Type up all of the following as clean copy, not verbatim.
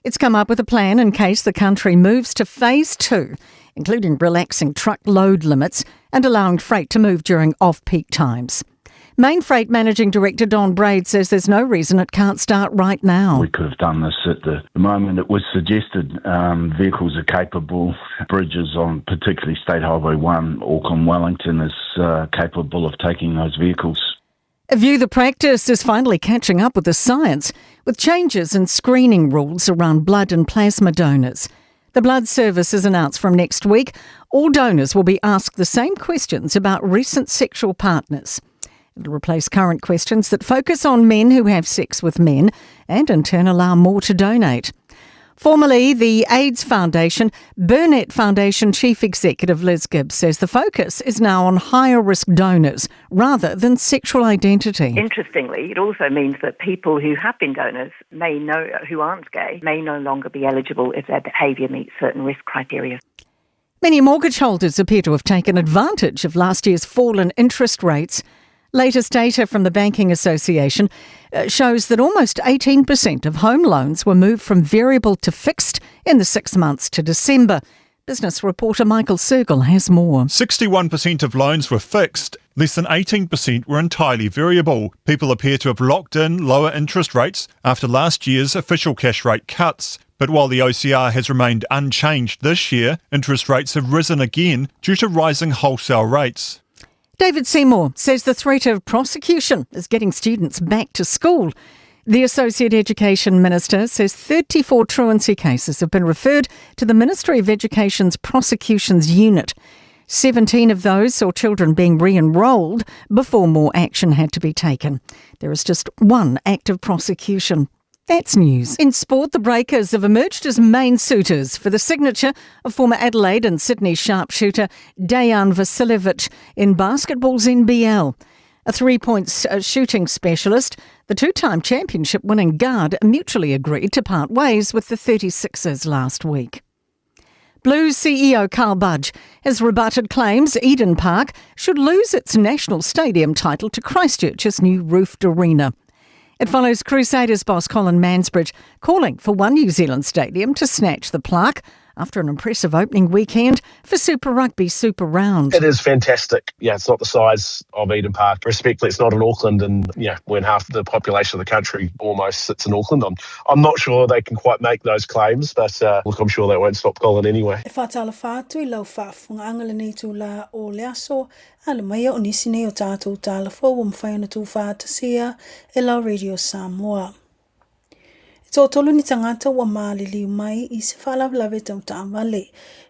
It's come up with a plan in case the country moves to phase two, including relaxing truck load limits and allowing freight to move during off-peak times. Mainfreight Managing Director Don Braid says there's no reason it can't start right now. We could have done this at the moment it was suggested. Vehicles are capable. Bridges on particularly State Highway 1, Auckland Wellington, is capable of taking those vehicles. A view the practice is finally catching up with the science, with changes in screening rules around blood and plasma donors. The Blood Service has announced from next week all donors will be asked the same questions about recent sexual partners. It'll replace current questions that focus on men who have sex with men and in turn allow more to donate. Formerly the AIDS Foundation, Burnet Foundation Chief Executive Liz Gibbs says the focus is now on higher risk donors rather than sexual identity. Interestingly, it also means that people who have been donors may know, who aren't gay may no longer be eligible if their behaviour meets certain risk criteria. Many mortgage holders appear to have taken advantage of last year's fall in interest rates. Latest data from the Banking Association shows that almost 18% of home loans were moved from variable to fixed in the 6 months to December. Business reporter Michael Sergel has more. 61% of loans were fixed. Less than 18% were entirely variable. People appear to have locked in lower interest rates after last year's official cash rate cuts. But while the OCR has remained unchanged this year, interest rates have risen again due to rising wholesale rates. David Seymour says the threat of prosecution is getting students back to school. The Associate Education Minister says 34 truancy cases have been referred to the Ministry of Education's Prosecutions Unit. 17 of those saw children being re-enrolled before more action had to be taken. There is just one active prosecution. That's news. In sport, the Breakers have emerged as main suitors for the signature of former Adelaide and Sydney sharpshooter Dejan Vasiljevic in basketball's NBL. A three-point shooting specialist, the two-time championship-winning guard mutually agreed to part ways with the 36ers last week. Blues CEO Carl Budge has rebutted claims Eden Park should lose its national stadium title to Christchurch's new roofed arena. It follows Crusaders boss Colin Mansbridge calling for one New Zealand stadium to snatch the plaque after an impressive opening weekend for Super Rugby Super Round. It is fantastic. Yeah, it's not the size of Eden Park. Respectfully, it's not in Auckland, and when half the population of the country almost sits in Auckland, I'm not sure they can quite make those claims, but I'm sure that won't stop Colin anyway. E whātala whātu i lau whaafunga anga le nei tū la o le aso, a le mai o nisi nei o tātou tāla fō o mwhai ona tū whātasia e lau Radio Samoa. E tō tolu ni tangata ua mālili mai i se whālawelawe tau tāwale.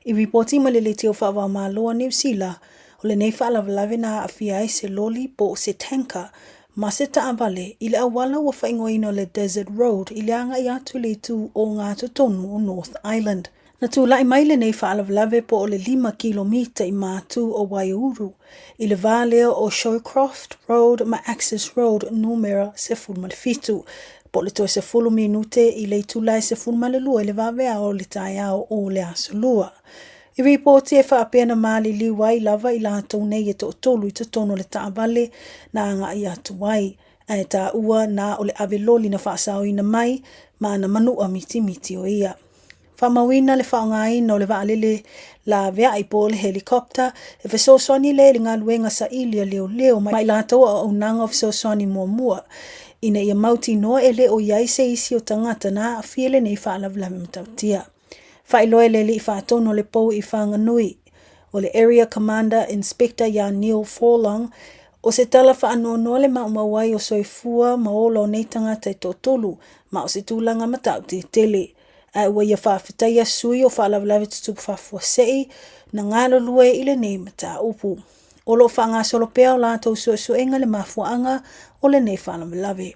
I ripoti ma le le teo whaawau māloa New Zealand, o le nei whālawelawe nā awhia ai se loli po se tanka, ma se tāwale i le awala ua whaingoina o le Desert Road i le anga i atu le tū o ngā totonu o North Island. Na tū lai mai le nei whālawelawe po o le 5 kilomita i mātū o Waiuru, i le vāleo o Showcroft Road ma Access Road numera se fulu ma le fitu. Po le toi se fulu minute i le itulai se fulu ma le lua i le vavea o le taiao o le asolua. I ripoti e whaapena maali liwa i lava i la tau nei e tō tolu i te tono le taavale nā ngā i atu ai. Ae tā ua nā o le aveloli na whaasao ina mai ma na manua miti miti o ia. Whamauina le whaongaina o le vaalele la vea i po le helikopta e whesoswani le le ngā luenga sa ili a leo leo mai lātou o unanga o whesoswani mua mua. Ina ia mauti noa e le o iai se isi o tangata nā a fiele nei whaalavelawe matautia. Whailoe le li whaatono le pou i whanganui. O le Area Commander Inspector ia Neil Forlong o se tala whaanonoa le maumauai o soifua maola o nei tangata e tōtolu ma o se tūlanga matau te tele. A ua ia whaafitaia sui o whaalavelawe tutupu whafua sei na ngālo lue i le nei mata upu. O lo wha ngā solo pea o lātou suesuenga le mafuanga o le nei whaalavelawe.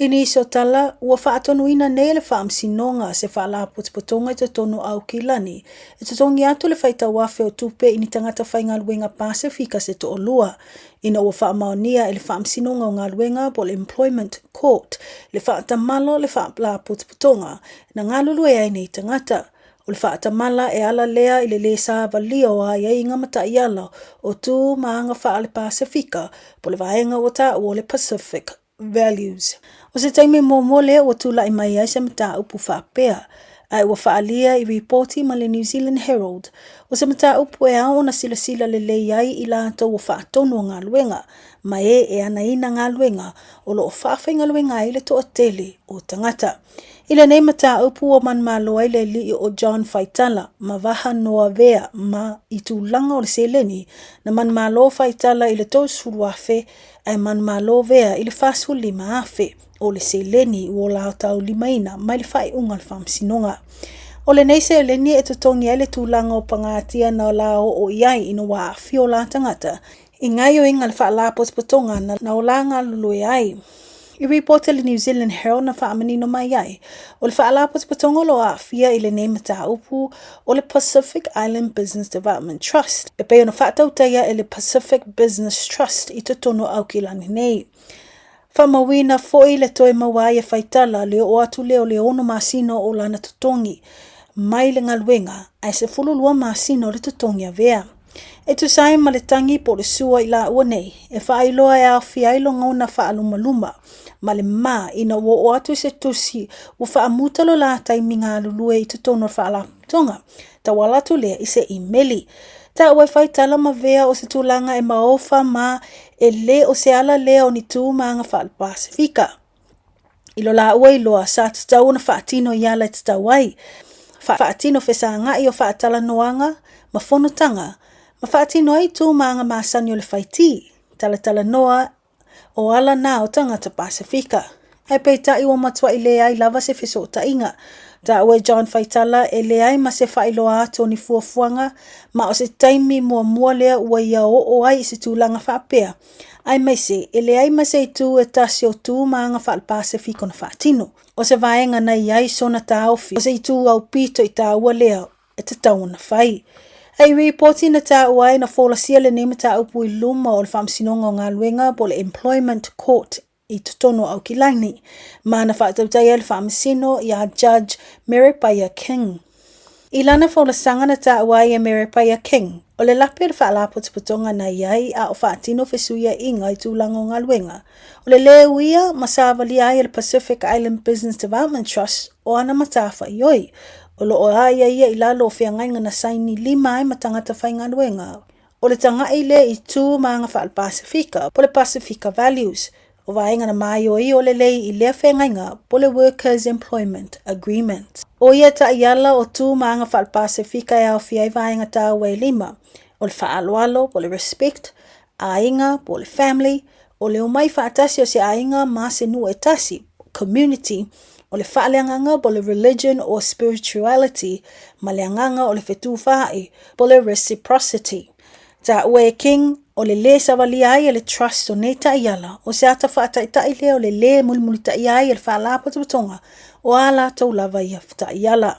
I ni iso tala, ua whaatonu ina nei le whaamsinonga se whaalapotipotonga i te tono au ki lani. E te tongi atu le whaita wafe o tupe i ni tangata whai ngā luenga Pasifika se to olua. Ina ua whaamaonia e le whaamsinonga o ngā luenga po le Employment Court, le whaatamalo le whaalapotipotonga, na ngā lulue ai nei tangata. O le whaatamala e ala lea i le le sāvalia o ai ai ngā mata i ala o tū maanga whaale Pasifika po le vaenga o tā o le Pacific Values. O se taimi muamua lea ua tulai mai ai se mataupu faapea, ae ua faaalia i ripoti ma le New Zealand Herald, o se mataupu e ao ona silasila lelei ai i latou ua faatonu o galuega ma e e anaina galuega o lo o faafaigaluega ai le toatele o tagata. I lenei mataupu ua manumalo ai le alii o John Faitala ma Vaha Noa Vea ma i tulaga o le seleni na manumalo Faitala i le 30,000 ae manumalo Vea i le 45,000 o le seleni ua laotaulimaina mai le faaiuga a le faamasinoga. O lenei seleni e totogi ai le tulaga o pagatia na la oo i ai ina ua aafia o la tagata i gaoioiga a le Faalapotopotoga na ola galulue ai. I ripoti a le New Zealand Herald na faamanino mai ai, o le Faalapotopotoga o lo o aafia i lenei mataupu o le Pacific Island Business Development Trust, e pei ona faatautaia e le Pacific Business Trust i totonu o Aukilani nei. Faamauina foi le toe maua ai e Faitala le oo atu lea o le ono masina o lana totogi mai le galuega, ae 12 masina o le totogi a Vea. E tusa ai ma le tagi po o le sua i laua nei, e faailoa e aofia ai logona faalumaluma ma le ma ina ua oo atu se tusi ua faamuta lo la taimi galulue i totonu o le faalapotopotoga, tauala atu lea i se imeli. Taua e fai tala ma vea o se tulaga e maofa ma e lē o se ala lea o ni tu ma aga faale-Pasefika. I lo laua iloa, sa tatau ona faatino i ala e tatau ai, faatino fesagai o faatalanoaga ma fonotaga, ma faatino ai tu ma aga masani o le faitī, talatalanoa o ala nā o tagata Pasefika. Ae peitai ua matuai leai lava se fesootaiga. Taua e John Faitala e leai ma se faailoa atu o ni fuafuaga, ma o se taimi muamua lea ua ia oo ai i se tulaga faapea, aemaise e leai ma se itu e tasi o tu ma aga faale-Pasefika ona faatino. O se vaega na i ai sona taofi, o se itu aupito i taua lea e tatau ona fai. A i ripoti na taua ai na folasia lenei mataupu i luma o le Faamasinoga o Galuega po o le Employment Court i totonu o Aukilani, ma na faatautai ai le Faamasino iā Judge Merepaia King. I lana folasaga na taua ai e Merepaia King, o le lape o le faalapotopotoga na i ai a o faatino fesuiaiga i tulaga o galuega, o le lē uia ma savalia ai e le Pacific Island Business Development Trust o ana matafaioi, o lo o aiaia i lalo o feagaiga na saini lima ai ma tagata faigaluega, o le taga'i lea i tu ma aga faale-Pasefika, po o le Pasefika Values, o vaega na māioio lelei i lea feagaiga po o le Workers Employment Agreement. ʻO ia taiala o tu ma aga faale-Pasefika e aofia ai vaega taua e lima, o le faaaloalo po o le respect, aiga po o le family, o le omai faatasi o se aiga ma se nuu e tasi, community, o le faaleagaga po o le religion or spirituality, ma le agaga o le fetufaai po o le reciprocity. Taua e King, o le lē savalia ai e le Trust o nei taiala, o se ata faataitai lea o le lē mulimulitaia ai e le Faalapotopotoga o ā latou lava ia taiala.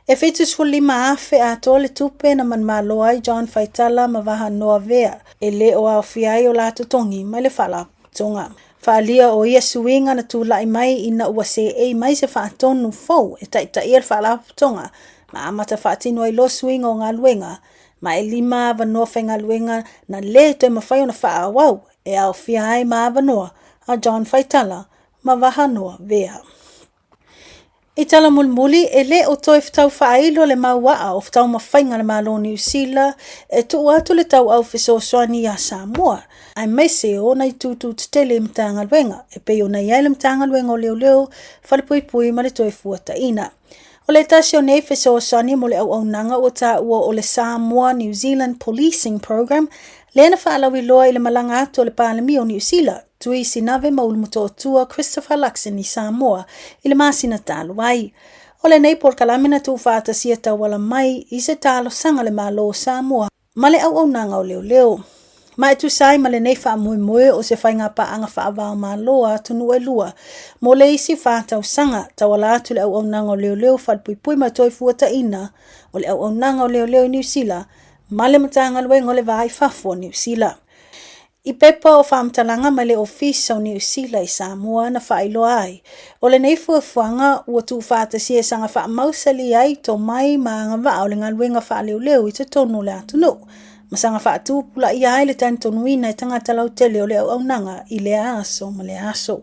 E 75,000 atoa le tupe na manumalo ai John Faitala ma Vaha Noa Vea e lē o aofia ai o la totogi mai le Faalapotopotoga. Faaalia o ia suiga na tulai mai ina ua seei mai se faatonu fou e taitaia le Faalapotopotoga ma amata faatino ai loa suiga o galuega ma e lima avanoa faigaluega na lē toe mafai ona faaauau e aofia ai ma avanoa a John Faitala ma Vaha Noa Vea. I tala mulimuli, e le o toe tau faailo le mau aa o taumafaiga a le Malo o Niu Sila e tuu atu le tauau fesoasoani iā Samoa, aemaise o ona itu tū tetele i Matagaluega, e pei ona i ai le Matagaluega o Leoleo, Falepuipui ma le Toefuataiga. O le tasi o nei fesoasoani mo le auaunaga ua taua o le Samoa New Zealand Policing Programme, lea na faalauiloa i le malaga atu a le Palemia o Niu Sila, Tui Sinave ma Ulumotootua Christopher Luxon i Samoa i le masina talu ai. O lenei polokalame na tuufaatasia tauala mai i se talosaga a le Malo o Samoa ma le auaunaga o leoleo. Ma e tusa ai ma lenei faamoemoe o se faigapaaga faava-o-Malo a atunuu e lua mo le isi fa tausaga, tauala atu le auaunaga o leoleo falepuipui ma toefuataiga o le auaunaga o leoleo i Niu Sila ma le Matagaluega o le Va i Fafo o Niu Sila. I pepa o faamatalaga mai le Ofisa o Niu Sila i Samoa na faailoa ai, o lenei fuafuaga ua tuufaatasia e saga faamausali ai tomai ma agavaa o le galuega faaleoleo i totonu o le atunuu. ma saga faatupulaia ai le talitonuina e tagata lautele o le auaunaga i lea aso ma lea aso.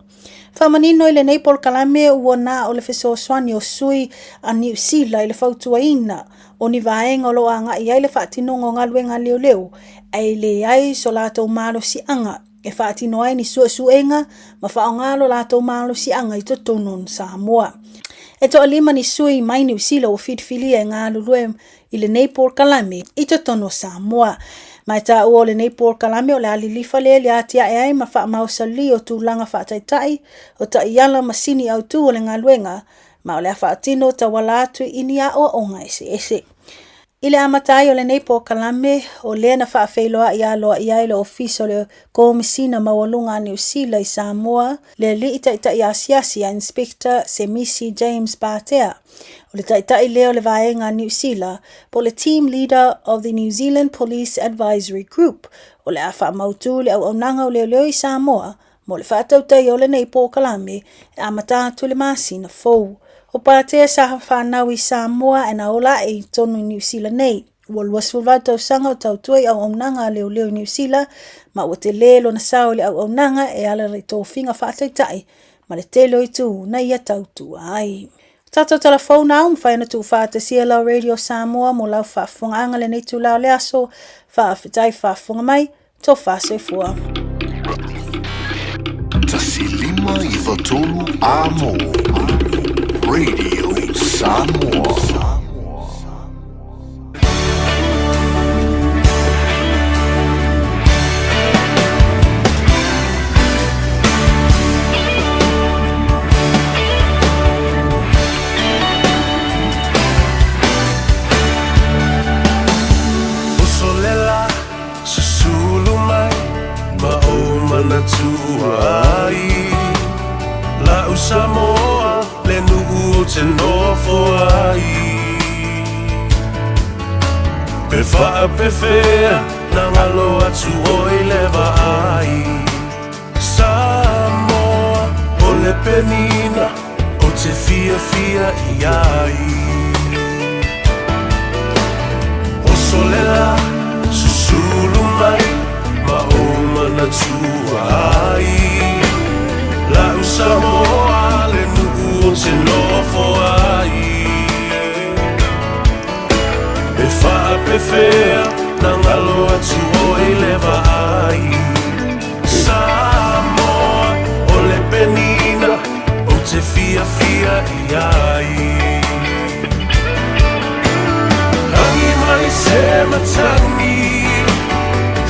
Faamanino i lenei polokalame ua na o le fesoasoani o sui a Niu Sila i le fautuaina o ni vaega o lo o agai ai le faatinoga o galuega a leoleo, ae leai so latou malosiaga e faatino ai ni suesuega ma faaaoga lo latou malosiaga i totonu o Samoa. E toalima ni sui mai Niu Sila ua filifilia e galulue i lenei polokalame i totonu o Samoa. Ma e taua o lenei polokalame o le a lilifa lea i le atiae ai ma faamausali o tulaga faataitai o taiala ma sini autu o le galuega, ma o le a faatino tauala atu i ni aoaoga eseese. I le amata ai o lenei polokalame, o lea na faafeiloai aloaia ai le Ofisa o le Komesina Maualuga a Niu Sila i Samoa, le Alii Taitai Asiasi a Inspector Semisi James Patea. O le taitai lea o le vaega a Niu Sila, po o le Team Leader of the New Zealand Police Advisory Group, o le a faamautu le auaunaga o leoleo i Samoa mo le faatautaia o lenei polokalame e amata atu i le masina fou. O Patea sa fanau i Samoa ae na ola ae i totonu i Niu Sila nei. Ua 28 tausaga o tautua i auaunaga a leoleo i Niu Sila, ma ua tele lona sao i le auaunaga e ala i tofiga faataitai ma le tele o itu na ia tautua ai. O tātou tala fou nā ua mafai ona tuufaatasia lau Radio Samoa mo lau faafofogaaga lenei itula o le aso. Faafetai faafofoga mai, tofa soifua. 153 Amo Radio Samoa. Susulu mai ma ou manatua ai La'u Samoa le nuu ou te nofo ai Pe faapefea na galo atu oi le vaai Samoa o le penina ou te fiafia i ai Oso le la, susulu mai ma ou manatua ai La'u Samoa le nuu ou te nofo ai E faapefea na galo atu oi le vaai Samoa o le penina ou te fiafia i ai Rangi mai se matangi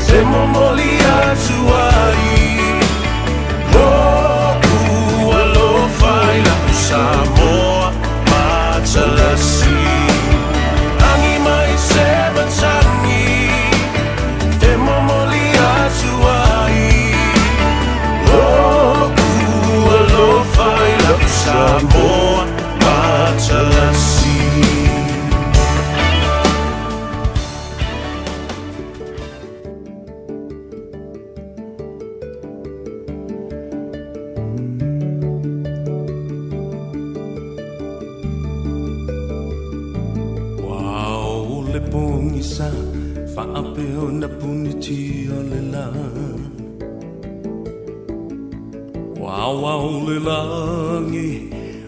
Se momoli atu ai Loku alofa i la'u Samoa matalasi Rangi mai se matangi Te momoli atu ai Loku alofa i la'u Samoa matalasi. Ua o le pogisa faapea ona puniti o le la Ua ao le lagi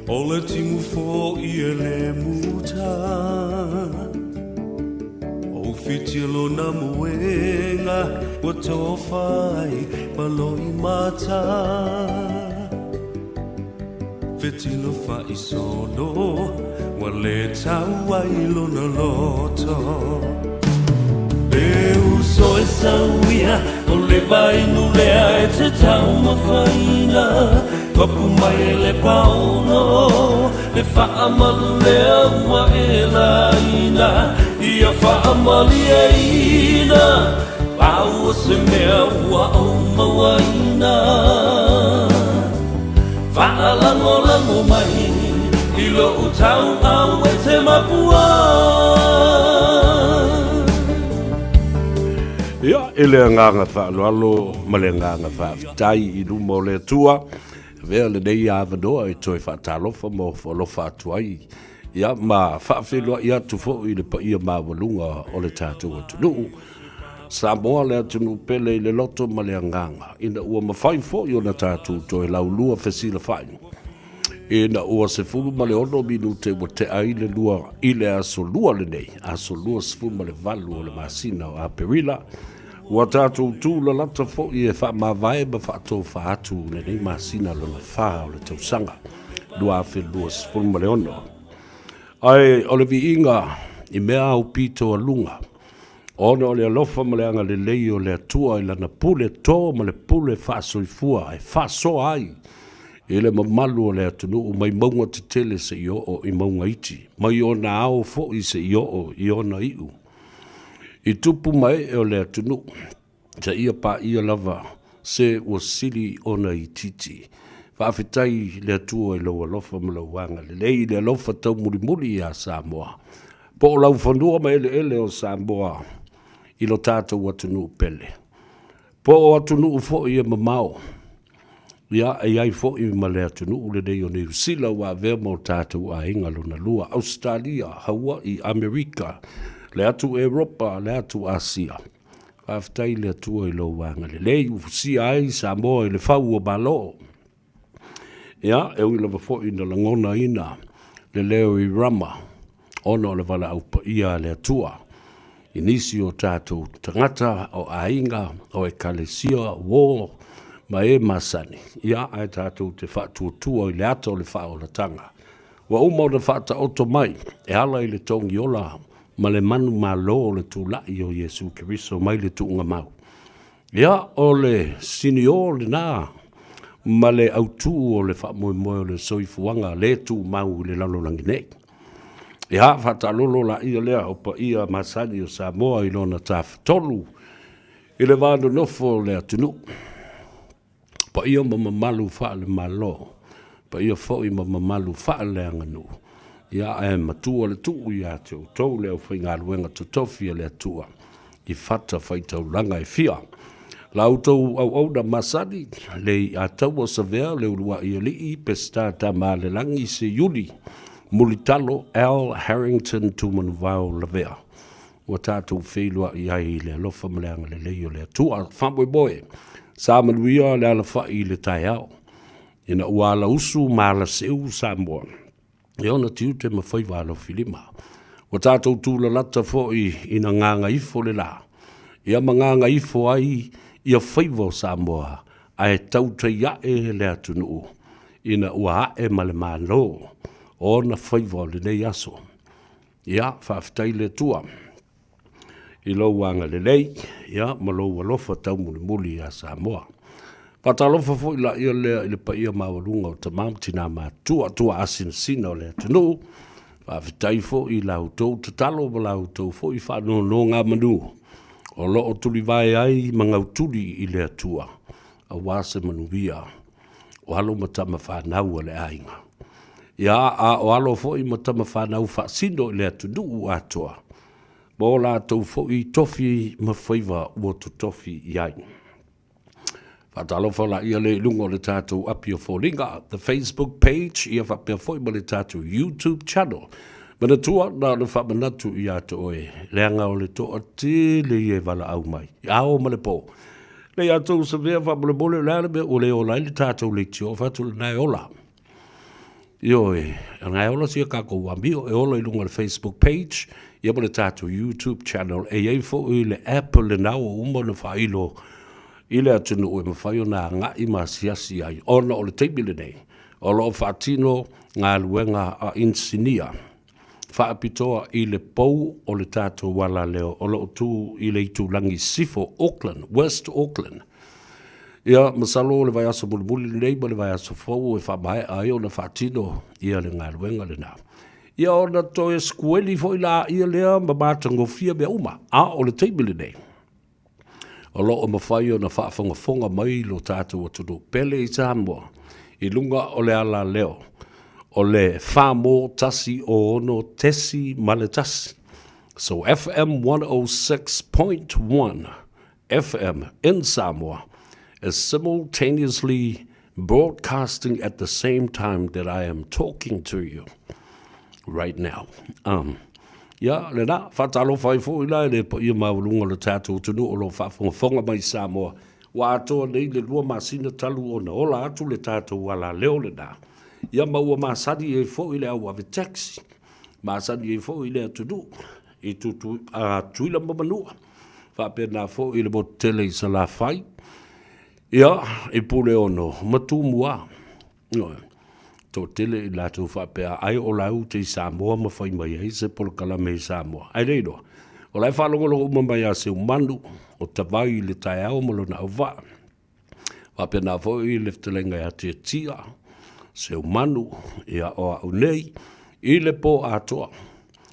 o le timu fo'i e le muta O whiti lona moenga ua tofa ai ma loimata Fetilo faisolo ua le tau ai lona loto E uso e sauia o le vainu lea e te taumafaina Papu mai e le paono le faamalu lea ua e laina Ia faamalieina pau o se mea ua ou mauaina Faalagolago mai i lou tauau e te mapua. Ia, i le agaga faaaloalo ma le agaga faafetai i luma o le Atua, avea lenei avanoa e toe faatalofa ma ofo alofa atu ai, ia, ma faafeiloai atu foi i le paia maualuga o le tatou atunuu. Samoa le atunuu pele i le loto ma le agaga, ina ua mafai foi ona tatou toe laulua fesilafai ina ua 16 minute ua tea ai le lua i le aso Lua lenei, aso 28 o le masina o Aperila, ua tatou tūlalata foi e faamavae ma faatofa atu lenei masina lona fa o le tausaga 2026. Ae o le viiga i mea aupito a luga, ona o le alofa ma le agalelei o le Atua i Lana pule to ma le pule faasoifua e faasoa ai i le mamalu o le atunuu mai mauga tetele seia oo i mauga iti, mai ona ao foi seia oo i ona iu, i tupu ma ee o le atunuu, seia paia lava se ua sili ona itiiti. Faafetai i le Atua i lou alofa ma lou agalelei, i le alofa taumulimuli ia Samoa, po o laufanua ma eleele o Samoa i lo tatou atunuu pele, po o atunuu foi e mamao, ia, e i ai foi ma le atunuu lenei o Niu Sila ua avea ma o tatou aiga lona lua, Ausetalia, Hawaii, Amerika, le atu Eropa, le atu Asia. Faafetai i le Atua i lou agalelei ua fusia ai Samoa i le fau o Malo. Ia, e ui lava foi ina lagonaina le leo i Rama ona o le valaau paia a le Atua i nisi o tatou tagata, o aiga, o ekalesia, uo ma e masani, ia, ae tatou te faatuatua i le ata o le faaolataga ua uma ona faataoto mai e ala i le togiola ma le manumalo o le tulai o Iesu Keriso mai le tuugamau. Ia, o le siniō lena ma le autū o le faamoemoe o le soifuaga le tumau i le lalolagi nei. Ia, faataalolo laia lea o paia masani o Samoa i lona tafatolu i le va nonofo o le atunuu. Paia ma mamalu faale-Malo, paia foi ma mamalu faaleaganuu, ia ae matua le tuu ia te outou le aufaigaluega totofi a le Atua i fatafaitaulaga e fia. La outou auauna masani, le iataua Savea, le uluai alii, Peseta Tamaalelagi, Seiuli, Mulitalo, Al Harrington Tumanuvao Lavea. Ua tatou feiloai ai i le alofa ma le agalelei o le Atua. Faamoemoe, sa manuia le alafai i le taeao, ina ua alausu ma alaseu Samoa i ona tiute ma faiva alofilima. Ua tatou tulalata foi ina gagaifo le la, ia ma gagaifo ai ia faiva o Samoa, ae tautai ae le atunuu ina ua ae ma le Malo o ona faiva o lenei aso. Ia, faafetai i le Atua i lou agalelei, ia, ma lou alofa taumulimuli ia Samoa. Faatalofa foi laia lea i le paia maualuga o tama ma tina matutua, tuaasinasina o le atunuu. Faafetai foi i la outou tatalo ma la outou foi faanonogamanu o lo o tulivae ai ma gautuli i le Atua aua se manuia o alo ma tama fanau a le aiga. Ia, a o alo foi ma tama fanau faasino i le atunuu atoa, ma o latou foi tofi ma faiva ua totofi i ai. Faatalofa laia lea i luga o le tatou api o foliga, the Facebook page, ia faapea foi ma le tatou YouTube channel. Manatua, na o le faamanatu ia te oe, leaga o le toatele ia e valaau mai, i ao ma le po. Lei a tou savea faamolemole, o le a le mea ua le ola ai le tatou leitio, fai atu lena e ola. Ioe, na e ola sia tatou amio, e ola i luga o le Facebook page, ia ma le tatou YouTube channel. E i ai foi le app lena ua uma ona faailo i le atunuu e mafai ona agai ma asiasi ai, ona o le taimi lenei, o lo o faatino galuega a inisinia faapitoa i le pou o le tatou alaleo o lo o tu i le itulagi sisifo, Auckland, West Auckland. Ia, masalo o le vaiaso mulimuli lenei ma le vaiaso fou e faamaea ai ona faatino ia le galuega lena. Ia ona toe sikueli foi laia lea ma matagofie mea uma, a o le taimi lenei, o lo o mafai ona faafogafoga mai lo tatou atunuu pele i Samoa i luga o le alaleo o le 4 1 6.1. So FM 106.1 FM in Samoa is simultaneously broadcasting at the same time that I am talking to you right now. Ia, lena, faatalofa ai foi la i le paia maualuga o le tatou atunuu o lo o faafogafoga mai i Samoa, ua atoa nei le 2 masina talu ona ola atu le tatou alaleo lena. Ia ma ua masani ai foi le au ave taxi, masani ai foi le atunuu i Tutuila ma Manua, faapena foi i le motu tele i Salafai, ia, i Puleono ma Tumua. Ioe. Toatele i latou faapea ai o la e te i Samoa ma fai mai ai se polokalame i Samoa. Ae le iloa, o la e faalogologo uma mai ia Seumanu o Tavai i le taeao ma lona auvaa. Faapena foi le fetalaiga ia Tiatia, Seumanu, ia o au nei, i le pō atoa.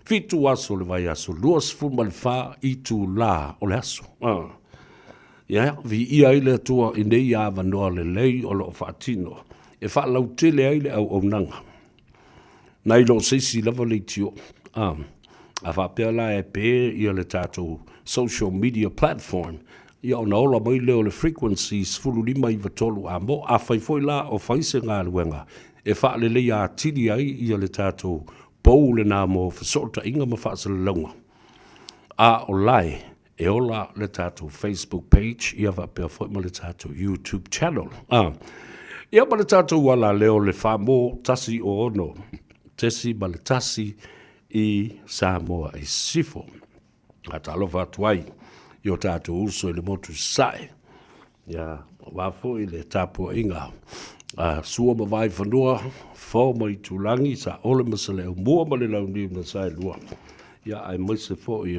7 aso o le vaiaso, 24 itulā o le aso. Ia, viia ai le Atua i nei avanoa lelei o lo o faatino e faalautele ai le auaunaga. Nai lo se isi lava leitio, a, a faapea la e pe ia le tatou social media platform, ia ona ola mai lea o le frequency 15 93 a mo, afai foi la o fai se galuega e faaleleia atili ai ia le tatou pou lena mo fesootaiga ma faasalalauga, a o lae e ola le tatou Facebook page ia faapea foi ma le tatou YouTube channel. Ah. Ia ma le tatou alaleo le 4 1 o 6 tesi ma le 1 i Samoa i Sisifo. A talofa atu ai i o tatou uso i le motu Sasae. Ia, aua foi le tapuaiga a Sua ma Vaifanua, Fo ma Itulagi, Saole ma Saleaaumua ma le Launiu na Saelua, ia aemaise foi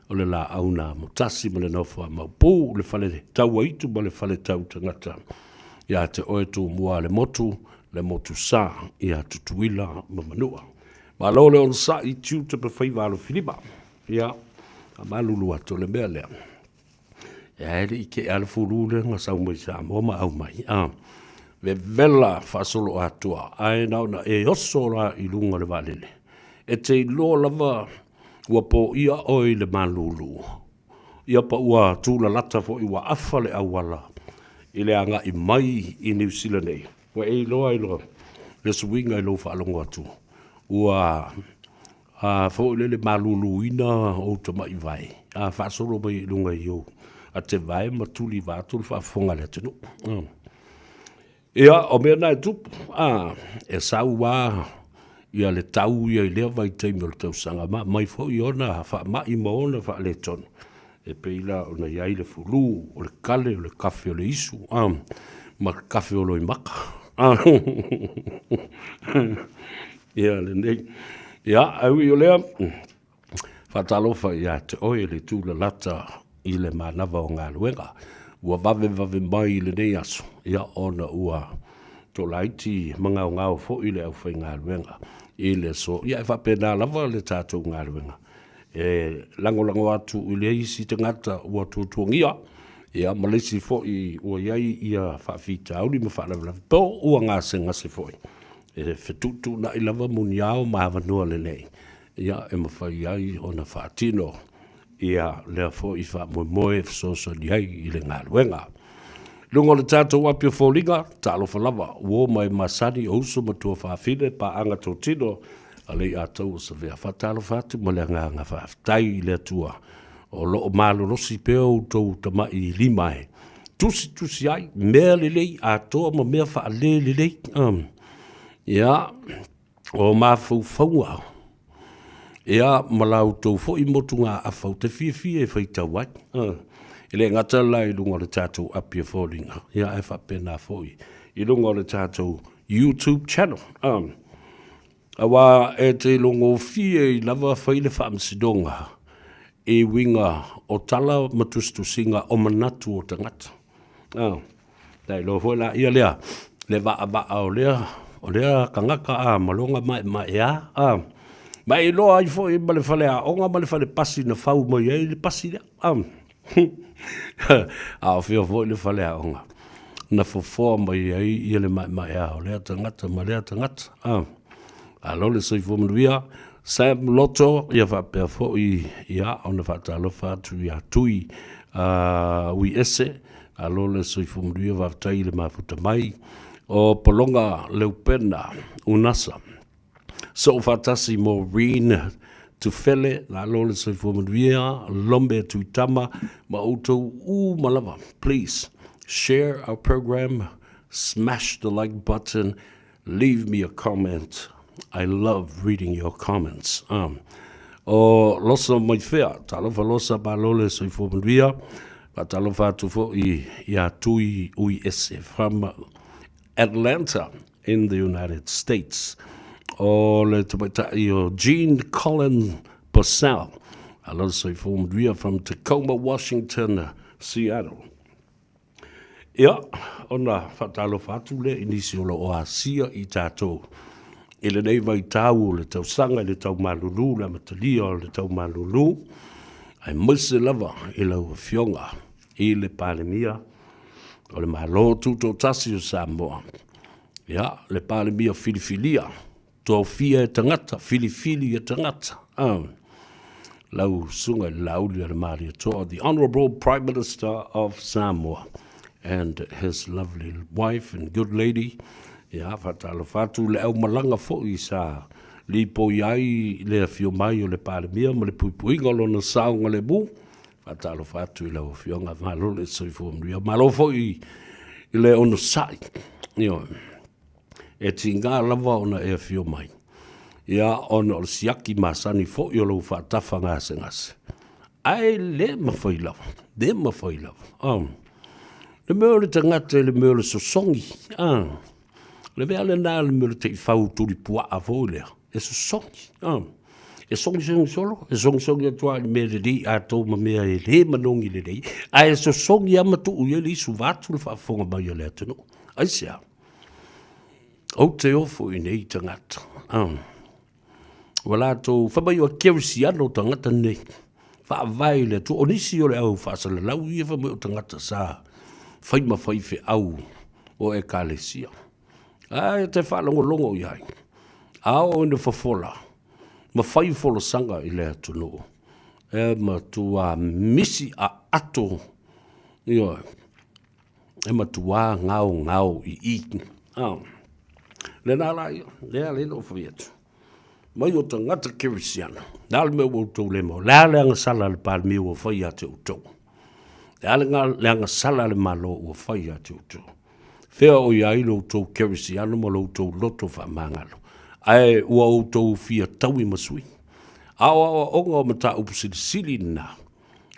o le Laau na Amotasi ma le Nofo a Maopu, le Fale Tauaitu ma le Fale Tautagata, ia te oe Tumua le motu, le motu sa, ia Tutuila ma Manua. Malo le onosai, tiute ma faiva alofilima. Ia, faamalulu atu o le mea lea. Ia e le i tea le fulu lea na sau mai Samoa ma aumai, a vevela faasoloatoa, ae na ona e oso la i luga o le vaalele, e te iloa lava ua poia oe i le malulu, ia pa ua tulalata foi ua afa le auala i le agai mai i Niu Sila nei. Ua e iloa i le suiga i lou faalogo atu, ua A foi lele maluluina ou tamai vae, a faasolo mai i luga i ou atevae ma tuli vaeatu le faafofoga a le atunuu. Ia, o mea na e tupu, a, e sau lava ia le tau ia i lea vaitaimi o le tausaga ma aumai foi ona faamai ma ona faaletonu, e pei la ona i ai le fulu, o le kale, o le kafe o le isu, a, ma le kafe o Loimata. Ia lenei. Ia, ae ui o lea, faatalofa ia te oe le tūlalata i le manava o galuega. Ua vavevave mai i lenei aso, ia ona ua tolaiti magaogao foi le aufaigaluega i le aso. Ia e faapena lava le tatou galuega e lagolago atu i le isi tagata ua tuatuagia, ia ma le isi foi ua i ai ia faafitauli ma faalavelave, po ua gasegase foi. E fetuutuunai lava muniao ma avanoa lelei ia e mafai ai ona faatino ia lea foi faamoemoe e fesoasoani ai i le galuega. I luga o le tatou api o foliga, talofa lava, uo ma e masani o uso ma tuafafine, paaga totino a le Iataua Savea. Faatalofa atu ma le agaga faafetai i le Atua o lo o malolosi pea outou tamai lima e tusitusi ai mea lelei atoa ma mea faale lelei. Ia, o mafaufauga, ia, ma la outou foi motugaafa ou te fiafia e faitau ai. E le gata la i luga o le tatou api o foliga, ia, ae faapena foi i luga o le tatou YouTube channel. Aua e te ilogofie ai lava fai le faamasinoga i uiga o tala ma tusitusiga o manatu o tagata. A, ta iloa foi la ia lea, le vaavaa o lea, o lea tagata a, ma lona maemaea, a, ma e iloa ai foi ma le faleaoga ma le falepasi na fau mai ai le pasi lea, a. A o fea foi le faleaoga na fofoa mai ai ia le maemaea o lea tagata ma lea tagata. A, malo le soifua manuia. Sam Loto, ia faapea foi ia ona faatalofa atu ia Tui uh, Uiese, malo le soifua manuia, faafetai i le mafuta mai. O Pologa Leupena Unasa, Soofaatasi Maureen Tufele, malo le soifua manuia, Lombe Tuitama, ma outou uma lava. Please, share our program, smash the like button, leave me a comment. I love reading your comments. Um, o Losa Maifea, talofa Losa, malo le soifua manuia. Faatalofa atu foi ia Tui Ui Ese from Atlanta in the United States. O le tamaitai o Jean Colin Purcell, malo le soifua manuia from Tacoma, Washington, Seattle. Ia, ona faatalofa atu lea i nisi o lo o asia i tatou i lenei vaitau o le tausaga i le tau malulu, le amatalia o le tau malulu, aemaise lava i lau Afioga i le Palemia o le Malo Tutoatasi o Samoa. Ia, le Palemia filifilia, tofia e tagata, filifili e tagata. Ah, lau susuga i le Laauli a le Malietoa, the Honourable Prime Minister of Samoa and his lovely wife and good lady. Ia, faatalofa atu le aumalaga foi sa lipoi ai le afio mai o le Palemia ma le puipuiga o lona saogalemu. Faatalofa atu i lau Afioga, malo le soifua manuia. Malo foi i le onosai. Ioe. E tiga lava ona e afio mai, ia ona o le siaki masani foi o lou faatafa gasegase. Ae le mafai lava, le mafai lava. Oh. Le mea o le tagata i le mea o le sosogi, ah. Le mea lena le mea o le taifau tulipuaa foi lea, e sosogi. Ah. E sogisogi solo, e sogisogi atu lava i le mea lelei atoa ma mea e le manogi lelei, ae sosogi lava ma tuu i ai le isu vaeatu le faafofoga mai a le atunuu. Aisea? Ou te ofo i nei tagata. Ah. Ua latou, fai mai ua kerisiano tagata nei. Faavae i le Atua. O nisi o le au faasalalau ia fai mai o tagata sa fai ma faifeau o ekalesia. Ae te faalogologo i ai. A oo ina fofola ma fai folasaga i le atunuu, e matua misi aato, ioe, e matua gaogao i i. Oh. Lena la ia, lea le no fai atu. Mai o tagata kerisiana, le a le mea ua outou le maua, le a le agasala a le Palemia ua fai ia te outou. Le a le agasala a le Malo ua fai ia te outou. Fea o i ai lo outou kerisiano ma lo outou loto faamagalo, ae ua outou fia taui ma sui. A o aoaoga o mataupu silisili lena,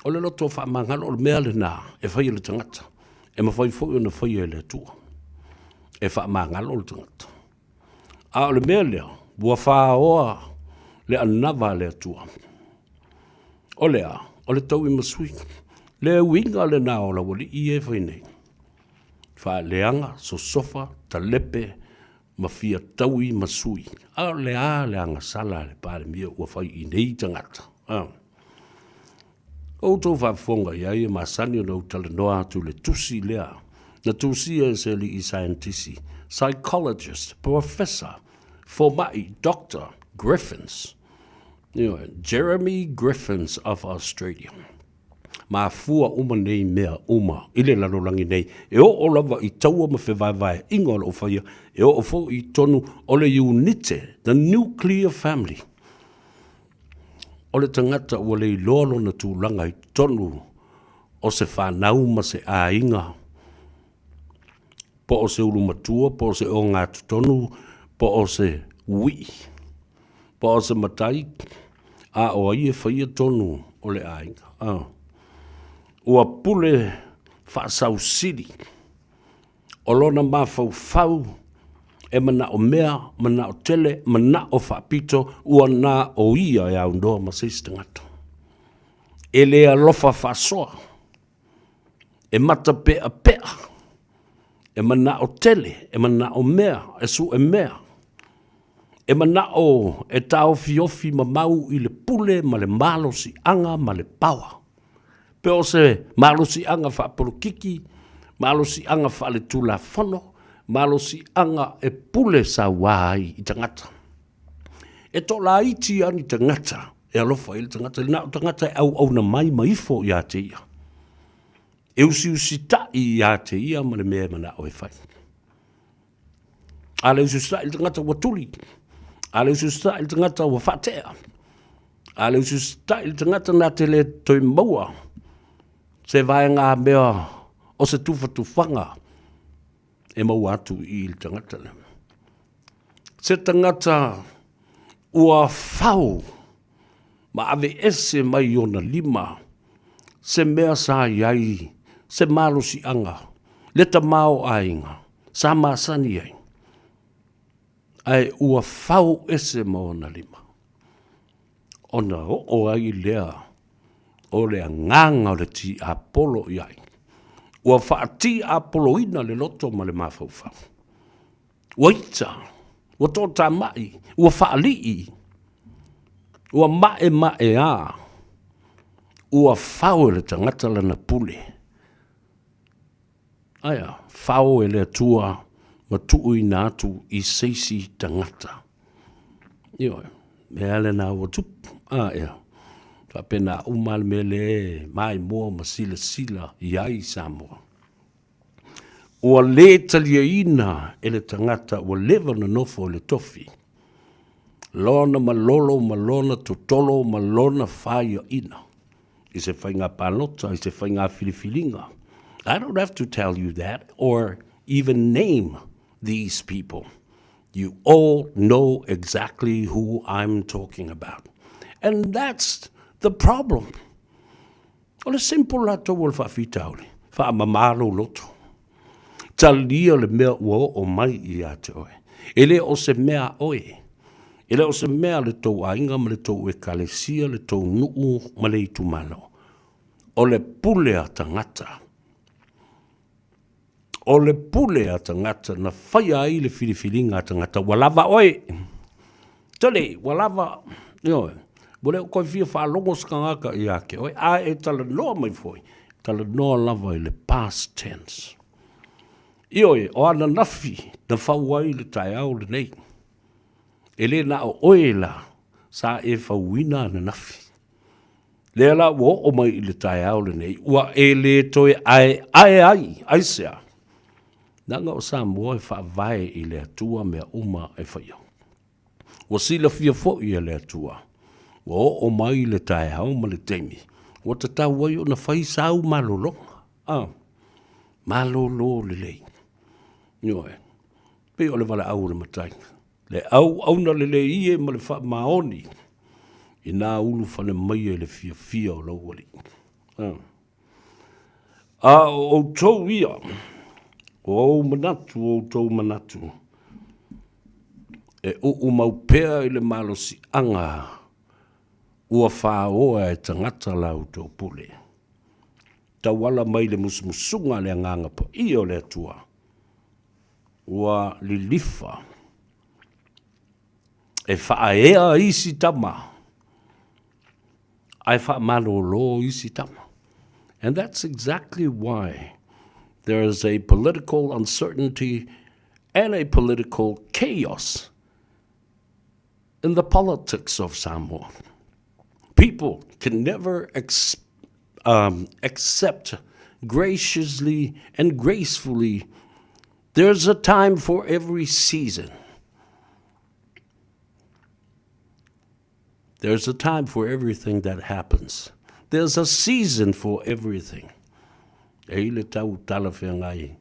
O le loto faamagalo o le mea lena e fai e le tagata, e mafai foi ona faia e le Atua, e faamagalo le tagata. A o le mea lea, ua faoa le anava a le Atua. O le a? O le tauimasui. Le uiga lena o lau alii ia e fai nei. Faaleaga, sosofa, talepe, ma fia taui ma sui. A o le a le agasala a le Palemia ua fai i nei tagata? A. O outou faafofoga i ai e masani ona ou talanoa atu i le tusi lea na tusia e se alii saienitisi, psychologist, professor, fomai, Doctor Griffins, ioe, Jeremy Griffins of Australia. Mafua uma nei mea uma i le lalolagi nei, e oo lava i taua ma fevaevaeaiga o lo o faia, e oo foi i totonu o le iunite, the nuclear family. O le tagata ua le iloa lona tulaga i totonu o se fanau ma se aiga, po o se ulumatua, po o se ogatotonu, po o se uii, po o se matai, a o ai e faia tonu o le aiga. A. Ua pule faasausili o lona mafaufau e manao mea, manao tele, manao faapito, ua na o ia e aunoa ma se isi tagata. E le alofa faasoa. E matapeapea, e manao tele, e manao mea, e sue mea, e manao e taofiofi mamau i le pule ma le malosiaga ma le paoa. Pe o se malosiaga faapolokiki, malosiaga faaletulafono, malosiaga e pule saua ai i tagata. E toalaiti lava ni tagata e alofa i le tagata, na o tagata e auauna mai ma ifo ia te ia. E usiusitai ia te ia ma le mea e manao e fai. A le usiusitai le tagata ua tuli, a le usiusitai le tagata ua faatea. A le usiusitai le tagata na te le toe maua se vaega mea o se tufatufaga e maua atu i le tagata lea. Se tagata ua fau ma aveese mai ona lima se mea sa i ai se malosiaga le tamaoaiga sa masani ai, ae ua fau ese ma ona lima, ona oo ai lea o le agaga o le tiapolo i ai. Ua faatiapoloina le loto ma le mafaufau. Ua ita, ua toatamai, ua faalii, ua maemaea, ua fao e le tagata lana pule. Aia, fao e le Atua ma tuuina atu i se isi tagata. Ioe, mea lena ua tupu. A, ea, faapena uma le mea lea e maimoa ma silasila i ai Samoa. Ua le taliaina e le tagata ua leva ona nofo i le tofi lona malolo ma lona totolo ma lona faiaina i se faiga palota, i se faiga filifiliga. I don't have to tell you that or even name these people. You all know exactly who I'm talking about. And that's the problem. O le simple latou o le faafitauli, faamama lou loto. Talia le mea ua oo mai ia te oe. E le o se mea a oe. E le o se mea a le tou aiga ma le tou ekalesia, le tou nuu ma le itumalo. O le pule a tagata. O le pule a tagata na faia ai le filifiliga a tagata, ua lava oe. Tele, ua lava, ioe, ua le o toe fia faalogo se tagata ia te oe, a e talanoa mai foi, talanoa lava i le past tense. Ioe, o ananafi na fau ai le taeao lenei. E le na o oe la sa e fauina ananafi. Lea la ua oo mai i le taeao lenei, ua e le toe aeae ai, aisea? Leaga o Samoa e faavae i le Atua mea uma e faia. Ua silafia foi e le Atua, ua oo mai le taeao ma le taimi, ua tatau ai ona fai sau malologa, a, malolo lelei. Ioe, pei o le valaau a le matai. Le auauna lelei e ma le faamaoni inā ulufale mai ai le fiafia o lou Alii. A o outou ia, o ou manatu o outou manatu, e uumau pea i le malosiaga ua faoa e tagata la outou pule, tauala mai i le musumusuga a le Agaga Paia o le Atua, ua lilifa e faaea isi tama ae faamalolo isi tama. And that's exactly why there is a political uncertainty and a political chaos in the politics of Samoa. People can never accept graciously and gracefully there's a time for every season. There's a time for everything that happens. There's a season for everything. E i le tau talafeagai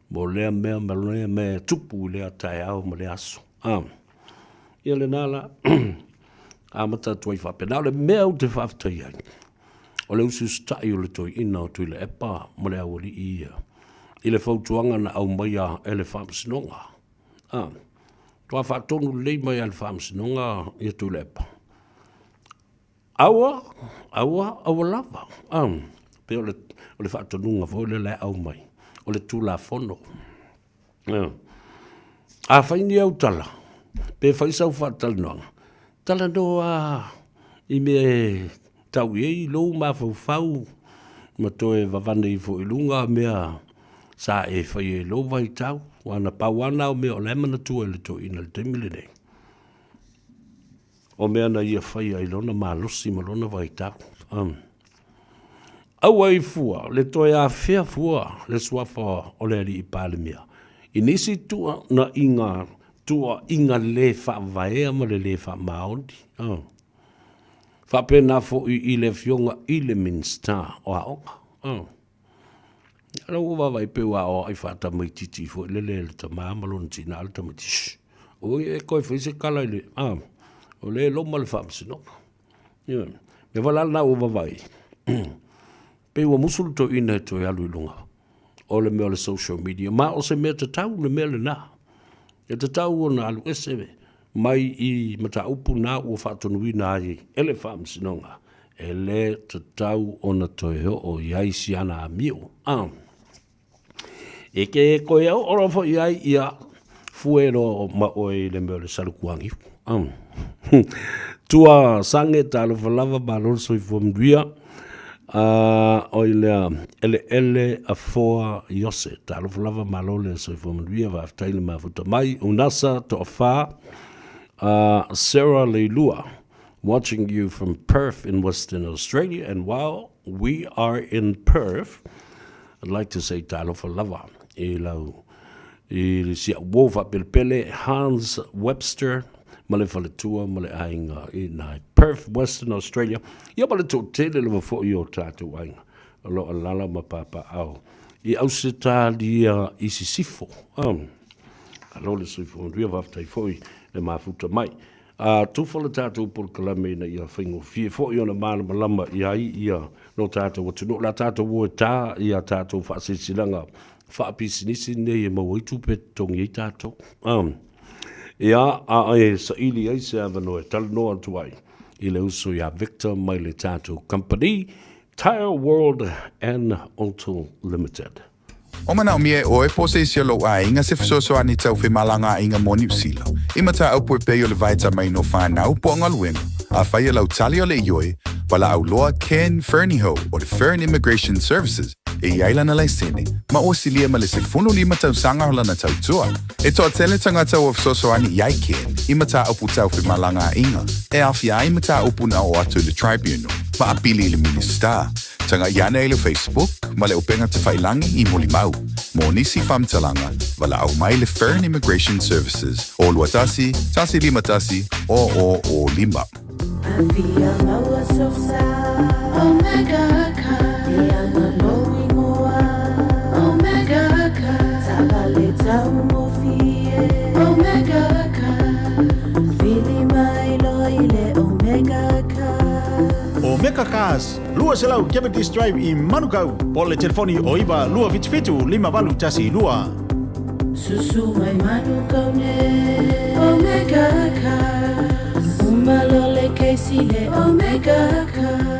mo lea mea ma lea mea e tupu i lea taeao ma le aso. Ah. Ia lena la, amata atu ai faapena. O le mea ou te faafetai ai, o le usiusitai o le toeaina o Tuilaepa ma le aualii ia i le fautuaga na aumaia e le Faamasinoga. Ah, toa faatonu lelei mai a le Faamasinoga ia Tuilaepa. Aua, aua, aua lava. Ah, pei o le, o le faatonuga foi lea la e aumai, o le Tulafono. A fai ni au tala, pe fai sau faatalanoaga, talanoa i mea e tau i ai lou mafaufau ma toe vavane ifo i luga mea sa e faia i lou vaitau, aua na pau lava na o mea o la e manatua e le toeaina i le taimi lenei, o mea na ia faia i lona malosi ma lona vaitau. Aua i fua le toe afea fua le suafa o le Alii Palemia i nisi tuuaiga le faavaea ma le le faamaoni. Faapena foi i le Afioga i le Minisita o Aoga. Ia ua vaavaai pei ua aoai faatamaitiiti foi lele e le tama ma lona tina le tamaiti. Shh! Aua ne i e toe fai se tala i le, a, o lea e loma le faamasinoga. Ioe. Mea foi la lena ua vaavaai, pei ua musu le toeaina e toe alu i luga o le mea o le social media, ma o se mea tatau le mea lena. E tatau ona alu ese mai i mataupu na ua faatonuina ai e le Faamasinoga, e le tatau ona toe oo i ai si ana amio. A e ke koe oo loa foi i ai, ia fue loa ma oe i le mea o le salukuagiu. A tua sange talofa lava malo le soifua manuia. A oi lea eleele afoa Iose. Talofa lava malo le soifua manuia faafetai le mafuta mai. Unasa Toafa Sarah Leilua watching you from Perth in Western Australia and while we are in Perth I'd like to say talofa lava i lau i le si au uo faapelepele Hans Webster ma le faletua ma le aiga i nai Perth, Western Australia, ia ma le toatele lava foi o tatou aiga o lo o alaala ma papaaao i Ausetalia i Sisifo. Malo le soifua manuia, faafetai foi le mafuta mai. A tufa le tatou polokalame ina ia faigofie foi ona malamalama i ai ia lo tatou atunuu, o le a tatou o e ta ia tatou faasilasilaga faapisinisi nei e maua ai tupe e totogi ai tatou. Ia, a e saili ai se avanoa e talanoa atu ai i le uso iā Victor mai le tatou kamupani Tire World and Auto Limited. O manaomia e ʻoe po o se isi o lou aiga se fesoasoani tau femalagaaiga mo Niu Sila, i mataupu e pei o le vaitamaina o whanau po o galuega, afai e lau tali o le ioe, walaau loa Ken Fernihough o le Fern Immigration Services e i ai lana laisene, ma ua silia ma le 15 tausaga o lana tautua. E toatele tagata ua fesoasoani i ai Ken i mataupu tau femalagaaiga e aofia ai mataupu na oo atu i le Tribunal ma apili i le Minisita. Tagaʻi ane i le Facebook ma le upega tafailangi i Mulimau. Mo nisi faamatalaga, valaau mai le Fern Immigration Services o 21 151 0005. Afia maua sosa Omega ka E ana lou ingoa Omega ka Taavale taugofie Omega ka Vili mai loa i le Omega ka Omega Cars, 200 Cavendish Drive i Manukau, po o le telefoni o 9 277 5812. Susu mai Manukau nei Omega Cars Uma loa le kesi le Omega Cars.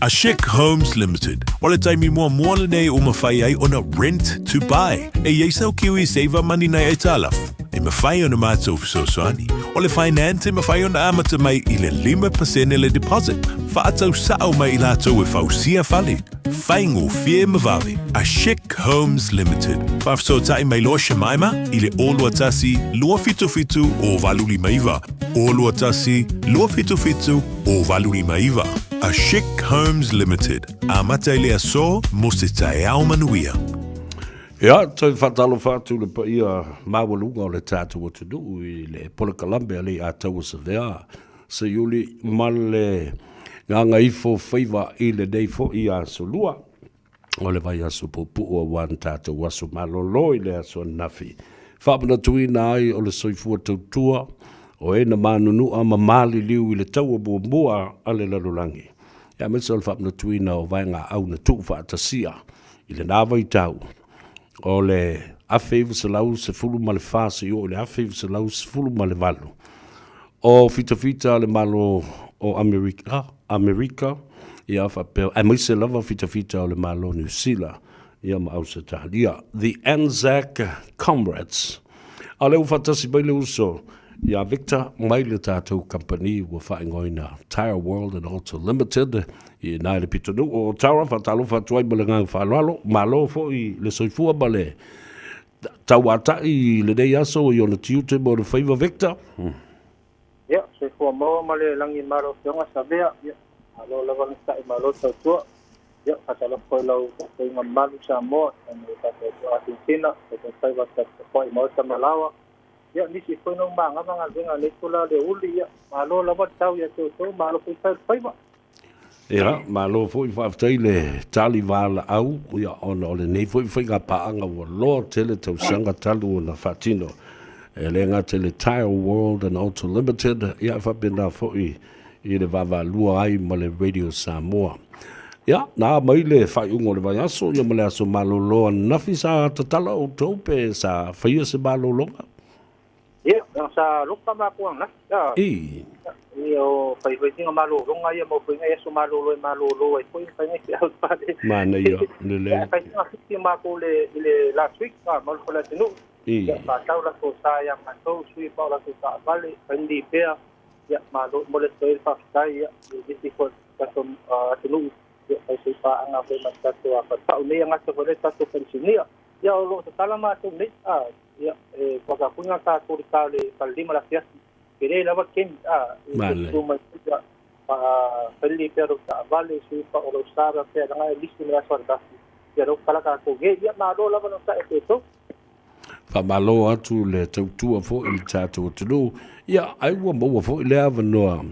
A Chic Homes Limited, o le taimi muamua lenei ua mafai ai ona rent to buy. E i ai sau Kiwi Saver Money nai aitalafu, e mafai ona matou fesoasoani. O le finance e mafai ona amata mai i le 5% le deposit, faatau sao mai i latou e fausia fale. Faigofie ma vave. A Chic Homes Limited. Faafesootai mai loa Shemaima i le 021 277 0859. 021 277 0859. A Chic Homes Limited. Amata i le aso mo se taeao manuia. Ia, toe faatalofa atu i le paia maualuga o le tatou atunuu i le polokalame a le Ataua Savea Seiuli ma le gagaifo faiva i lenei foi aso lua o le vaiaso puupuu aua na tatou aso malolo i le aso ananafi. Faamanatuina ai o le soifua tautua o e na manunua ma maliliu i le taua muamua a le lalolagi, aemaise o le faamanatuina o vaegaau na tuufaatasia i lena vaitau o le 1914 seia oo i le 1918. O fitafita a le Malo o Amerika, Amerika, ia faapea, aemaise lava fitafita o le Malo o Niu Sila, ia ma Ausetalia. The Anzac Comrades. A o lea ua faatasi mai le uso ia Victor mai le tatou kamupani ua faaigoaina Tire World and Auto Limited i ina i le pitonuu o Otawa. Faatalofa atu ai ma le agaga faaaloalo. Malo foi le soifua ma le tauatai i lenei aso i ona tiute ma ona faiva Victor. Ia, soifua maua ma le lagi malo Afioga Savea. Ia, malo lava le sa'i malo tautua. Ia, faatalofa foi i lau tapuaiga mamalu Samoa, i le tatou Argentina, tatou faiva tapuai maota ma laoa. Ia nisi foi no manga manga venga le tula le uli ia malo lava tau ia te outou malo foi fai faiva. Ia, malo foi faafetai le tali valaau, ia ona o lenei foi faiga paaga ua loa tele tausaga talu ona faatino e le gata i le Tile World and Auto Limited, ia faapena foi i le vaavaalua ai ma le Radio Samoa. Ia, na mai le faaiuga o le vaiaso, ia ma le aso malolo ananafi sa tatala outou pe sa faia se malologa? Ia, sa loka makou ananafi. I. Ia o faifaitiga malologa ia mo foiga ia aso malolo e malolo ai foi faiga i feau pale. Manaia, lelei. Faitiga fiti makou le i le last week ma le fale atunuu. I. Ia faatau latou sa ia matou sui pa o latou taavale faili pea ia malo mo le toe faafetai ia i nisi foi tatou atunuu ia fai se paaga foi ma tatou faatau nei gata foi le tatou penisinia. Ia o loo tatala matou nei ia e pakapuga tatou le tau le falelima le afiafi e le lava kemi Manaia. e mai ia faili pea ro taavale sui pa o lo sara pea langa e lisi me aso ananafi ia ro kala tatou ia malo lava no sa e te Faamalo atu le tautua foi i le tatou atunuu. Ia, ai ua maua foi le avanoa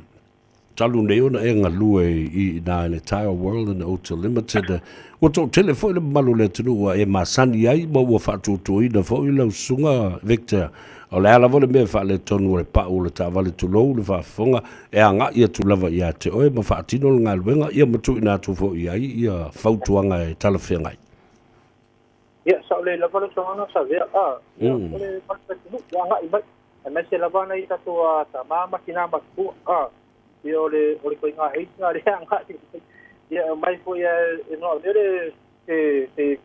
talu nei ona e galue i ina i le Tile World and Auto Limited. Ua toatele foi le mamalu o le atunuu ua e masani ai ma ua faatuatuaina foi lau susuga Victor. O le a lava le mea e faaletonu o le pau o le taavale tulou le faafofoga e agai atu lava ia te oe ma faatino le galuega ia ma tuuina atu foi i ai ia fautuaga e talafeagai. Ia sa o le lava le sogaga sa vea ia o le atunuu ia agai mai aemaise lava na i tatou tamā ma tinā matutua ia o le koiga eisa le agai ia mai foi e no le se se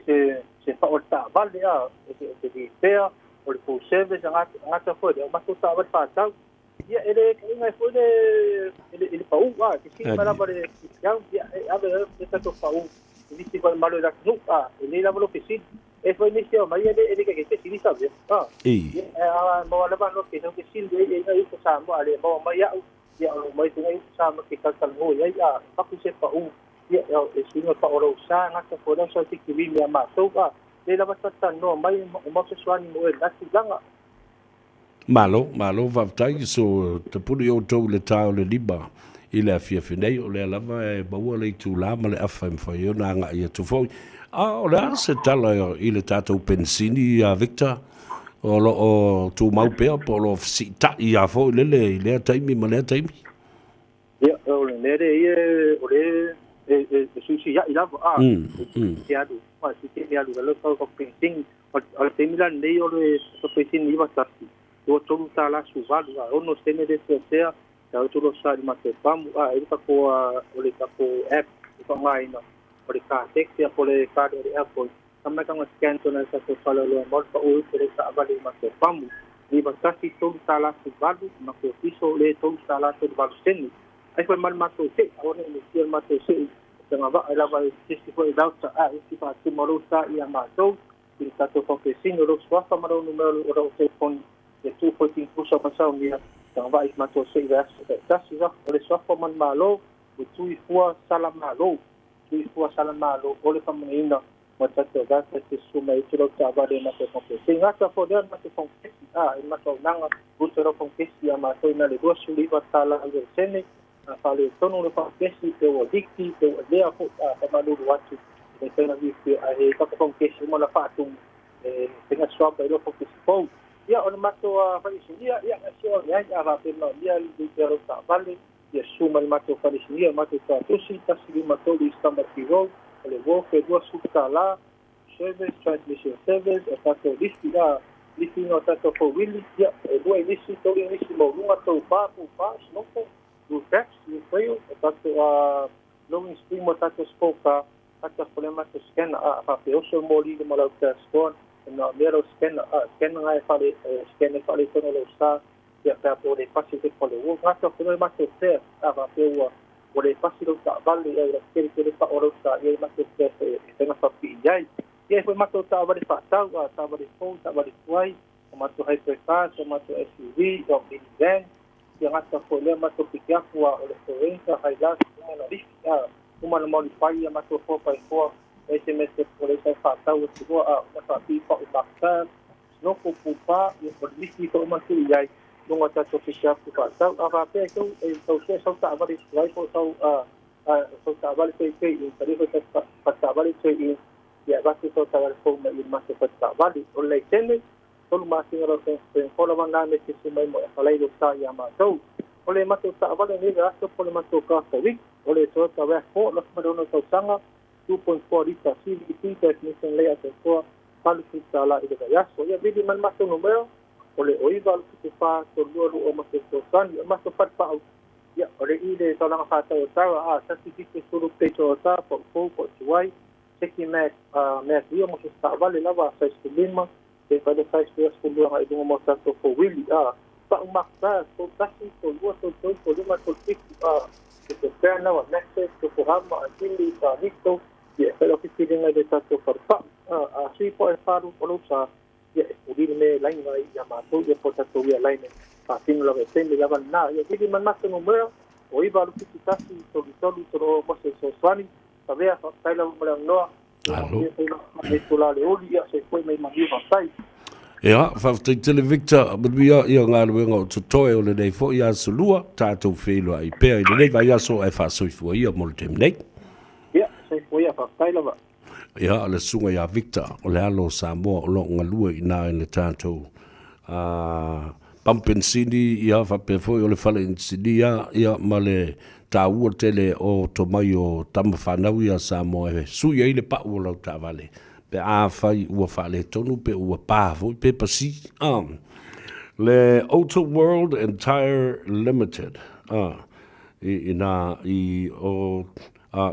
se se pa o le taavale e se lipea o le full service gata foi le matou taavale faatau ia e le kaiga foi le le pau te sili mai lava le discount ia e ave le tatou pau nisi foi malo i le atunuu e lei lava lo fesili e foi nisi o mai e le keke fesili sa vea I. ia maua lava no ke ke sili e e i ko Samoa le maua mai au ia o mai tunga i Samoa ke kalkalanoa i ai paku se pau ia e suiga pa o lou sa gata foi lea sa tikili mea matou le lava tatalanoa mai o mau fesoasoani mo e la tulaga. Malo, malo, faafetai so tapuni outou i le ta o le 5 i le afiafi nei, o lea lava e maua le itulā ma le afa e mafai ai ona agai atu foi. A o le a se tala i le tatou penisini ia Victor? O lo o tumau pea po o lo o fesiitai ia foi lele i lea taimi ma lea taimi? Ia o le mea lea ia o le e suisia'i lava te alu si te alu lalo tau ka penisini o le taimi la lenei o le penisini 91 23 tala 18 6 sene le seasea tau tulo sa i matou pamu e le tatou o le tatou app e faaaogaina o le car taxi po o le card o le airport tamai taga scan tona tatou faleoloa mo le pau i le taavale i matou pamu 91 3 tala 18 matou fiso le 3 tala 38 sene ai foi ma le matou se'i aua ne i mesia le matou se'i tagava'a lava e sesi foi lauta isi faatuma lou sa ia matou i le tatou faaopesini o lou suafa ma lou numero o lou telefoni ia tuu foi tigifusa ma saunia tagava'a i matou se'i vaiaso ta'itasi o le suafa ma le malo ua tui fua sala malo tui fua sala malo o le faamanuiaina ma tatou gata te susu mai atu lau taavale matou faaopesini gata fo lea matou faaopesi e matou aunaga uta lau faaopesi ia matou ina le 29 tala 9 sene faaletonu le faaopesi pe ua liki pe ua lea foi faamalulu atu le faiga vifia ae tatou faaopesi uma la faatumu e faiga swapa i lo faaopesi fou ia o le matou faleisinia ia gasea o leai a faapena ia le lau taavale ia susu mai le matou faleisinia matou tatusi 153 East Tamaki Road o le Wolf e 20 tala service transmission service o tatou lifi lifiina o tatou four-wheel ia e lua inisi tolu inisi mauluga tou pa pupa snorkel roof racks roof rail o tatou lowering spring mo tatou sport car ata fo le matou scanner faapeoso moli le ma lau score na mea lau scanner scanner ngai fale scanner fale tono lau sa ia pe po le pasi te fale ua gata fo le matou fare faapea ua ua le pasi lau taavale ia la kele kele pa o lau sa ia matou fare e faiga faapii ai ia foi matou taavale faatau taavale fou taavale tuai o matou hypercar o matou SUV o minivan ia gata foi lea matou pikiapu o le Forenza Hilux uma na lifi uma na modify ia matou 4x4 SMS po le sa faatau atu loa na faapii pa'u makta Nofo Pūpā, ia o le misi foi uma tuu i ai luga o tatou fisiapu faatau. A faapea e tau e tau sue sau taavale tuai po o sau sau taavale trade in, talia foi faletaavale trade in, ia avatu sau taavale fou mai i le matou faletaavale. O le laisene, tolu masina lau fenfola lava na me te mai mo e afalai lou sa ia matou. O le matou taavale nei le aso po o le matou car for week, o le Toyota RAV4 2006 tausaga, 2.4 lita CVT transmission layout atoa, $80 i le vaiaso. Ia vili mai le matou numera, o le 09 74 32 20 ma fesoasoani. O le matou falepau, ia, o le i le taulaga faatau o Tara, a 170 plate Toyota, po o fou po o tuai, seki mag, mag wheel mo se taavale lava, size 15, pe fai le size 22 agai i luga mo tatou fouwili. A, pau Mark Tire, 31, 32, 33, 35, 37, a, se te pea nawa, Maxxis, Yokohama, Achilles, a, Nitto, ia e fai lau filifiliga i le tatou falepau. A, a sui po e falu o lou sa, ia e puli le mea e laina ai ia matou, ia po o tatou ia laina faatino lava e taimi lava lena. Ia vili mai le matou numera, o 9 8 71 33 30 mo se fesoasoani. Savea, faafetai lava mo le avanoa. Alo. Ia itula le uli, ia soifua ma ia manuia, faafetai. Ia, faafetai tele Victor, manuia ia galuega o totoe o lenei foi aso lua, tatou feiloai pea i lenei vaiaso ae faasoifua ia mo le taimi nei. Ia, soifua ia, faafetai lava. Ia, le susuga ia Victor, o le alo o Samoa o lo o galue i ina i le tatou pamu penisini, ia faapea foi o le fale inisinia, ia ma le taua tele o tomai o tama fanau ia a Samoa e sui ai le pau o lau taavale pe afai ua faaletonu pe ua pa foi pe pasi. Le Auto World and Tire Limited i ina i o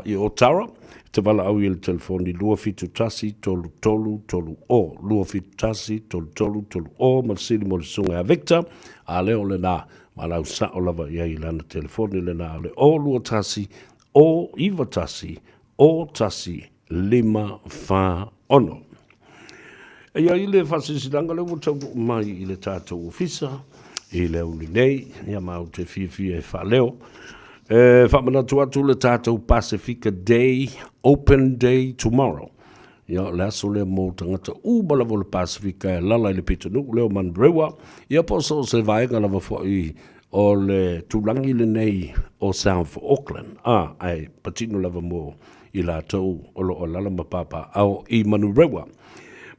i Otara, te valaau i le telefoni 271 33 30, 271 33 30 ma le sili mo le susuga ia Victor, a lea o lena, valaau sao lava i ai i lana telefoni lena o le 0 21 0 91 0 1 5 4 6. E i ai le faasilasilaga lea ua taunuu mai i le tatou ofisa i le aoauli nei, ia ma ou te fiafia e faaleo. E faamanatu atu le tatou Pasifika Day, Open Day tomorrow. Ia, o le aso lea mo tagata uma lava o le Pasifika e alala i le pitonuu lea o Manurewa, ia po o so o se vaega lava foi o le tulagi lenei o South Auckland, a, ae patino lava mo i latou o lo o alala ma papaaao i Manurewa.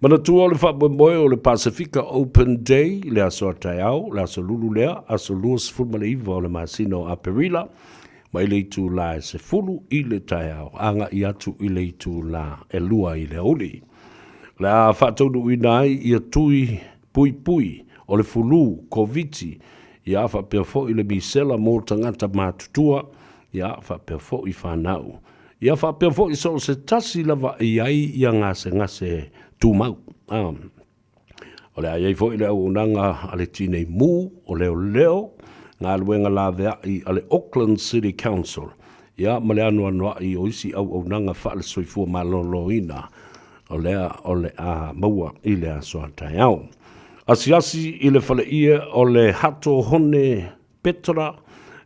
Manatua o le faamoemoe o le Pasifika Open Day i le aso a taeao, le aso Lulu lea, aso 29 o le masina o Aperila, mai le itulā e 10 i le taeao agai atu i le itulā e 2 i le aoauli. O le a faataunuuina ai ia tui puipui o le fulu Koviti, ia faapea foi le misela mo tagata matutua, ia faapea foi fanau, ia faapea foi so o se tasi lava e i ai ia gasegase tumau. O le a i ai foi le auaunaga a le Tinei Mu o Leoleo, galuega laveai a le Auckland City Council, ia ma le anoanoai o isi auaunaga faale-soifua maloloina o lea o le a maua i le aso a taeao. Asiasi i le faleie o le Hato Hone Petra,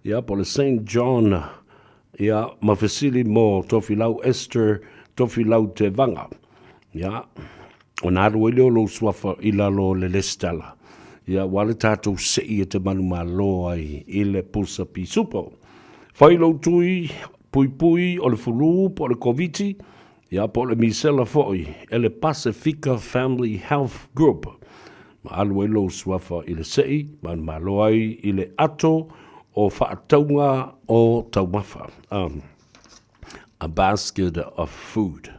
ia po o le Saint John, ia ma fesili mo Tofilau Esther Tofilau Tevaga. Ia, ona alu ai lea o lou suafa i lalo o le lesitala. Ia, ua le tatou sei e te manumalo ai i le pusa pisupo. Fai lou tui puipui o le fulu po o le Koviti, ia po o le misela foi e le Pasifika Family Health Group. Ma alu ai lou suafa i le sei, manumalo ai i le ato o faatauga o taumafa. A basket of food.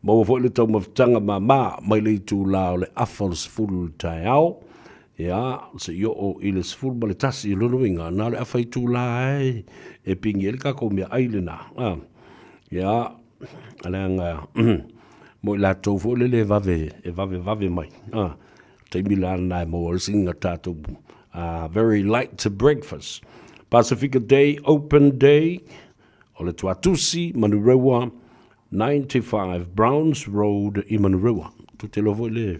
Maua foi le taumafataga māmā mai le itulā o le afa o le 10 i le taeao, ia, seia oo i le 11 i lona uiga, na o le afa itulā e, e pingi ai le tatou meaai lena. Ia, leaga mo i latou foi lele e vave, e vavevave mai. Taimi la lena e maua ai sina tatou very light to breakfast. Pasifika Day, Open Day, o le Tuatusi, Manurewa, 95 Browns Road i Manurewa. Tou te iloa foi le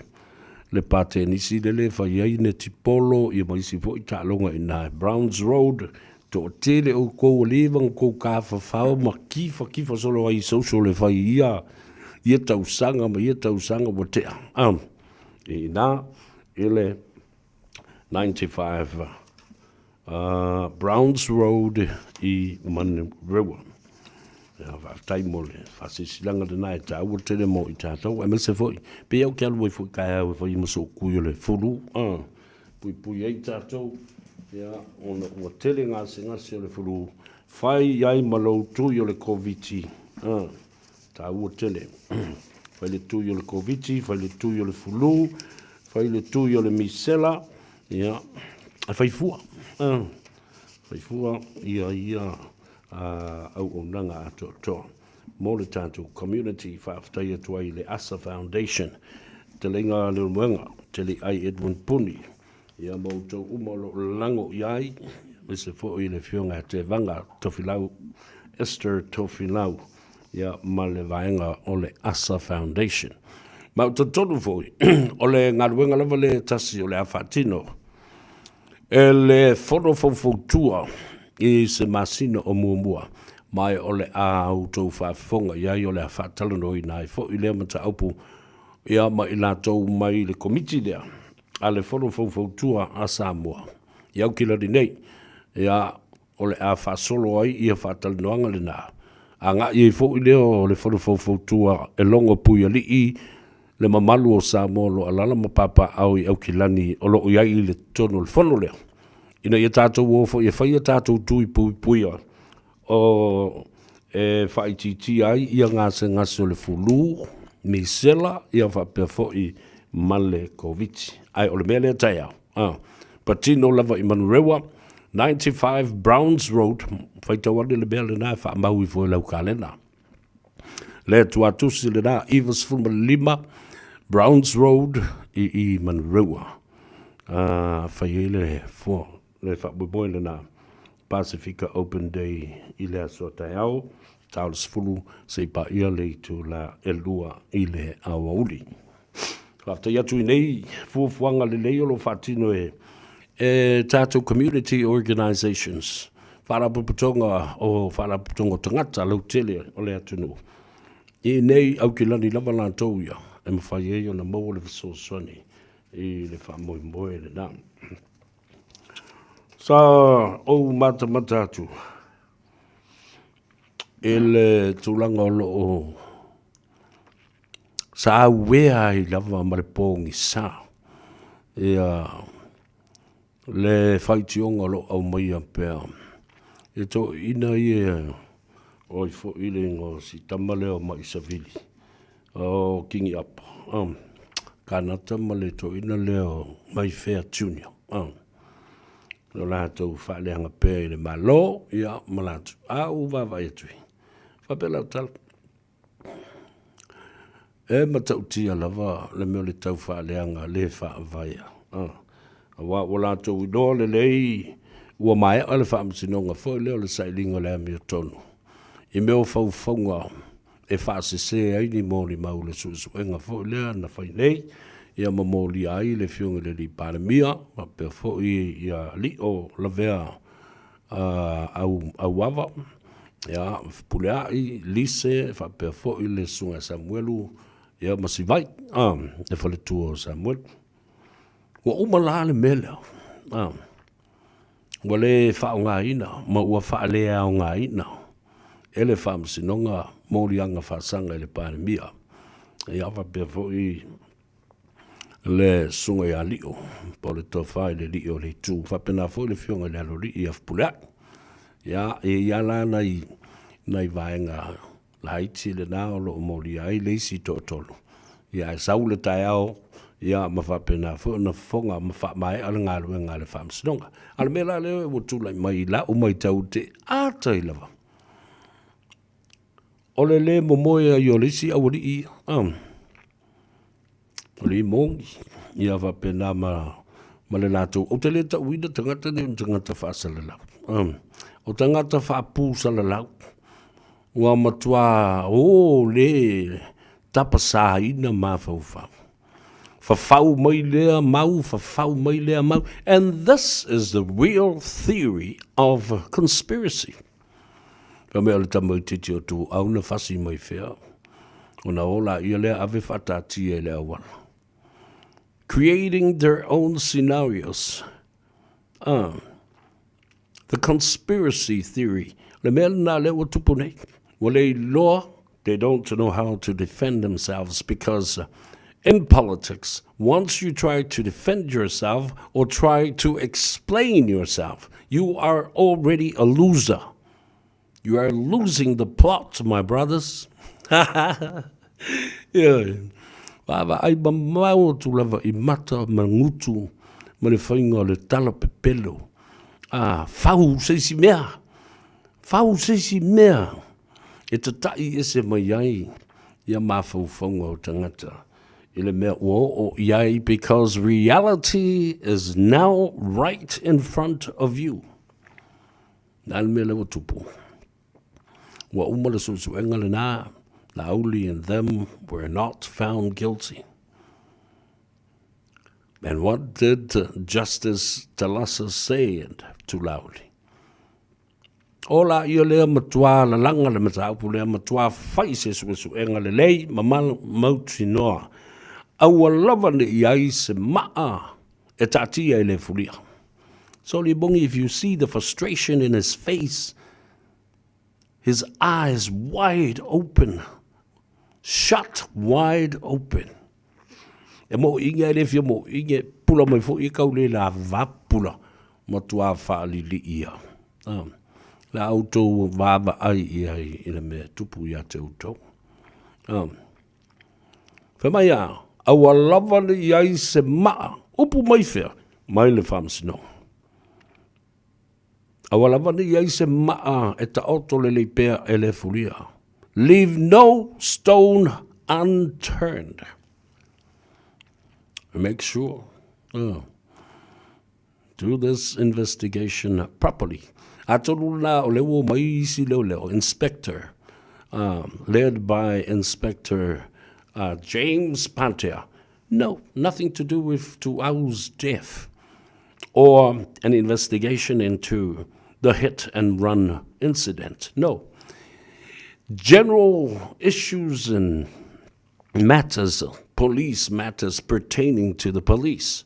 le pa tenisi lele e fai ai netipolo ia ma isi foi taaloga i ina i Browns Road. Toatele outou ua leva ona outou tafafao ma kifakifa solo ai i social e fai i ia ia tausaga ma ia tausaga ua tea. I ina. i le 95 Browns Road i Manurewa. Ia, faafetai mo le faasilasilaga lena e taua tele mo i tatou, aemaise foi pei ou te alu ai foi taeao e fai ma sookui o le fulu, puipui ai tatou, ia, ona ua tele gasegase o le fulu, fai ai ma lou tui o le Koviti, taua tele. Fai le tui o le Koviti, fai le tui o le fulu, fai le tui o le misela, ia, e fai fua, fai fua ia ia auaunaga atoatoa mo le tatou community. Faafetai atu ai i le ASA Foundation, Fetalaiga Leulumoega, Teliai Edwin Puni, ia ma outou uma o lo o lago i ai, aemaise foi le Afioga ia Tevaga Tofilau, Esther Tofilau, ia ma le vaega o le ASA Foundation. Ma ou talitonu foi, o le galuega lava lea e tasi o le a faatino e le Fono Faufautua i se masina o muamua, ma o le a outou faafofoga i ai, o le a faatalanoaina ai foi lea mataupu ia ma i latou mai le Komiti lea a le Fono Faufautua a Samoa i Aukilani nei, ia, o le a faasolo ai ia faatalanoaga lena, agai ai foi lea o le Fono Faufautua e logo Puialii le mamalu o Samoa o lo o alaala ma papaaao i Aukilani o lo o i ai i le totonu o le fono lea, ina ia tatou o foi e fai a tatou tui puipuia o e faaitiitia ai ia gasegase o le fulu, misela, ia faapea foi ma le Koviti. Ae o le mea lea taeao, patino lava i Manurewa, 95 Browns Road, faitau ane le mea lena e faamau ifo i lau kalena. Le tuatusi lena, 95 Browns Road i i Manurewa. Fai ai le fua, le faamoemoe lena. Pasefika Open Day i le aso a taeao, ta o le 10 seia paia le itula e 2 i le aoauli. Faafetai atu i nei fuafuaga lelei o lo o faatino e e tatou community organisations, faalapotopotoga o faalapotopotoga o tagata lautele o le atunuu. I nei Aukilani lava latou ia e mafai ai ona maua le fesoasoani i le faamoemoe lena. Sa ou matamata atu i le tulaga o lo o sa auea ai lava ma le pogisa ia le faitioga o lo o aumaia pea e toeaiina ia o ai foi le igoa o si tama lea o Maisavili o Kingi Apa, Kanata ma le toeaina lea o Maifea Junior, lo latou faaleaga pea i le Malo, ia ma latou. A ou vaavaai atu i, faapea lau tala, e matautia lava le mea o le tau faaleaga le faavaea, aua ua latou iloa lelei ua maea le faamasinoga foi lea o le sailiga o le amiotonu i mea o faufauga e faasese ai ni molimau i le suesuega foi lea na fai nei, ia ma molia ai le Afioga i le Alii Palemia, faapea foi ia Lio Lavea Auava, ia, Fepuleai, Lise, faapea foi le Susuga ia Samuelu, ia ma Sivai, le faletua o Samuelu. Ua uma la le mea lea, ua le faaaogaina ma ua faaleaogaina e le Faamasinoga moliaga faasaga i le Palemia, ia faapea foi le Susuga ia Lio, po o le Tofa i le Alii o le Itu, faapena foi le Afioga i le Aloalii ia Fepuleai. Ia, e i ai lava la nai vaega laiti lena o lo o molia ai le isi toatolu. Ia ae sau le taeao, ia ma faapena foi ona fofoga ma faamaea le galuega a le Faamasinoga. A o le mea la lea ua tulai mai i lau matau te ata ai lava, o le lē momoe ai o le isi aualii ia, o le imogi, ia faapena ma ma le latou. Ou te le tauina tagata nei o ni tagata faasalalau, o tagata faapusalalau, ua matua o le tapasaina mafaufau. Fafau mai lea mau, fafau mai lea mau. And this is the real theory of conspiracy. Fai mai o le tamaitiiti o Tuuau na fasi mai fea, ona o laia lea ave faataatia i le auala. Creating their own scenarios. Ah. The conspiracy theory. Le mea lena lea ua tupu nei. Ua le iloa, they don't know how to defend themselves because in politics, once you try to defend yourself or try to explain yourself, you are already a loser. You are losing the plot, my brothers. Ioe. Vaavaai mamao atu lava i mata ma gutu ma le faiga o le tala pepelo. A, fau se isi mea. Fau se isi mea e tataʻi ese mai ai ia mafaufauga o tagata i le mea ua oo i ai because reality is now right in front of you. Na le mea lea ua tupu. Ua uma le suesuega lena, Laauli and them were not found guilty. And what did Justice Talasa say to Laauli? O la ia lea matuā lalaga le mataupu lea matuā fai se suesuega lelei ma mautinoa. Aua lava ne i ai se maa e taatia i le fulia. So Libongi, if you see the frustration in his face, his eyes wide open, shut wide open. E mo inge le fia mo inge pula mai fo i kau le la va pula matua whaalili ia. Um, la autou vava ai ia i le mea tupu ia te utou. Um, Fai mai a, aua lava ne i ai se maa, upu mai fea, mai le Faamasinoga. Aua lava ne i ai se maa e taoto lelei pea e le fulia. Leave no stone unturned. Make sure. Oh. Do this investigation properly. Atonu la o le ua mai isi leoleo, inspector, um, led by Inspector uh, James Pantea. No, nothing to do with Tuau's death or an investigation into the hit and run incident. No. General issues and matters, police matters pertaining to the police.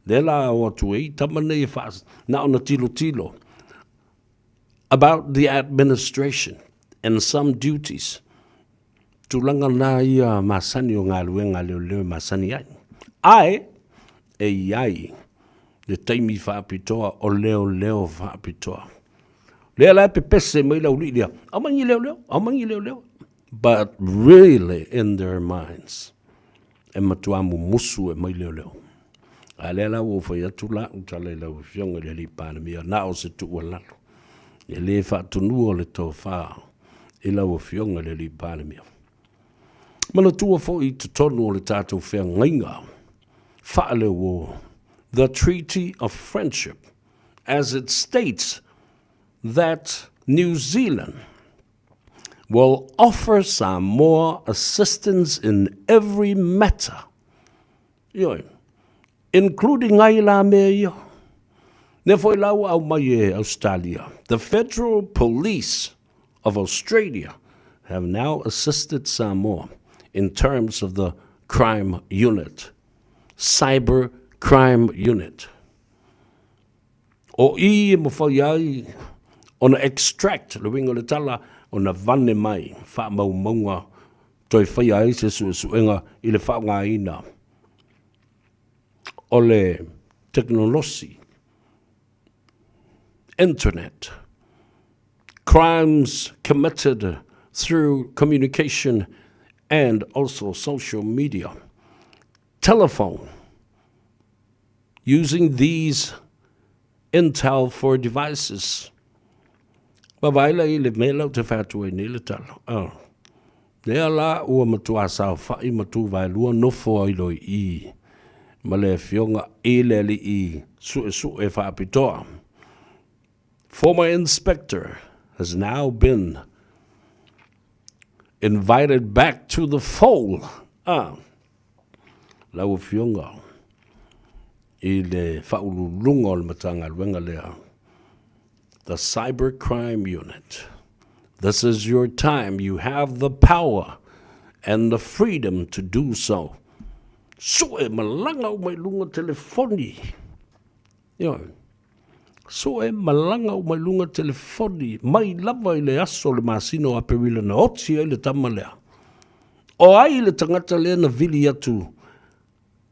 Lea la o atu ai tama nei e wha, na ona tilo tilo about the administration and some duties. Tulaga nā ia masani o galuega leoleo e masani ai. Ae, e i ai le taimi faapitoa o leoleo faapitoa. Lea la e pepese mai le auli'i lea, aumai ni leoleo, aumai ni leoleo. But really in their minds, e matua mumusu e mai leoleo. A lea la ua ou fai atu la u tala i lau Afioga i le Alii Palemia, na o se tuualalo, e le faatunua le tofa i lau Afioga i le Alii Palemia. Manatua foi i totonu o le tatou feagaiga faaleuo, the Treaty of Friendship, as it states that New Zealand will offer Samoa assistance in every matter. Ioe, including ai la mea ia. Ne foi la ua aumai e Australia. The Federal Police of Australia have now assisted Samoa in terms of the crime unit, cyber crime unit. O i e mawhai ai ona extract le uiga o le tala ona vane mai faamaumauga toe faia ai se suesuega i le faaaogaina o le tekonolosi, internet, crimes committed through communication and also social media, telephone, using these intel for devices. Vaavaai la i le mea lea ou te fai atu ai nei le tala. Oh. Lea la ua matuā saofaʻi ma Tuvaelua nofo ai loa i i ma le afioga i le alii suesue faapitoa. Former inspector has now been invited back to the fold. Ah. Lau Afioga i le Faauluuluga o le Matagaluega lea, the Cyber Crime Unit. This is your time. You have the power and the freedom to do so. Sue malaga uma i luga telefoni. Ioe. Sue malaga uma i luga telefoni mai lava i le aso o le masina o Aperila na oti ai le tama lea. O ai le tagata lea na vili atu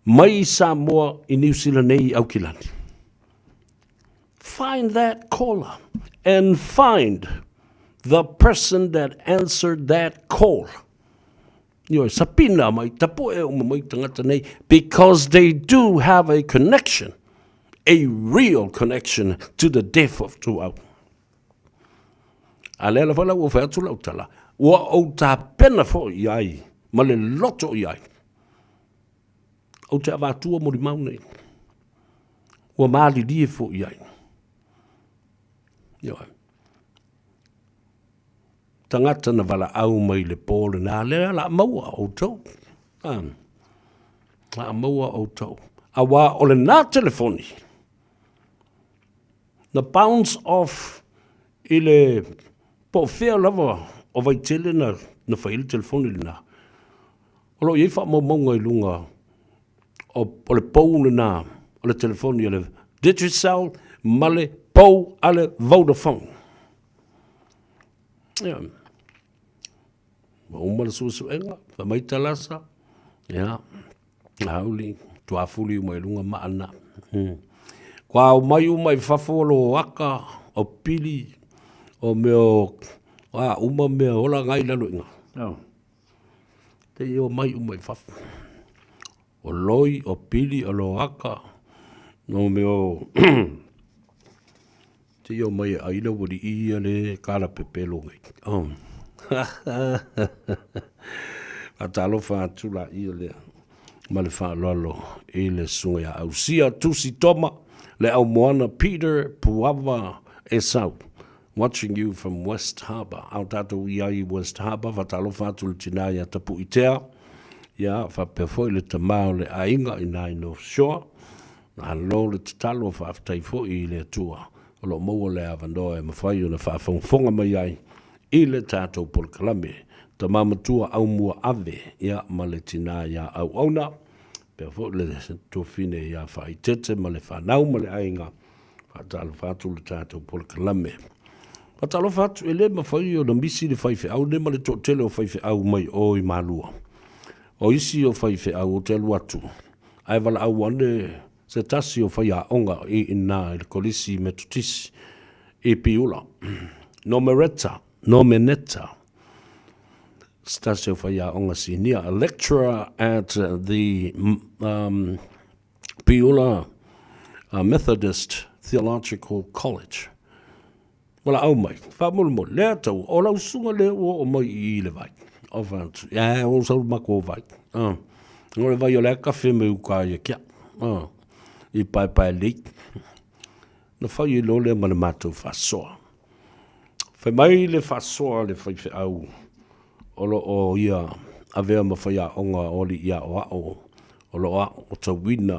mai i Samoa i Niu Sila nei i Aukilani? Find that caller and find the person that answered that call. Ioe, sapina mai, tapuʻe uma mai tagata nei, because they do have a connection, a real connection to the death of Tuau. A lea lava la ua fai atu lau tala, ua ou tapena foi i ai, ma le loto i ai. Ou te avatua molimau nei. Ua malilie foi i ai. Ioe. Tagata na valaau mai le po lena, lea la maua outou. Ah, la maua outou. Aua o lena telefoni, na bounce off i le po o fea lava o Vaitele na, na fai ai le telefoni lena. O lo o i ai faamaumauga i luga o, o le pou lena o le telefoni a le Digicel ma le pou a le Vodafone. Ia. Ua uma le suesuega, fai mai Talasa, ia, auli, tuafuli uma i luga maana. Kua ao mai uma i fafo o lo aka, o pili, o mea o, a, uma mea ola ngai lalo inga. No. Te i o mai uma i fafo. O loi, o pili, o lo aka, no mea o, Te i o mai e ai le wari i ia le kala pepelo ngai. Oh. A talofa atu la ia lea ma le faaaloalo i le susuga ia Ausia Tusi Toma, le au moana Peter Puava Esau, watching you from West Harbour. A o tātou i ai i West Harbour, faatalofa atu le tinā ia Tapuitea, ia faapea foi le tamā o le aiga i nā i North Shore. Malo le tatalo, faafetai foi i le Atua o lo o maua le avanoa e mafai ona faafogafoga mai ai i le tatou polokalame. Tama matua Aumua Ave, ia, ma le tinā iā Auauna, pea foi le tuafine iā Faaitete ma le fanau ma le aiga, faatalofa atu le tatou polokalame. Faatalofa atu, e le mafai ona misi le faifeau nei ma le toatele o faifeau mai o i Malua. O isi o faifeau o te alu atu, ae valaau ane se tasi o faiaoga i ina i le Kolisi Metotisi i Piula. No Mereta, no Meneta, se tasi o faiaoga sinia, a lecturer at the um, Piula uh, Methodist Theological College. Valaau mai, faamolemole, lea tau, o lau susuga lea ua oo mai i i le vai. O whantu, ia, o sau mako o vai. O le vai o le kafe me uka ia kia. I pae pae lei. Na fai e lole ma le matou faasoa. Fai mai le faasoa le faifeau o lo o ia avea ma faiaoga o alii aoao o lo o aotauina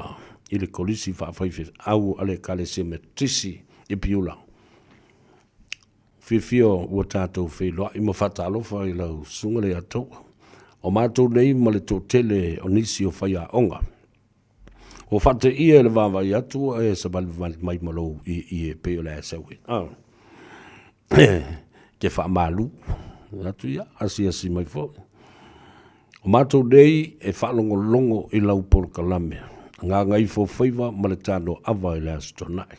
i le Kolisi Faafaifeau a le Ekalesia Metotisi i Piula. Fiafia ua tatou feiloai ma faatalofa i lau Susuga Leiataua. O matou nei ma le toatele o nisi o faiaoga. Ua faateia i le vaavaai atu ua e savalivali mai ma lou ieie pei o le ae sau ai. Ah. Ke faamalu atu ia, asiasi mai foi. O matou nei e faalogologo i lau polokalame, Gagaifofaiva ma le Tano Ava i le Aso Toonai.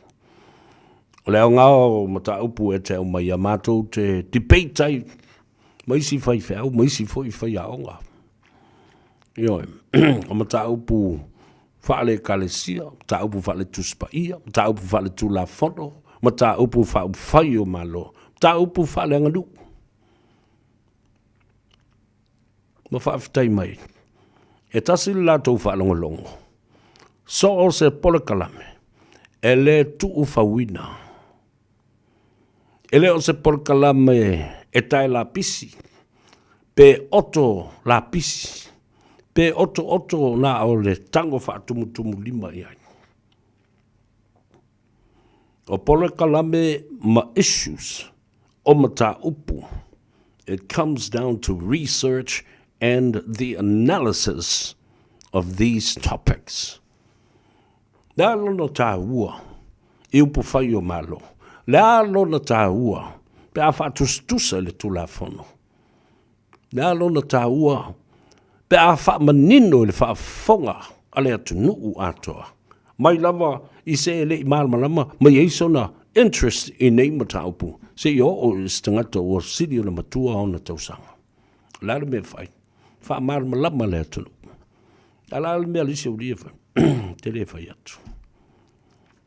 O le aoga o mataupu e te aumai ia matou te debate ai ma isi faifeau ma isi foi faiaoga. Ioe, o mataupu faale-ekalesia, mataupu faale-Tusi Paia, mataupu faale-Tulafono, mataupu faaupufai o Malo, mataupu faaleaganuu. Ma faafetai mai, e tasi le latou faalogologo, so o se polokalame e le tuufauina. E le o se polokalame e tae lapisi, pe oto lapisi, pe otooto na o le tago faatumutumulima i ai. O polokalame ma issues o mataupu, it comes down to research and the analysis. of these topics? Le a lona tāua i upu whai o Malo? Le a lona tāua pe a whaatusatusa i le Tulafono? Le a lona tāua pe a whaamanino i le whaafofoga a le atunuu atoa? Mai lava i se e le i malamalama ma i ai sona interest i nei mataupu seia oo i se tagata ua sili ona matua ona tausaga. O le a le mea e fai? Faamalamalama le atunuu. A o le a le mea a le isi aualii e fai? Te le fai atu.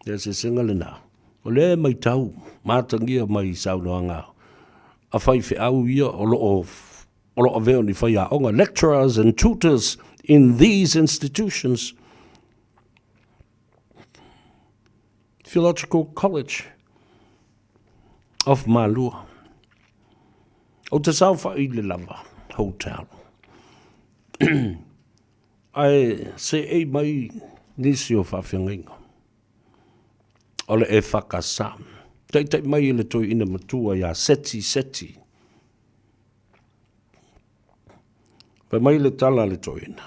Le eseesega lena. O lea e matau, matagia mai i saunoaga a faifeau ia o lo o o lo o avea o ni faiaoga, lecturers and tutors in these institutions. Theological College of Malua. Ou te saofai i le lava hotel. Ae seei mai nisi o faafeagaiga o le EFKS. Taitai mai i le toeaina matua ia Seti Seti. Fai mai le tala a le toeaina,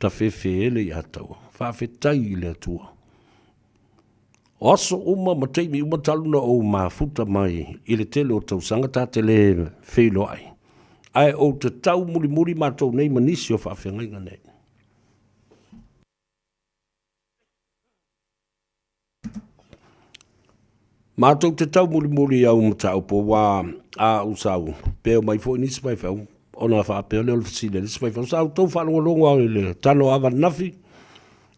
tafefeele ia taua, faafetai i le Atua. O aso uma ma taimi uma talu na ou mafuta mai i le tele o tausaga ta te le feiloai, ae ou te tau mulimuli matou nei ma nisi o faafeagaiga nei. Matou te tau mulimuli i au mataupu aua a ou sau, pe omai foi nisi faifeau, ona faapea lea o le fesili a le isi faifeau, sa outou faalogologo au i le talo ava ananafi?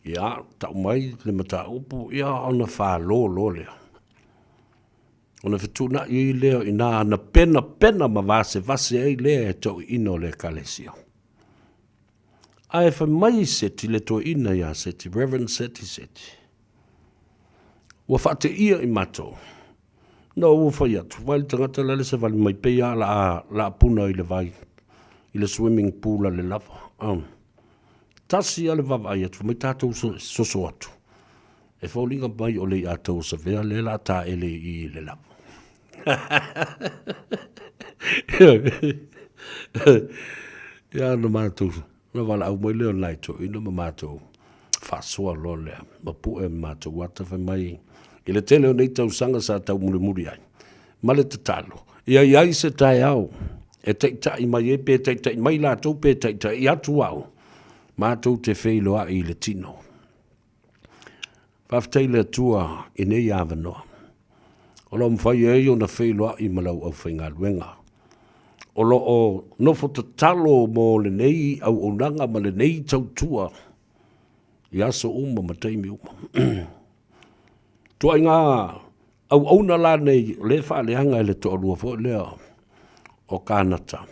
Ia, tau mai le mataupu, ia ona falo loa lea. Ona fetuunai ai lea i ina na penapena ma vasevase ai lea e toeaiina o le Ekalesia. Ae fai mai Seti, le toeaina ia Seti, Reverend Seti Seti, ua faateia i matou. Na ua fai atu, vai le tagata la le savali mai pei lava la a, la a puna i le vai, i le swimming pool a le lava. Um. Tasi lava le vaavaai atu, fai mai tatou soso atu. E foliga mai o le i'a tou savea lea la a taele i i le lava. Ia na matou, na valaau mai lea o nai toeaina ma matou faasoa loa lea, ma pue ma matou ata fai mai i le tele o nei tausaga sa taumulimuli ai, ma le tatalo, ia i ai se taeao e taitai mai ai, pe taitai mai latou pe taitai atu au, matou te feiloai i le tino. Faafetai i le Atua i nei avanoa o lo o mafai ai ona feiloai ma lau aufaigaluega o lo o nofo tatalo mo lenei auaunaga ma lenei tautua i aso uma ma taimi uma. Ituaiga auauna la nei o lea e faaleaga e le toalua foi lea o Kanata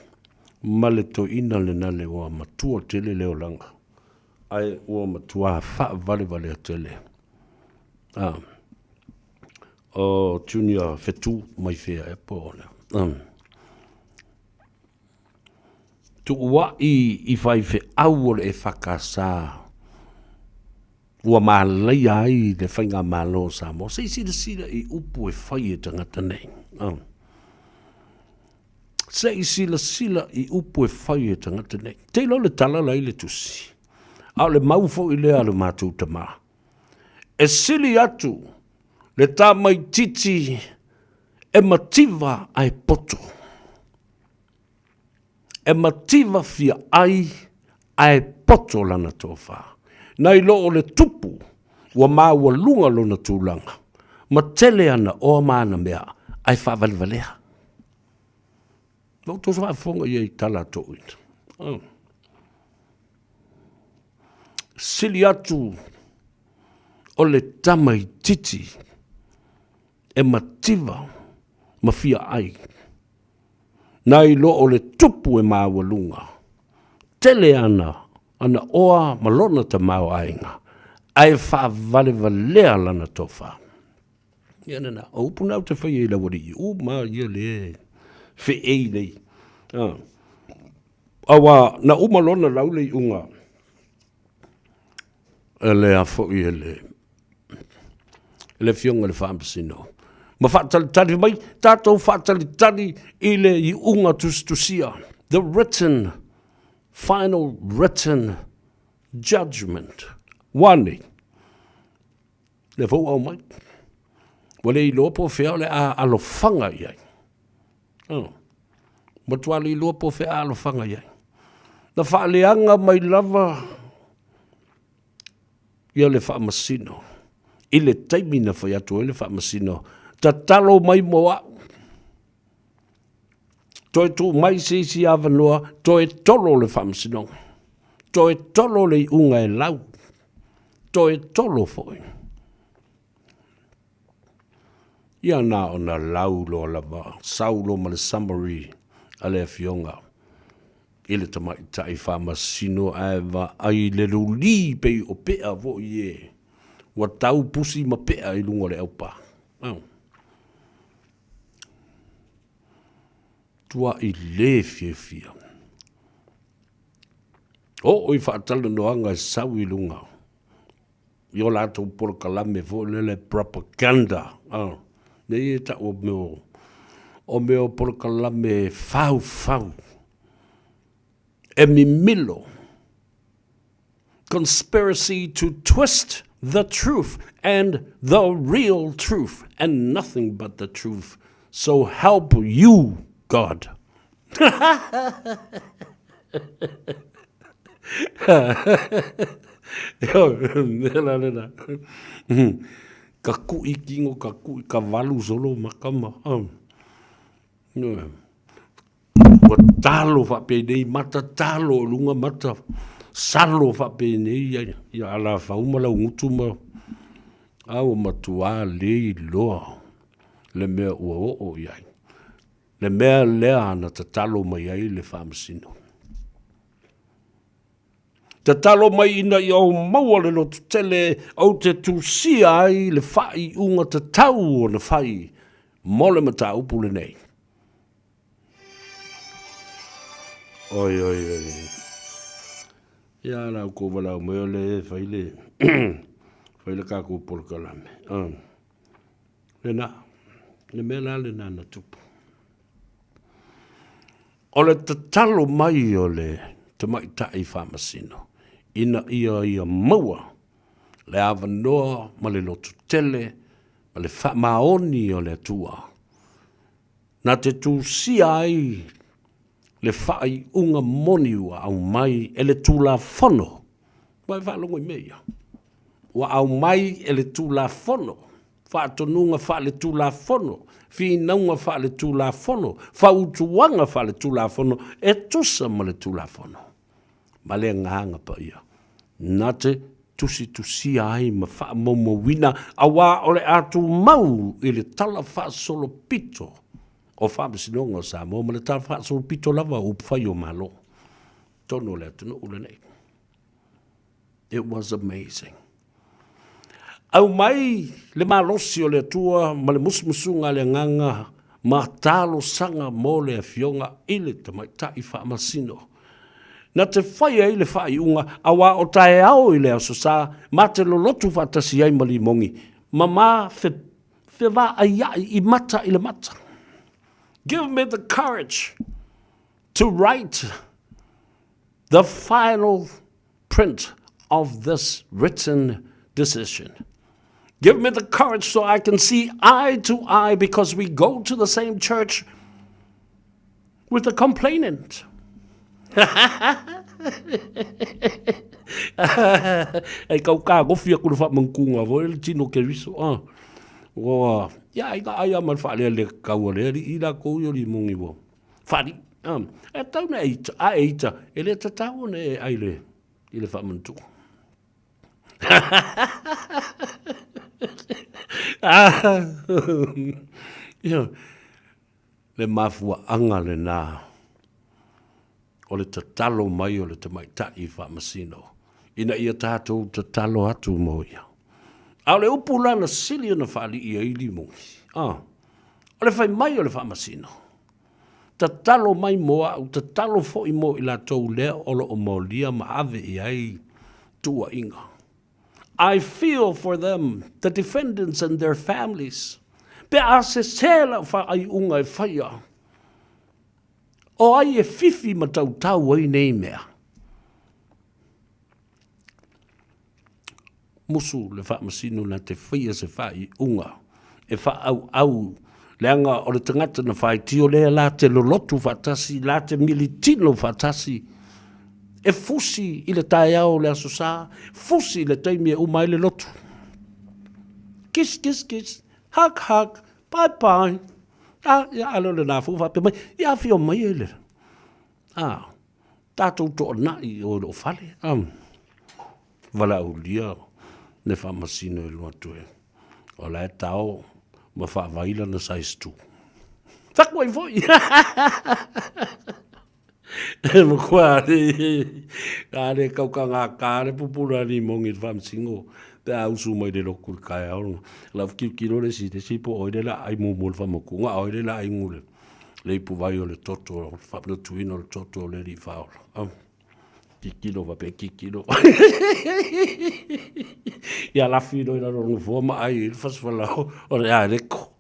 ma le toeaina lena le ua matua tele le olaga ae ua matua faavalevalea tele. Ah, o Junior Fetu mai fea e po o lea. Um. Tuuaʻi i faifeau o le EFKS ua malaia ai le faigamalo o Samoa. Se i silasila i upu e fai e tagata nei. Oh. Se i silasila i upu e fai e tagata nei. Te iloa le tala la i le tusi. A o le mau foi lea a le matou tamā. E sili atu le tamaitiiti e mativa ae poto. E mativa fia ai ae poto lana tofa. Nai lo o le tupu ua maualuga lona tulaga, ma tele ana oa ma ana mea ae faavalevalea. Na outou faafofoga i ai i tala a toeaiina. Oh. Sili atu o le tamaitiiti e mativa ma fia ai, nai lo o le tupu e maualuga, tele ana ana oa ma lona tamaoaiga, ae faavalevalea lana tofa. Ia nana, o upu na ou te faia i lau alii, uma ia le feei nei. Ah. Aua na uma lona lau le iuga e le a foi e le le afioga i le Faamasino. Ma faatalitali mai, tatou faatalitali i le iuga tusitusia, the written, final written. Judgment. Ua nei. Lea foi ua aumai. Ua le iloa po o fea o le a alofaga i ai. Oh. Matua le iloa po o fea a alofaga i ai. Na faaleaga mai lava ia le faamasino i le taimi na fai atu ai le faamasino, tatalo mai mo au. Toe tuu mai se isi avanoa, toe tolo le faamasinoga. Toe tolo le iuga e lau. Toe tolo foi. Ia na ona lau loa lava, sau loa ma le summary a le afioga i le tamaitai faamasino ae vaai le luli pei o pea foi e ua tau pusi ma pea i luga o le aupa. Oh. Tua'i le fiafia. Oo i faatalanoaga e sau i luga i o latou polokalame foi lele propaganda. Oh. Nei e tau o mea o, o mea o polokalame faufau e mimilo. Conspiracy to twist the truth and the real truth and nothing but the truth. So help you, God. Mea la lena. Ka kuʻi kino, ka kuʻi, ka walu solo maka ma. Ua talo faapenei, mata talo i luga mata salo faapenei ia, ia alafau ma laugutu ma a ua matuā le iloa le mea ua oo i ai. Le mea lea na tatalo mai ai le Faamasino. Tatalo mai ina ia ou maua le lototele ou te tusia ai le faaiuga tatau ona fai mo le mataupu lenei. Oi, oi, oi. Ia la outou valaau mai o le fai le, fai le tatou polokalame. Lena, le mea la lena na tupu. O le tatalo mai o le tamaitai faamasino ina ia ia maua le avanoa ma le lototele ma le faamaoni o le Atua na te tusia ai le faaiuga moni ua aumai e le Tulafono. Ua e faalogo i mea ia? Ua aumai e le Tulafono, faatonuga faale-Tulafono, finauga faale-Tulafono, fautuaga faale-Tulafono e tusa ma le Tulafono ma le Agaga Paia na te tusitusia ai ma faamaumauina, aua o le a tumau i le Tala Faasolopito o Faamasinoga o Samoa ma le Tala Faasolopito lava o upufai o Malo totonu o le atunuu lenei. It was amazing. Aumai le malosi o le Atua ma le musumusuga a le Agaga ma talosaga mo le Afioga i le Tamaitai Faamasino. Na te fai ai le faaiuga aua o taeao i le Aso Sa ma te lolotu faatasi ai ma Limogi ma ma fevaaiai i mata i le mata. Give me the courage to write the final print of this written decision. Give me the courage so I can see eye to eye because we go to the same church with the complainant. Ei kau ka gofi aku le whamankunga fo le tino ke riso. Ah. Ua, ia ai ka ai ama le whaalea le kaua le ali i la kou i oli mungi wo. Whaali. Ah. E tau na eita, a eita, e le tatau ona e ai le, i le whamantu. Ah. Ia, le mafuaaga lena o le tatalo mai o le tamaitai faamasino ina ia tatou tatalo atu mo ia. A o le upu la na sili ona faalii ai Limogi, ah, o le fai mai o le faamasino, tatalo mai mo au, tatalo foi mo i latou lea o lo o molia ma ave i ai tuuaiga. I feel for them, the defendants and their families. Pe a sesē lau faaiuga e faia, o ai e fifi ma tautau ai nei mea? Musu le Faamasino na te faia se faaiuga e faaauau leaga o le tagata na faitio lea la te lolotu faatasi, la te militino faatasi, e fusi i le taeao o le Aso Sa, fusi i le taimi e uma ai le lotu. Kiss, kiss, kiss, hug, hug, bye, bye. A, ia, a le o lena foi faapea mai, ia afio mai e le, a, tatou toanai i o i lou fale, a. Valaaulia le faamasino e lua atu e, o la e tao ma faavai lana size 2. Taku ai foi! E makua a le kaukaga ka le pupula ni mongi le faamasino pe a usu mai le loku le kaeao. La kilokilo le si le si po oi le la ai mumu le faamakuga a oi le la ai ngule le ipu vai o le toto o le faamatuina o le toto o le alii faaola. Kikilo faapea kikilo. Ia lafi loa i lalo o le nofoa ma ai i le fasifala o le aeleko.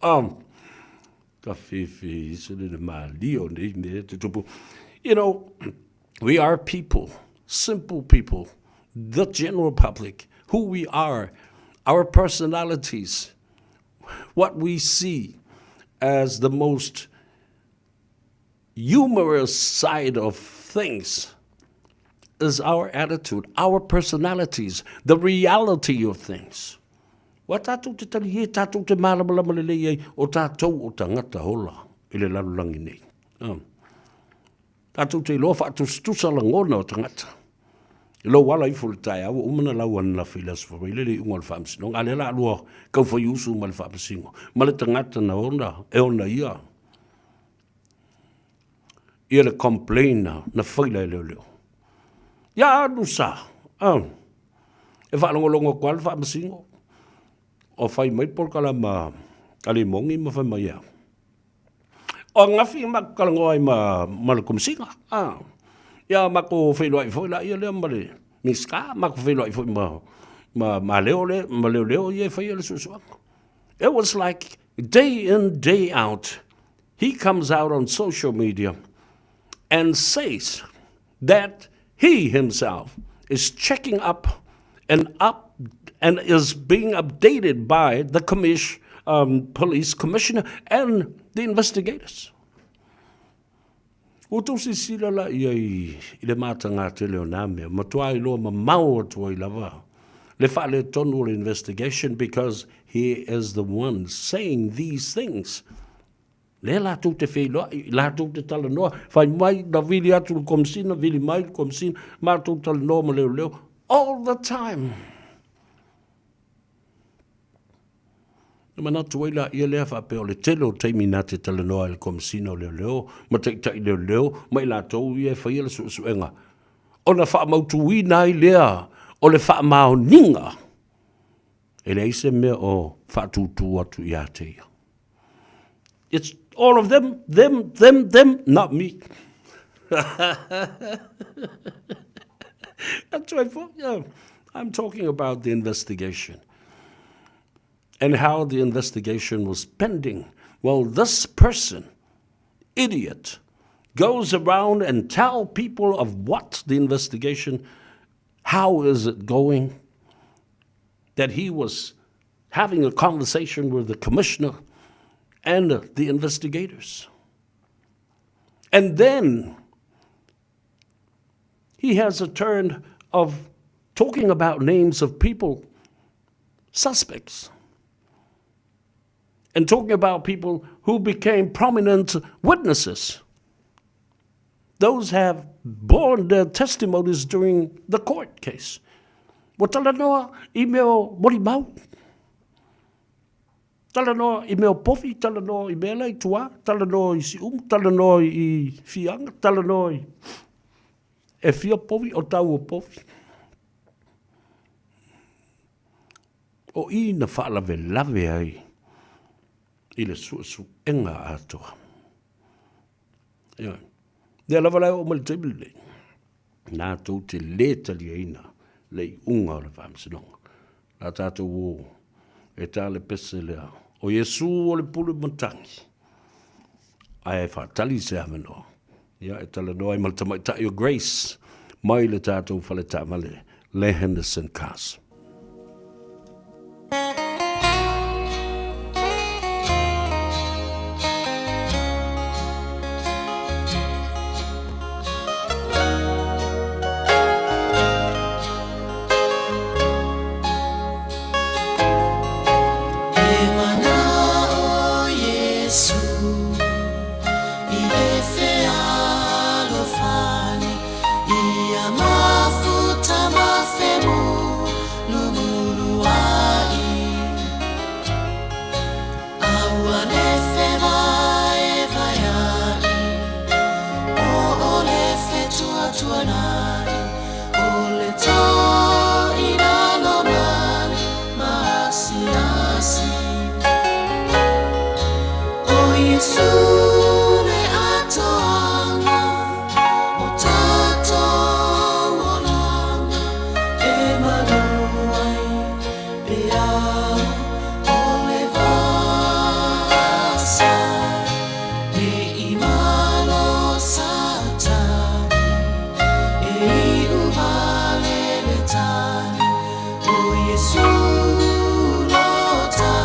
Ka fifi iso le malie o nei mea te tupu. You know, we are people, simple people, the general public, who we are, our personalities, what we see as the most humorous side of things is our attitude, our personalities, the reality of things. Ua tātou te tari e, tātou te mālamalama lelei ai o tātou o tangata hola i le lalolagi nei. Um, tātou te iloa whaatusatusa langona o tangata. I lou ala ifo le taeao, ua uma na lau ananafi i le Aso Faraile le iuga o le Faamasinoga, a lea la lua kau faiusu ma le Faamasino, ma le tagata na ona, e ona ia, ia le complain na, na faila e leoleo. Ia alu sa, ah, e faalogologo atu lava le Faamasino, o fai mai le polokalama a Lemongi ma fai mai e a. O ananafi matou talanoa ai ma, ma le Komesina, a. Ia matou feiloai foi laia lea ma le Minisita, matou feiloai foi ma, ma, ma leo le, ma leoleo ia e faia le suesuega. It was like day in, day out, he comes out on social media and says that he himself is checking up and up and is being updated by the commish, um, police commissioner and the investigators. Ua tou silasila la ia i, i le matagā tele o nā mea, matua iloa mamao atu ai lava le faaletonu o le investigation because he is the one saying these things. Lea latou te feiloai, latou te talanoa, fai mai na vili atu le Komesina, vili mai le Komesina, matou talanoa ma leoleo, all the time. Na manatu ai laia lea faapea o le tele o taimi na te talanoa ai le Komesina o Leoleo ma Taitai Leoleo ma i latou ia e faia le suesuega, ona faamautuina ai lea o le faamaoniga e leai se mea o faatūtū atu ia te ia. It's all of them, them, them, them, not me. That's right. Yeah. I'm talking about the investigation and how the investigation was pending. Well, this person, idiot, goes around and tell people of what the investigation, how is it going, that he was having a conversation with the commissioner and the investigators. And then he has a turn of talking about names of people, suspects, and talking about people who became prominent witnesses. Those have borne their testimonies during the court case. Ua talanoa i mea o molimau. Talanoa i mea o povi, talanoa i mea la i tua, talanoa i Siumu, talanoa i Fiaga, talanoa i... E fia povi o tau o povi. O i na faalavelave ai i le suesuega atoa. Ioe. Lea lava la e oo mai le taimi lenei, latou te lē taliaina le iuga o le faamasinoga. La tatou o e ta le pese lea, o Iesu o le pule matagi, ae faatali se avanoa, ia e talanoa ai ma le tamaitai o Grace mai le tatou faletaavale le Henderson Cars. Iesu le atoaga o tatou olaga e malu ai peau o le vasa ne i malo Satani e iu vale le tani o Iesu lota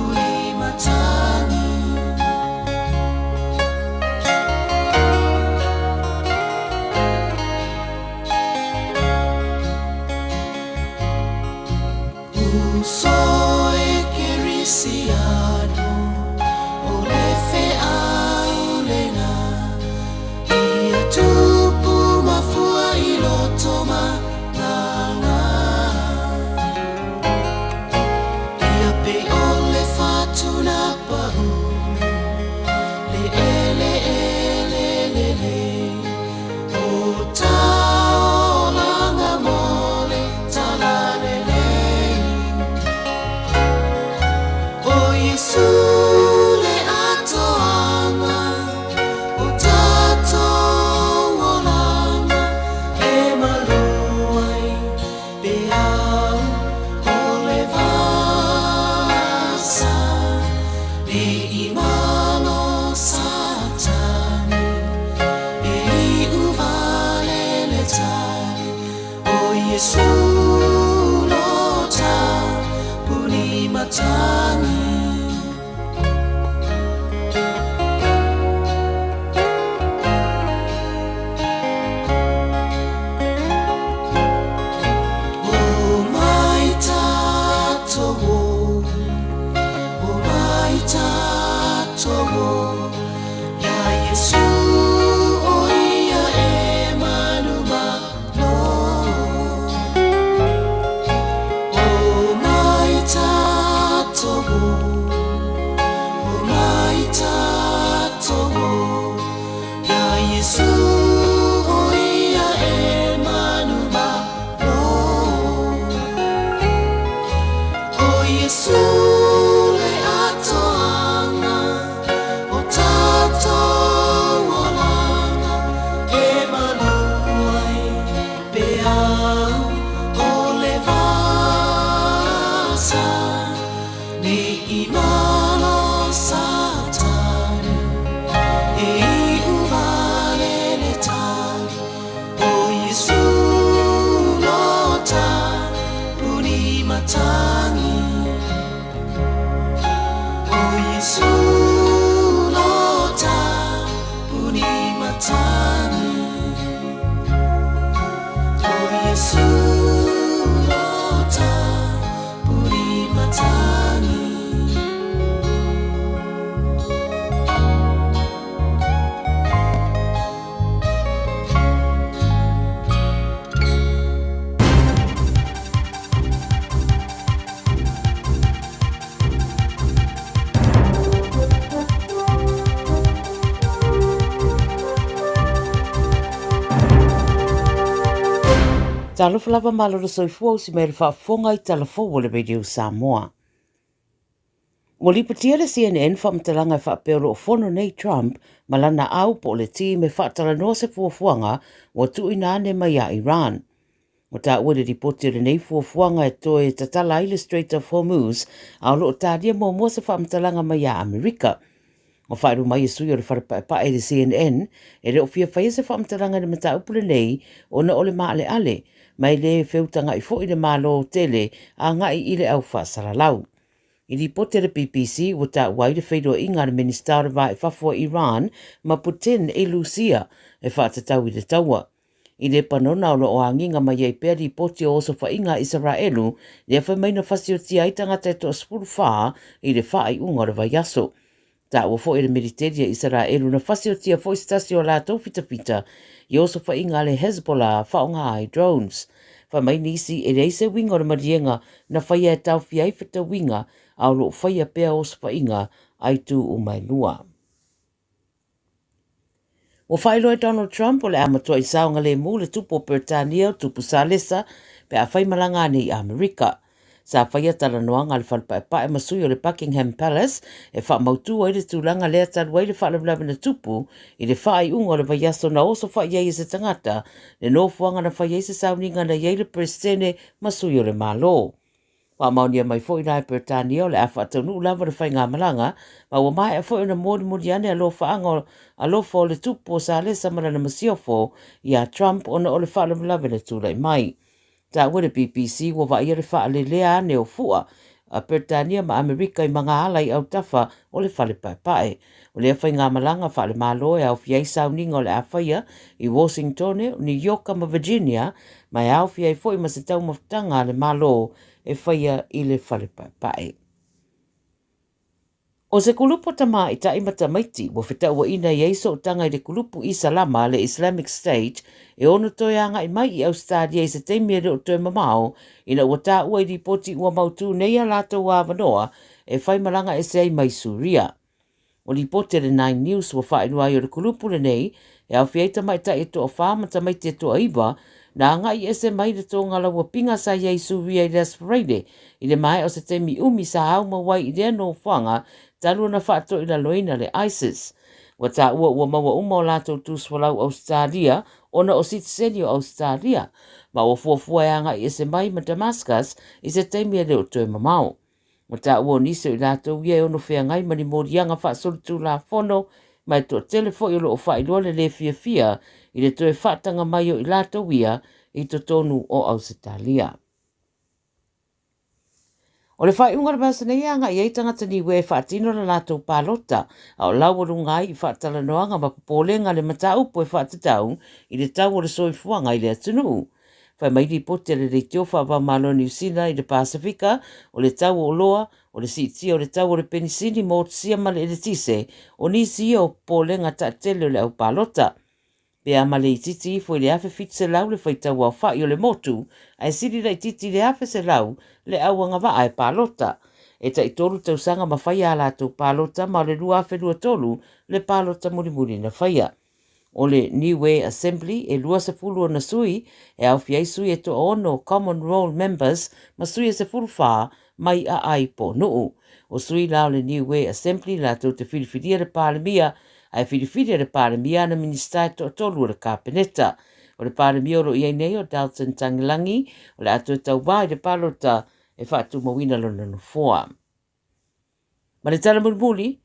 Ulimatagi. Uso e Kerisiano o le feau lena Ia tupu mafua i loto ma lana Ia pei o le fatuna pahū Le eleele lelei O taolaga mo le talalelei O Iesu le atoaga o tatou olaga E malu ai peau o le vasa Ne i malo Satani E iu vale le tali O Iesu lota puni matagi. O mai tatou, o mai tatou, Iā Iesu o ia e manumalo. O mai tatou, o mai tatou, Iā Iesu o ia e manumalo. O Iesu le atoaga o tatou olaga e malu ai peau o le vasa Ne i malo Satani e iu vale le tali O Iesu lota puni matagi O Iesu lota puni matagi O Iesu lota puni matagi. Talofa lava malolo soifua usi mai le faafofoga i tala fou o le Radio Samoa. Ua lipotia le CNN faamatalaga e faapea o lo o fono nei Trump ma lana au po o le team e faatalanoa se fuafuaga ua tuuina ane mai ia Iran. Ua taua i le lipoti o lenei fuafuaga e toe tatala ai le Strait of Hormuz a o lo o talia muamua se faamatalaga mai ia Amerika. Ua faailoa mai e sui o le Fale Paepae i le CNN e le o fia faia se faamatalaga i le mataupu lenei ona o le maaleale ma e le feutaga'i foi le Malo tele agai i le au faasalalau. I lipoti a le BBC ua taua ai le feiloaiga a le Minisita o le Va i Fafo a Iran ma Putin i Lusia e faatatau i le taua. I Lepanona o lo o agiga mai ai pea lipoti o osofaiga a Isaraelu lea fai mai na fasiotia ai tagata e toa-14 i le faaiuga o le vaiaso. Taua foi e le militeli a Isaraelu na fasiotia foi se tasi o a latou fitafita i osofaiga a le Hezbollah faaaoga ai drones. Fai mai nisi e leai se uiga o le maliega na faia e taofia ai fetauiga a o lo o faia pea osofaiga a itu uma e lua. Ua faailoa e Donald Trump o le a matuai saogalemu le tupu o Peretania o Tupu Salesa pe a fai malaga ane i Amerika. Sa faia talanoaga a le Fale Paepae ma sui o le Buckingham Palace e faamautu ai le tulaga lea talu ai le faalavelave na tupu i le faaiuga o le vaiaso na oso fai ai e se tagata le nofoaga na fai ai se sauniga na i ai le Peresetene ma sui o le Malo. Faamaonia mai foi la e Peretania o le a faataunuu lava le faigamalaga ma ua maea foi ona molimoli ane alofaaga alofa o le Tupu o Salesa ma lana masiofo iā Trump ona o le faalavelave na tulai mai. Taua le BBC ua vaaia le faalelea ane o fua a Peretania ma Amerika i magaala i autafa o le fale paepae. O lea faigamalaga faale-Malo e aofia ai sauniga o le a faia i Washingtone, New Yorka ma Virginia, ma e aofia ai foi ma se taumafataga a le Malo e faia i le fale paepae. O se kulupu tamaitai ma tamaiti ua fetauaina i ai sootaga i le kulupu Isalama le Islamic State e ono toe agai mai i Ausetalia i se taimi e le o toe mamao ina ua taua i lipoti ua mautū nei a latou avanoa e fai malaga ese ai mai Suria. O lipoti a le Nine News ua faailoa ai o le kulupu lenei e aofia ai tamaitai e toafa ma tamaiti e toaiwa na agai ese mai le togalaua-piga sa i ai i Suria i le Aso Faraile i le maea o se taimi umi sa aumau ai i lea nofoaga talu ona faatoilaloina le ISIS. Ua taua ua maua uma o latou tusifolau Ausetalia ona o sitiseni o Ausetalia, ma ua fuafua e agai ese mai ma Damascus i se taimi e le o toe mamao. Ua taua o nisi o i latou ia e ono feagai ma ni moliaga faasolitulafono, ma e toatele foi o lo o faailoa le lē fiafia i le toe faataga mai o i latou ia i totonu o Ausetalia. O le faaiuga o le vaiaso nei e agai ai tagata Niue e faatino le latou palota, a o laualuga ai i faatalanoaga ma popolega le mataupu e faatatau i le tau o le soifuaga i le atunuu. Fai mai lipoti a le Leitio Faava-o-Malo o Niu Sila i le Pasefika, o le tau o oloa, o le siitia o le tau o le penisini ma otusia ma le eletise, o nisi ia o popolega taatele o le au palota. Pe a ma le itiiti ifo i le 1,700 le faitau aofa'i o le motu, ae sili laitiiti i le 1,100 le au agavaa e palota. E tai tolu tausaga ma faia a latou palota ma o le 2023 le palota mulimuli na faia. O le Niue Assembly e 20 ona sui, e aofia ai sui e toaono Common Roll Members ma sui e 14 mai aai po o nuu. O sui la o le Niue Assembly latou te filifilia le Palemia, ae filifili e le Palemia ana Minisita e toatolu o le Kapeneta. O le Palemia o lo o i ai nei o Dalton Tagilangi, o le a toe tauva i le palota e faatumauina lona nofoa. Ma le tala mulimuli,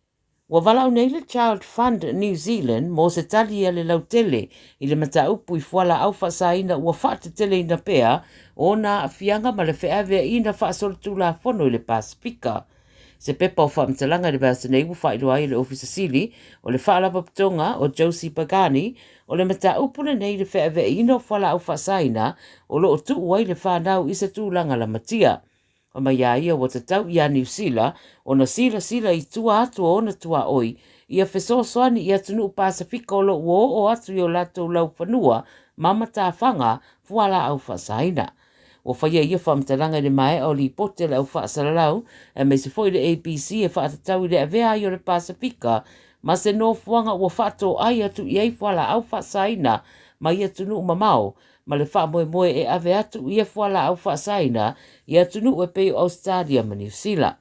ua valaau nei le Child Fund New Zealand mo se tali a le lautele i le mataupu i fualaau faasaina ua faateteleina pea ona aafiaga ma le feaveaiina faasolitulafono i le Pasefika. Se pepa o faamatalaga i le vaiaso nei ua faailoa ai e le Ofisa Sili o le Faalapotopotoga o Josie Pagani o le mataupu lenei i le feaveaiina o fualaau faasaina o lo o tuu ai le fanau i se tulaga lamatia. Fai mai a ia ua tatau iā Niu Sila ona silasila i tua atu o ona tuaoi ia fesoasoani i atunuu Pasefika o lo o ua oo atu i o latou laufanua ma matafaga fualaau faasaina. Ua faia ia faamatalaga i le maea o lipoti a le au faasalalau aemaise foi le ABC e faatatau i le avea ai o le Pasefika ma se nofoaga ua faatoai atu i ai fualaau faasaina mai atunuu mamao ma le faamoemoe e ave atu ia fualaau faasaina i atunuu e pei o Ausetalia ma Niu Sila.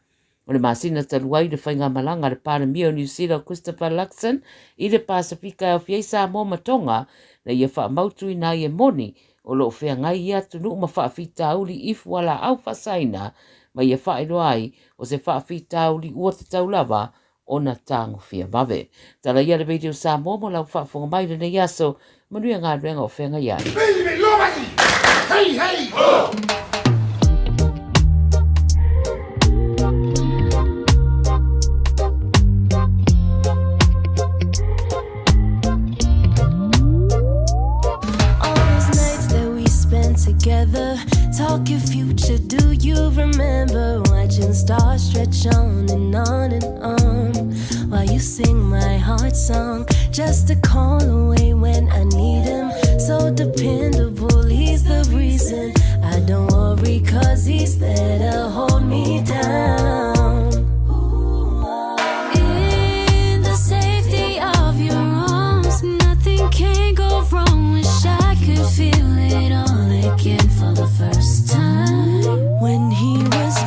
O le masina talu ai le faigamalaga a le Palemia o Niu Sila o Christopher Luxon i le Pasefika e aofia ai Samoa ma Tonga na ia faamautuina ai e moni o lo o feagai ia atunuu ma faafitauli i fualaau faasaina ma ia faailoa ai o se faafitauli ua tatau lava ona tagofia vave. Tala ia le Radio Samoa mo lau faafofoga mai i lenei aso. Manuia galuega o feagai ai. Hey, hey, ho! All those nights that we spent together, talking future, do you remember? Watching stars stretch on and on and on while you sing my heart song. Just a call away when I need him. So dependable, he's the reason I don't worry, cause he's there to hold me down. In the safety of your arms, nothing can go wrong. Wish I could feel it all again for the first time. When he was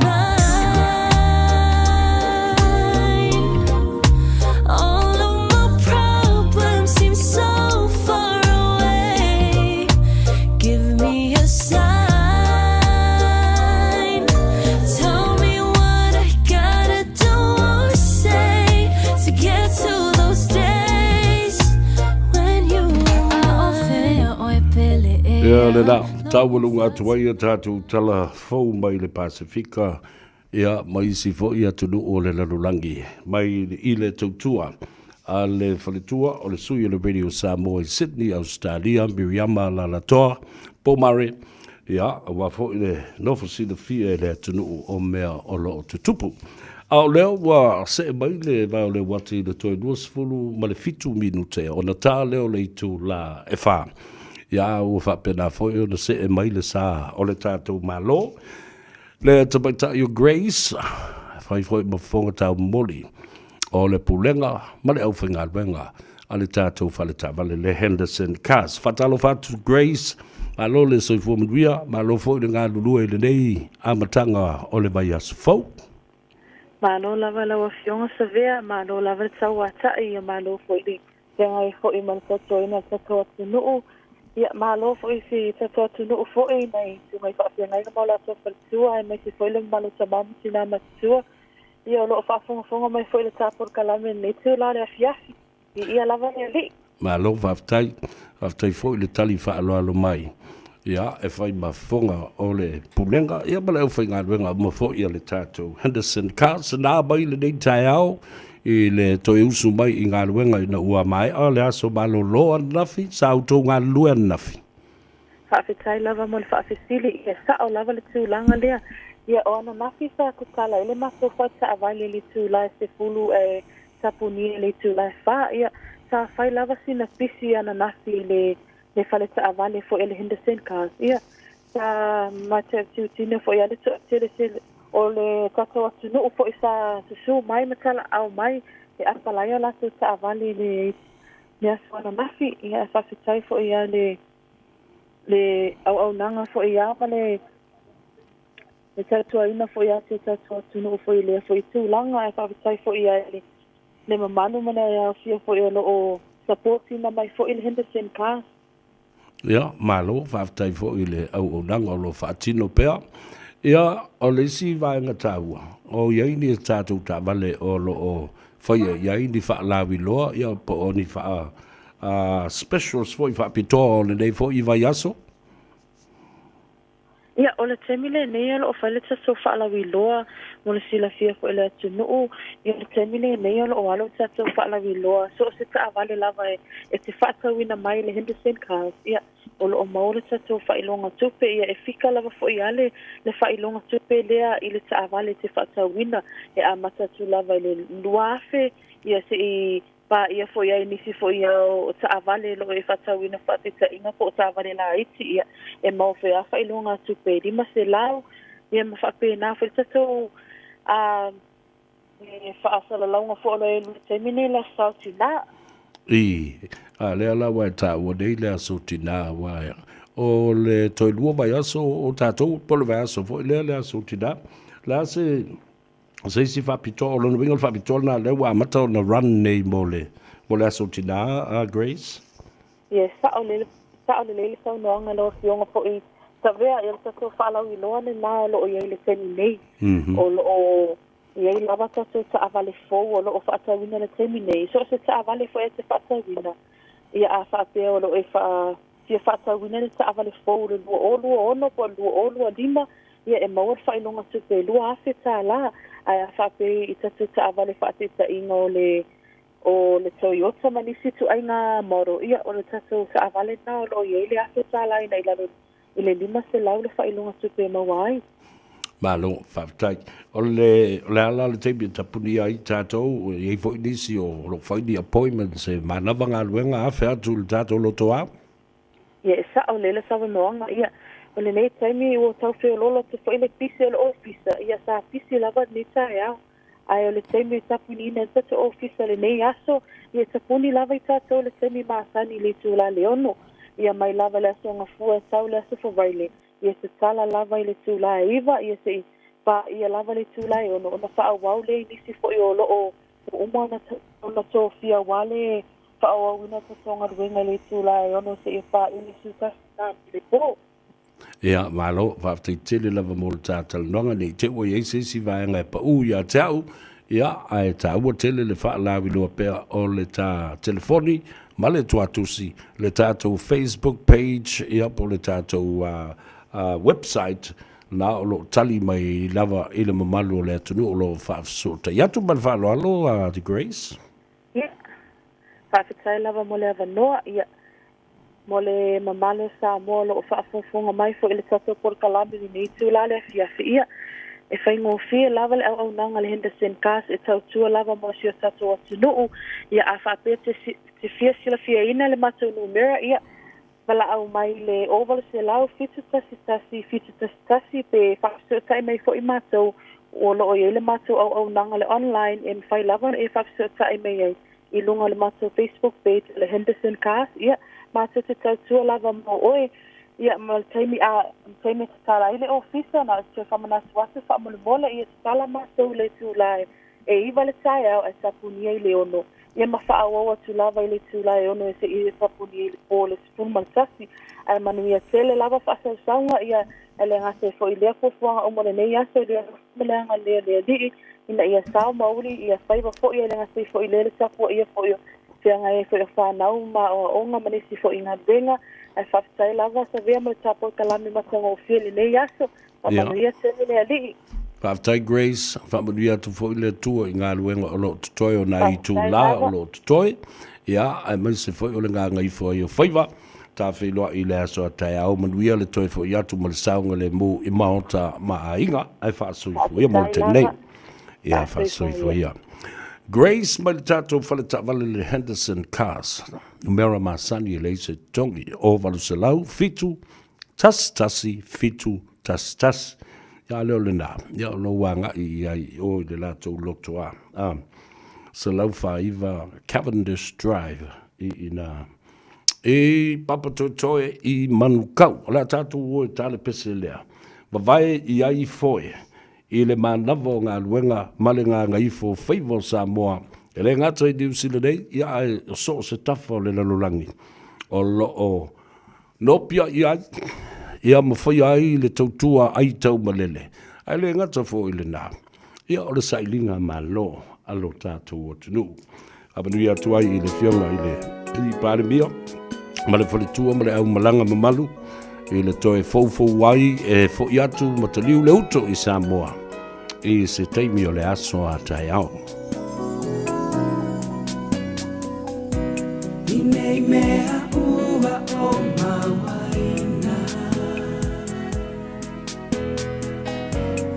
Ia lena, taualuga atu ai a tatou tala fou mai le Pasefika, ia ma isi foi atunuu o le lalolagi, mai i le tautua a le faletua o le sui o le Radio Samoa i Sydney, Ausetalia, Miriama Lalatoa Pomare, ia, aua foi le nofo silafia e le atunuu o mea o lo o tutupu. A o lea ua see mai le vae o le uati i le toe 27 minute ona ta lea o le itulā e 4. Ia, ua faapena foi ona see mai le sa o le tatou Malo, le tamaitai o Grace, e fai foi ma fofoga taumoli o le Pulega ma le aufaigaluega a le tatou fale taavale le Henderson Cars. Faatalofa atu Grace, malo le soifua manuia, malo foi le galulue i lenei amataga o le vaiaso fou. Malo lava lau Afioga Savea, malo lava le tauata'i, ia malo foi le feagai foi ma le tautuaina o le tatou atunuu. Ia malo foi i si tatou atunuu foi nai susuga i faafeagaiga ma o latou faletua aemaise foi le mamalu o tama ma tina matutua. Ia o lo o faafogafoga mai foi le ta polokalame i lenei itula o le afiafi. Viia lava le Alii. Malo faafetai. Faafetai foi le tali faaaloalo mai. Ia, e fai ma fofoga o le Pulega ia ma le aufaigaluega uma foi a le tatou Henderson Cars. Na mai lenei taeao i le toe usu mai i galuega ina ua maea le aso malolo ananafi, sa outou galulue ananafi. Faafetai lava mo le faafesili, ia sao lava le tulaga lea. Ia, o ananafi sa tatala ai le matou faletaavale i le itula e 10 ae tapunia i le itula e 4. Ia, sa fai lava sina pisi ananafi i le le faletaavale foi a le Henderson Cars. Ia, sa matautilutino foi lava le toatele tele o le tatou atunuu foi sa susu mai ma talaau mai e apalai a latou taavale i le le aso ananafi. Ia, ae faafetai foi ia le le auaunaga foi ia ma le le tautuaina foi ia si o tatou atunuu foi i lea foi tulaga. Ae faafetai foi ia le le mamalu ma le aofia foi o lo o supportina mai foi le Henderson Cars. Ia, malo, faafetai foi i le auaunaga o lo o faatino pea. Ia, o le isi vaega taua, o i ai ni tatou taavale o lo o faia i ai ni faalauiloa, ia, po o ni faa specials foi faapitoa o lenei foi vaiaso? Ia, o le taimi lenei o lo o fai le tatou faalauiloa mo le silafia foi e le atunuu. Ia, o le taimi lenei o lo o alu le tatou faalauiloa, so o se taavale lava e, e te faatauina mai i le Henderson Cars, ia, o lo o maua le tatou faailoga tupe. Ia, e fika lava foi lava le, le faailoga tupe lea i le taavale e te faatauina, e amata atu lava i le 2000, ia, se'i paia foi ai nisi foi o taavale lo o e faatauina faataitaiga po o taavale laiti, ia, e maua foi lava faailoga tupe 500, ia ma faapena foi le tatou a faasalalauga foi o lo o i ai i le taimi nei le Aso Tinā. I, a lea la ua e taua nei le Aso Tinā, aua o le toe lua vaiaso o tatou, po o le vaiaso foi lea le Aso Tinā. O le a se O se isi faapitoa, o lona uiga o le faapitoa lena lea ua amata ona run nei mo le, mo le aso tinā, Grace? Ia, sao lelei, sao lelei le saunoaga lau Afioga foi Savea, ia le tatou faalauiloa lena o lo o i ai i le taimi nei. O lo o i ai lava tatou taavale fou o lo o faatauina i le taimi nei. So o se taavale foi e te faatauina, ia a faapea o lo o e faa, fia faatauina le taavale fou i le 2026 po o le 2025, Ia, e maua le faailoga tupe e $2,000, ae a faapea i tatou taavale faataitaiga o le o le Toyota ma nisi ituaiga model, ia, o le tatou taavale lena o lo o i ai le $1,000 ina i lalo i le $500 le faailoga tupe e maua ai. Malo, faafetai. O le, o le a la le taimi e tapunia ai tatou, e i ai foi nisi o lo o fai ni appointments e manava galuega afe atu i le tatou lotoa? Ia, e sa'o lelei le saunoaga. Ia, o lenei taimi ua tau feoloolo atu foi le pisi o le ofisa. Ia, sa pisi lava lenei taeao. Ae o le taimi e tapuniina ai le tatou ofisa i lenei aso, ia e tapuni lava i tatou i le taimi masani i le itula le 6. Ia, mai lava i le Aso Gafua e tau i le Aso Faraile, ia e tatala lava i le itula e 9, ia se'i paia lava le itula e 6 ona faaauau lea i nisi foi o lo o ua uma ona tofia aua le faaauauina o tatou galuega i le itula e 6 seia paia le 11 i le po. Ia, malo, faafetai tele lava mo le ta talanoaga, ne i te i ua i ai se isi vaega e pau ia te au, ia, ae taua tele le faalauiloa pea o le ta telefoni ma le tuatusi, le tatou Facebook page, ia po o le tatou website, na o lo o tali mai lava i le mamalu o le atunuu o lo o faafesootai atu. Ma le faaaloalo, The Grace. Ia, faafetai lava mo le avanoa. Ia, mo le mamalu o Samoa o lo o faafogafoga mai foi i le tatou polokalame i lenei itula le afiafi. Ia, e faigofie lava le auaunaga a le Henderson Cars e tautua lava mo si o tatou atunuu. Ia, a faapea te, te fia silafiaina le matou numera, ia, valaau mai i le 0800 711 711 pe faafesootai mai foi matou o lo o i ai le matou auaunaga le online e mafai lava ona e faafesootai mai ai i luga o le matou Facebook page o le Henderson Cars. Ia, matou te tautua lava mo oe. Ia, ma le taimi a le taimi e tatala ai le ofisa, na o se toe faamanatu atu faamolemole, ia tatala matou i le itula e 9 le taeao ae tapunia i le 6. Ia ma faaauau atu lava i le itula e 6 e seia tapunia i le po i le 11. Ae manuia tele lava faasausauga, ia, ae le gata ai foi i lea fuafuaga uma o lenei aso i le alofa ma le agalelei o le Alii, ina ia sao ma uli ia faiva foi, ae le gata ai foi i lea le tapuaia foi o feagai ai foi o fanau ma aoaoga ma nisi foi galuega. Ae faafetai lava Savea mo le tapolkalame matagofie i lenei aso. Faamanuia tele le Alii. Faafetai Grace, faamanuia atu foi le Atua i galuega o lo o totoe o nai itula o lo o totoe, ia, aemaise foi o le gagaifo ai o faiva. Ta feiloai i le aso a taeao, manuia le toe foi atu ma le saogalemu i maota ma aiga, ae faasoifua ia mo le taimi nei. Ia, faasoifua ia. Grace mai le tatou fale taavale le Henderson Cars, numera masani e leai se totogi, o 800 7 1 1 7 1 1. Ia, a lea o lena, ia o lou agai i ai i o i le latou loto a, a, 149 Cavendish Drive i ina. I Papatoetoe i Manukau. O le a tatou o e ta le pese lea. Vavae i ai foe i le manava o galuega ma le gagaifo o faiva o Samoa, e le gata i Niu Sila nei, ia ae o so o se tafa o le lalolagi o lo o nopiai ai, ia ma faia ai le tautua ai taumalele. Ae le gata foi i lena, ia o le sailiga malo a lo tatou atunuu. Faamanuia atu ai i le Afioga i le Palemia ma le faletua ma le aumalaga mamalu i le toe foufou ai e fo'i atu ma taliu le uto i Samoa i se taimi o le aso a taeao. I nei mea ua o mauaina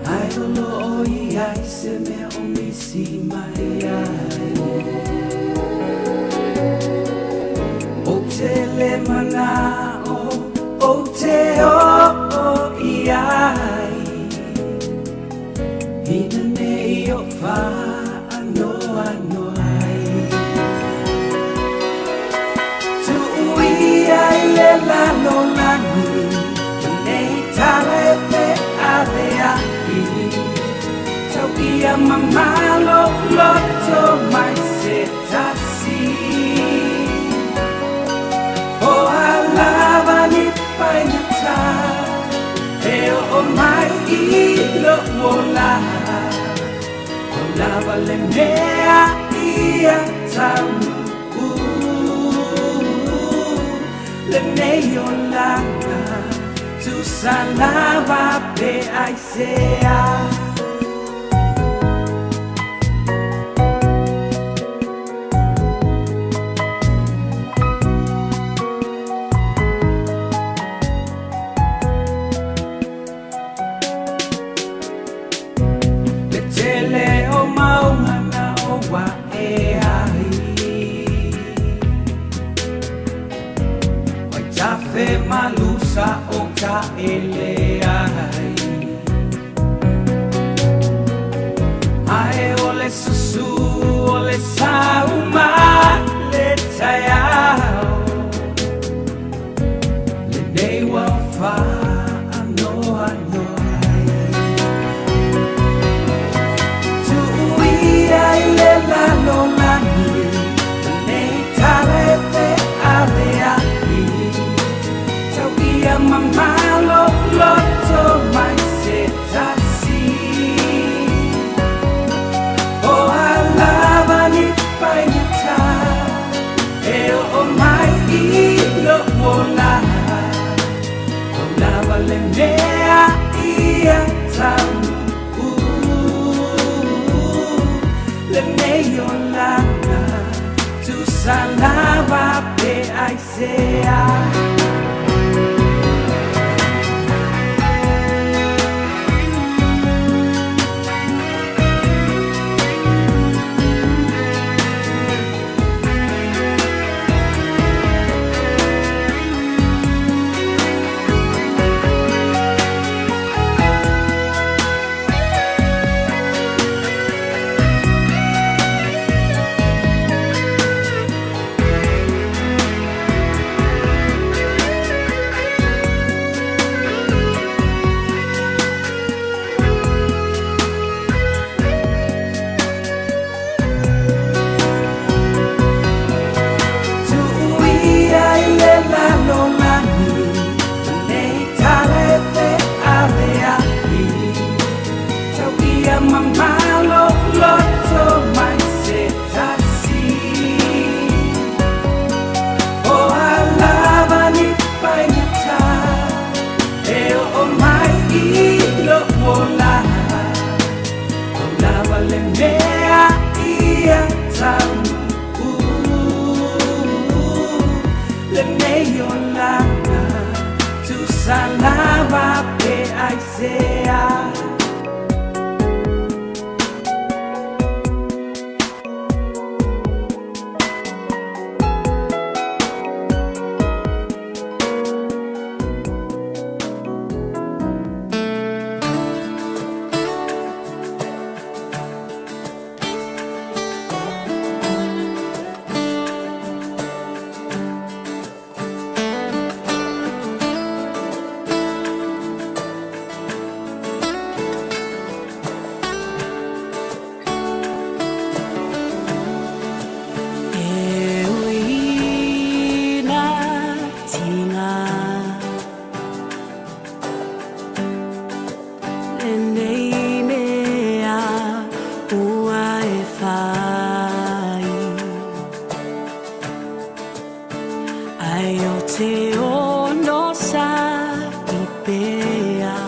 Ai o lo o i ai se mea o misi mai ai O te le manao o te o o i ai Ina nei o whaanoano ai Tuuia i le lalolagi Nei tala e feaveai Tau ia mamalo loto mai se tasi O a lava ni faigata E oo mai i lou ola O lava le mea ia taunuu Lenei olaga Tusa lava pe aisea. Le tele o maunga na o wae ai Vaitafe malusa o taele ai Ae o le susu o le sauma le taeao Lenei ua faanoanoa ai Tuuia i le lalolagi Lenei tala e feaveai Tau ia mamalo loto mai se tasi O a lava ni faigata. Tusa lava pe aisea. Tu'uia i le lalolagi lenei tala e feavea'i, tau'ia mamalo loto mai se tasi. O a lava ni faigata e o'o mai i lo'u olaga, pau lava le mea ia taunu'u lenei olaga. Tusa lava pe aisea. E ui na tiga lenei mea ua e fai, Ae o te ono sa i pea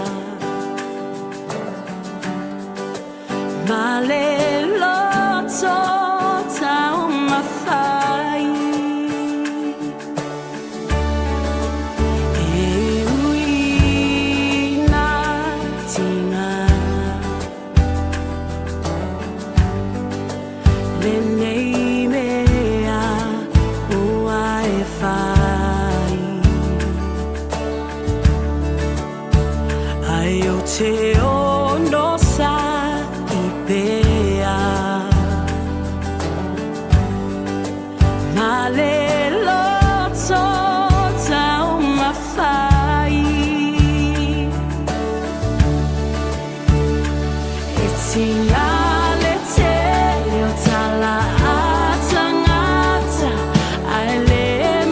ma le loto taumafai. E ui na tiga lenei mea ua e fai, Ae o te ono sa i pea ma le loto taumafai. E tiga le tele o tala a tagata, ae le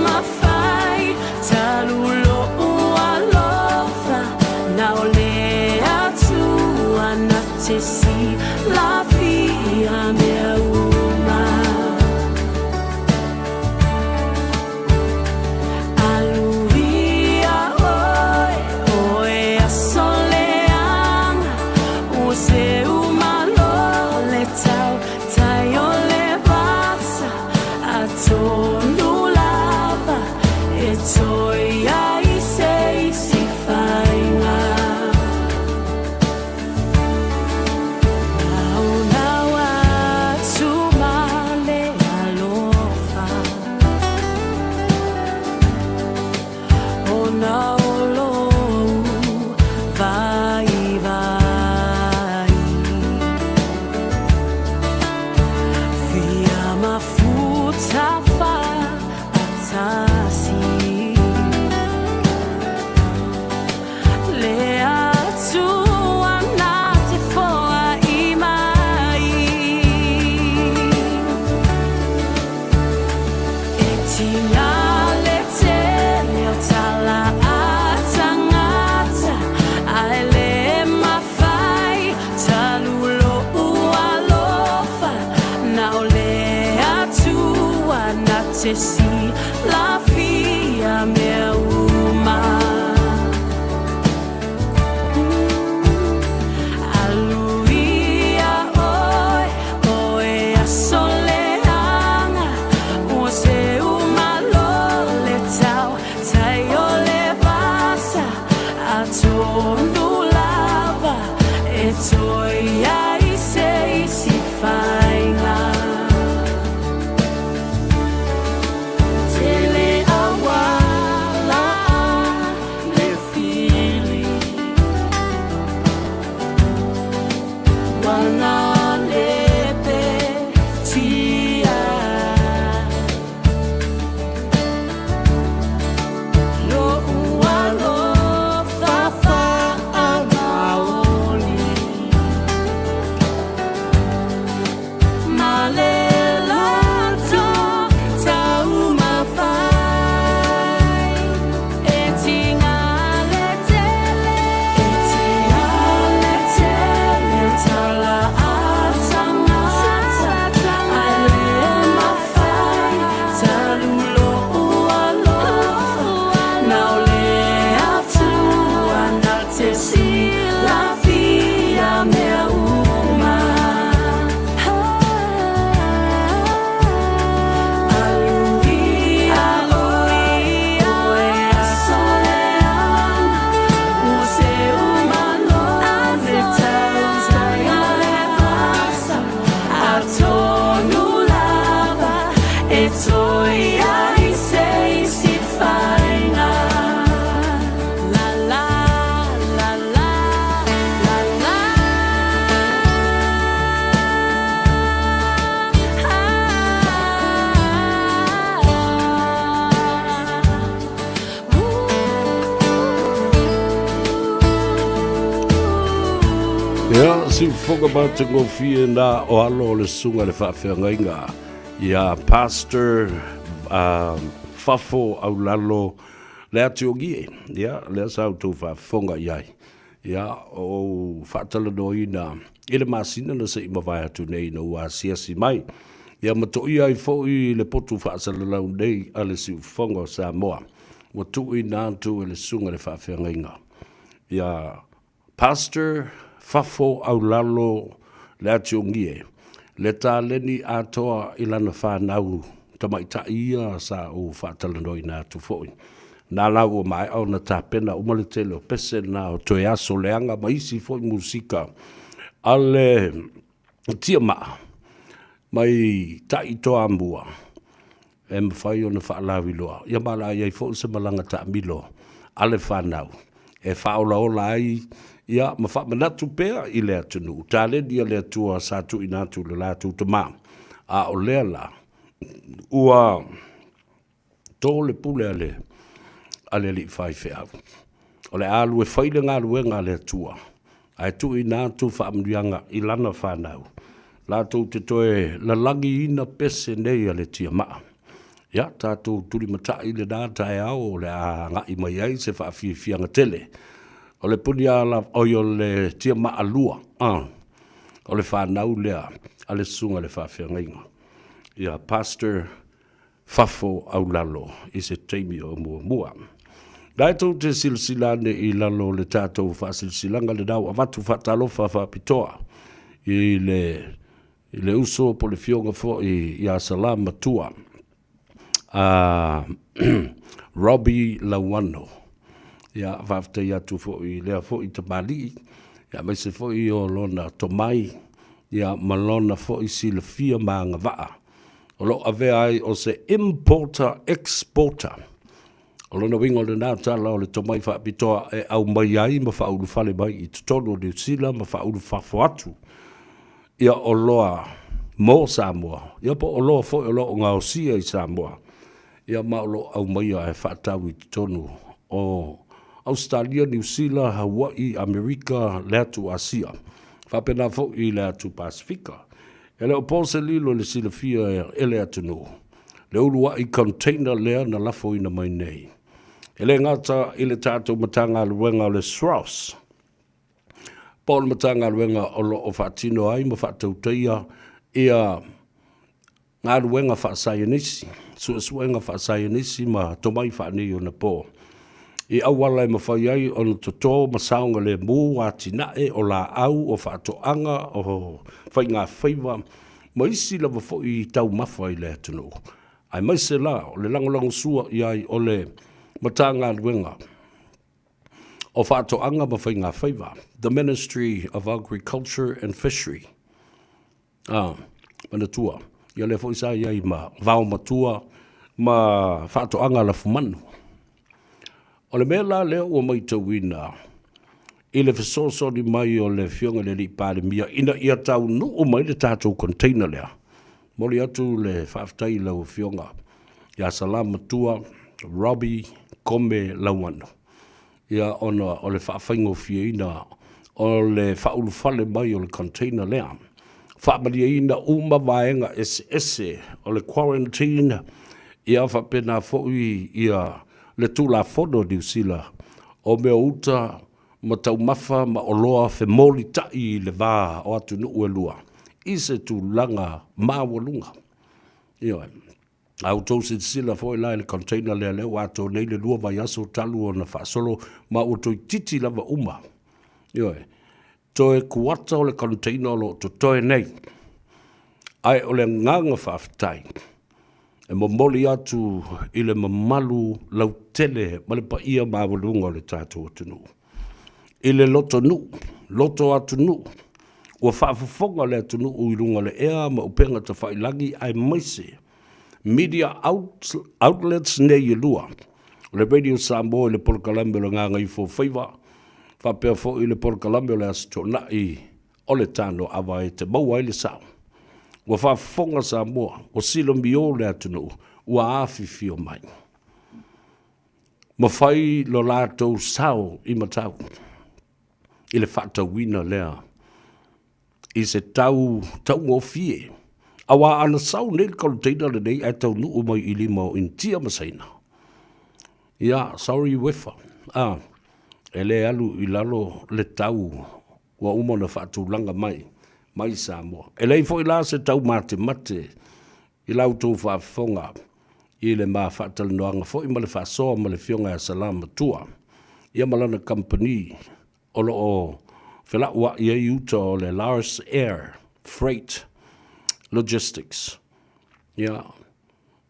mafai talu lo'u alofa na o le Atua na te silafia mea uma. Aluia oe, oe aso leaga, ua seu malo le tautai o le vasa, atonu lava e toe i ai se isi faiga. Naonao atu ma le alofa, ona o lou vaivai. Fia mafuta faatasi le Atua na te foai mai. E tiga le tele o tala a tagata, ae le mafai talu lo'u alofa na o le Atua na te silafia mea uma. Aluia oe, oe aso leaga, ua toe i ai se isi faiga. La la, la la, la la. Ia, siufofoga matagofie na o alo o le susuga i le faafeagaiga ia Pastor Fafo Aulalo Leatiogie. Ia, lea sa outou faafofoga i ai. Ia, o ou faatalanoaina i le masina na se i mavae atu nei ina ua asiasi mai. Ia ma toia ai foi le potu faasalalau nei a le Siufofoga o Samoa, ua tuuina atu e le Susuga i le Faafeagaiga ia Pastor Fafo Aulalo Leatiogie le taleni atoa i lana fanau tamaitai ia sa ou faatalanoaina atu foi. Na la ua maea ona tapena uma le tele o pese na o toe aso leaga ma isi foi musika a le tiamaa mai tai Toamua e mafai ona faalauiloa. Ia ma o le a i ai foi se malaga taamilo a le fanau e faaolaola ai ia ma faamanatu pea i le atunuu taleni a le Atua sa tuuina atu i le latou tama. A o lea la ua to le pule a le a le alii faifeau. O le a alu e fai le galuega a le Atua, ae tuuina atu faamanuiaga i lana fanau, latou te toe lalagiina pese nei a le tiamaa. Ia, tatou tulimatai i lena taeao o le a agai mai ai se faafiafiaga tele. O le puni ala, oi o le tiamaa lua, o le fanau lea a le susuga i le faafeagaiga. Ia, Pastor Fafo aulalo i se taimi o muamua. La e tou te silasila ane i lalo o le tatou faasilasilaga lena ua avatu faatalofa faapitoa i le i le uso po o le fioga foi ia Salā Matua a Robbie Lauano. Ia faafetai atu foi i lea foi tamalii, ia aemaise foi o lona tomai, ia ma lona foi silafia ma agavaa o lo o avea ai o se importer exporter. O lona uiga o lena tala o le tomai faapitoa e aumai ai ma faaulufale mai i totonu o Niu Sila ma faaulufafo atu ia oloa mo Samoa, ia po o oloa foi o lo o gaosia i Samoa, ia ma o lo o aumaia e faatau i totonu o Ausetalia, Niu Sila, Hawaii, Amerika, le atu Asia, faapena foi i le atu Pasefika. E le o po se lilo i le silafia e le atunuu le uluai container lea na lafoina mai nei. E le gata i le tatou Matagaluega o le SROS, po o le Matagaluega o lo o faatino ai ma faatautaia ia galuega faasaienisi, suesuega faasaienisi ma tomai faaneionapo i auala e mafai ai ona toto ma saogalemu atinae o laau, o faatoaga, o faigafaiva ma isi lava foi taumafa i le atunuu, aemaise la o le lagolagosua i ai o le Matagaluega o Faatoaga ma Faigafaiva, The Ministry of Agriculture and Fishery. A, manatua, ia lea foi sa i ai ma vaomatua ma faatoaga lafumanu. O le mea la lea ua matauina i le fesoasoani mai o le Afioga i le Alii Palemia ina ia taunuu mai le tatou container lea, momoli atu le faafetai i lau Afioga ia Salamatua Robbie Kome Lauano. ia ona o le faafaigofieina o le faaulufale mai o le container lea. Faamalieina uma vaega eseese o le quarantine, ia faapena foi ia le Tulafono a Niu Sila o mea o uta ma taumafa ma oloa femolitai i le va o atunuu e lua i se tulaga maualuga. Ioe. A outou silasila foi la i le container lea, lea ua atoa nei le 2 vaiaso talu ona faasolo, ma ua toeitiiti lava uma. Ioe. Toe kuata o le container o lo o totoe nei. Ae o le agaga faafetai e momoli atu i le mamalu lautele ma le paia maualuga o le tatou atunuu. I le lotonuu, loto atunuu, ua faafofoga le atunuu i luga o le ea ma upega tafailagi aemaise. media outlets nei e lua, o le Radio Samoa i le polokalame o le Gagaifofaiva, faapea foi le polokalame o le Aso Toonai o le Tano Ava e te maua ai le sao. Ua faafofoga Samoa, ua silomio le atunuu, ua afifio mai. Ma fai lo latou sao i matau i le faatauina lea i se tau taugofie, auā ana sau nei le container lenei ae taunuu mai i lima o Initia ma Saina. Ia, sorry Uefa, a, e le alu i lalo le tau ua uma ona faatulaga mai mai Samoa. E leai foi la se tau matemate i la outou faafofoga i le ma faatalanoaga foi ma le faasoa ma le Afioga ia Salamatua ia ma lana kamupani o lo o felauai ai i uta o le Lars Air Freight Logistics. Ia,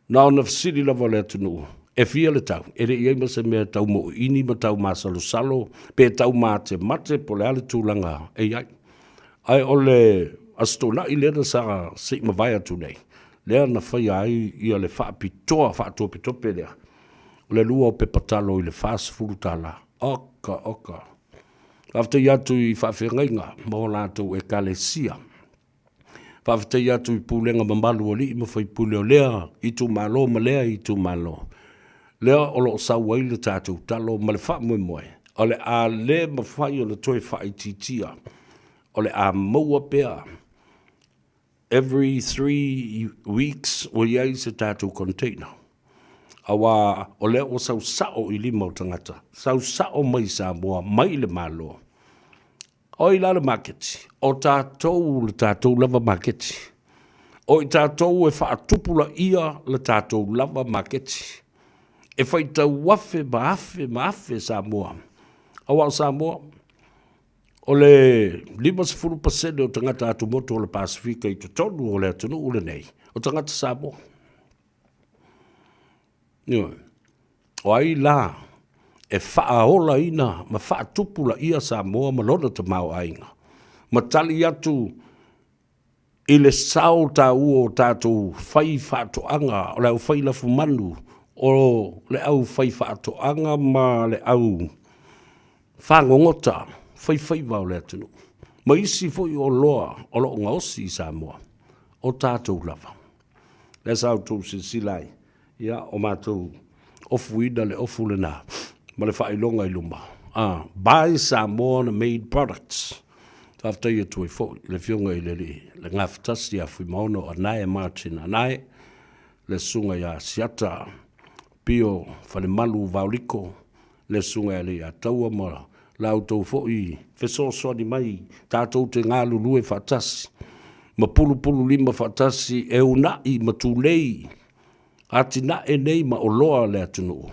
na ona fesili lava o le atunuu, e fia le tau? E le i ai ma se mea tau moʻiini ma tau masalosalo, pe tau matemate po o le a le tulaga e i ai. Ae o le Aso Toonai lea na sa se i mavae atu nei, lea na faia ai ia le faapitoa faatopetope lea, o le lua o pepa talo i le $40. Oka, oka. Faafetai atu i faafeagaiga ma o latou ekalesia. Faafetai atu i pulega mamalu o alii ma faipule o lea itumalo ma lea itumalo. Lea o lo o sau ai le tatou talo ma le faamoemoe, o le a le mafai ona toe faaitiitia, o le a maua pea every 3 weeks ua i ai se tatou container. Aua o lea ua sau sao i lima o tagata, sau sao mai Samoa, mai le Malo. O ai la le maketi? O tatou le tatou lava maketi. O i tatou e faatupulaia le tatou lava maketi. E faitau afe ma afe ma afe Samoa. Aua o Samoa, o le 50% o tagata atumotu o le Pasefika i totonu o le atunuu lenei, o tagata Samoa. Ioe. O ai la e faaolaina ma faatupulaia Samoa ma lona tamaoaiga, ma tali atu i le sao taua o tatou fai faatoaga, o le au fai lafumanu, o le au fai faatoaga ma le au fagogota faifaiva o le atunuu, ma isi foi oloa o lo o gaosi i Samoa, o tatou lava. Lea sa outou silasila ai, ia, o matou ofuina le ofu lena ma le faailoga i luma, a, Buy Samoan Made Products. Faafetai atu ai foi i le Afioga i le Alii le Gafatasi ia Fuimaono Anae Martin Anae, le Susuga ia Siata Pio Falemalu Vaoliko, le Susuga ia Leiataua ma la outou foi fesoasoani mai tatou te galulue faatasi ma pulupululima faatasi e uunai ma tulei atinae nei ma oloa a le atunuu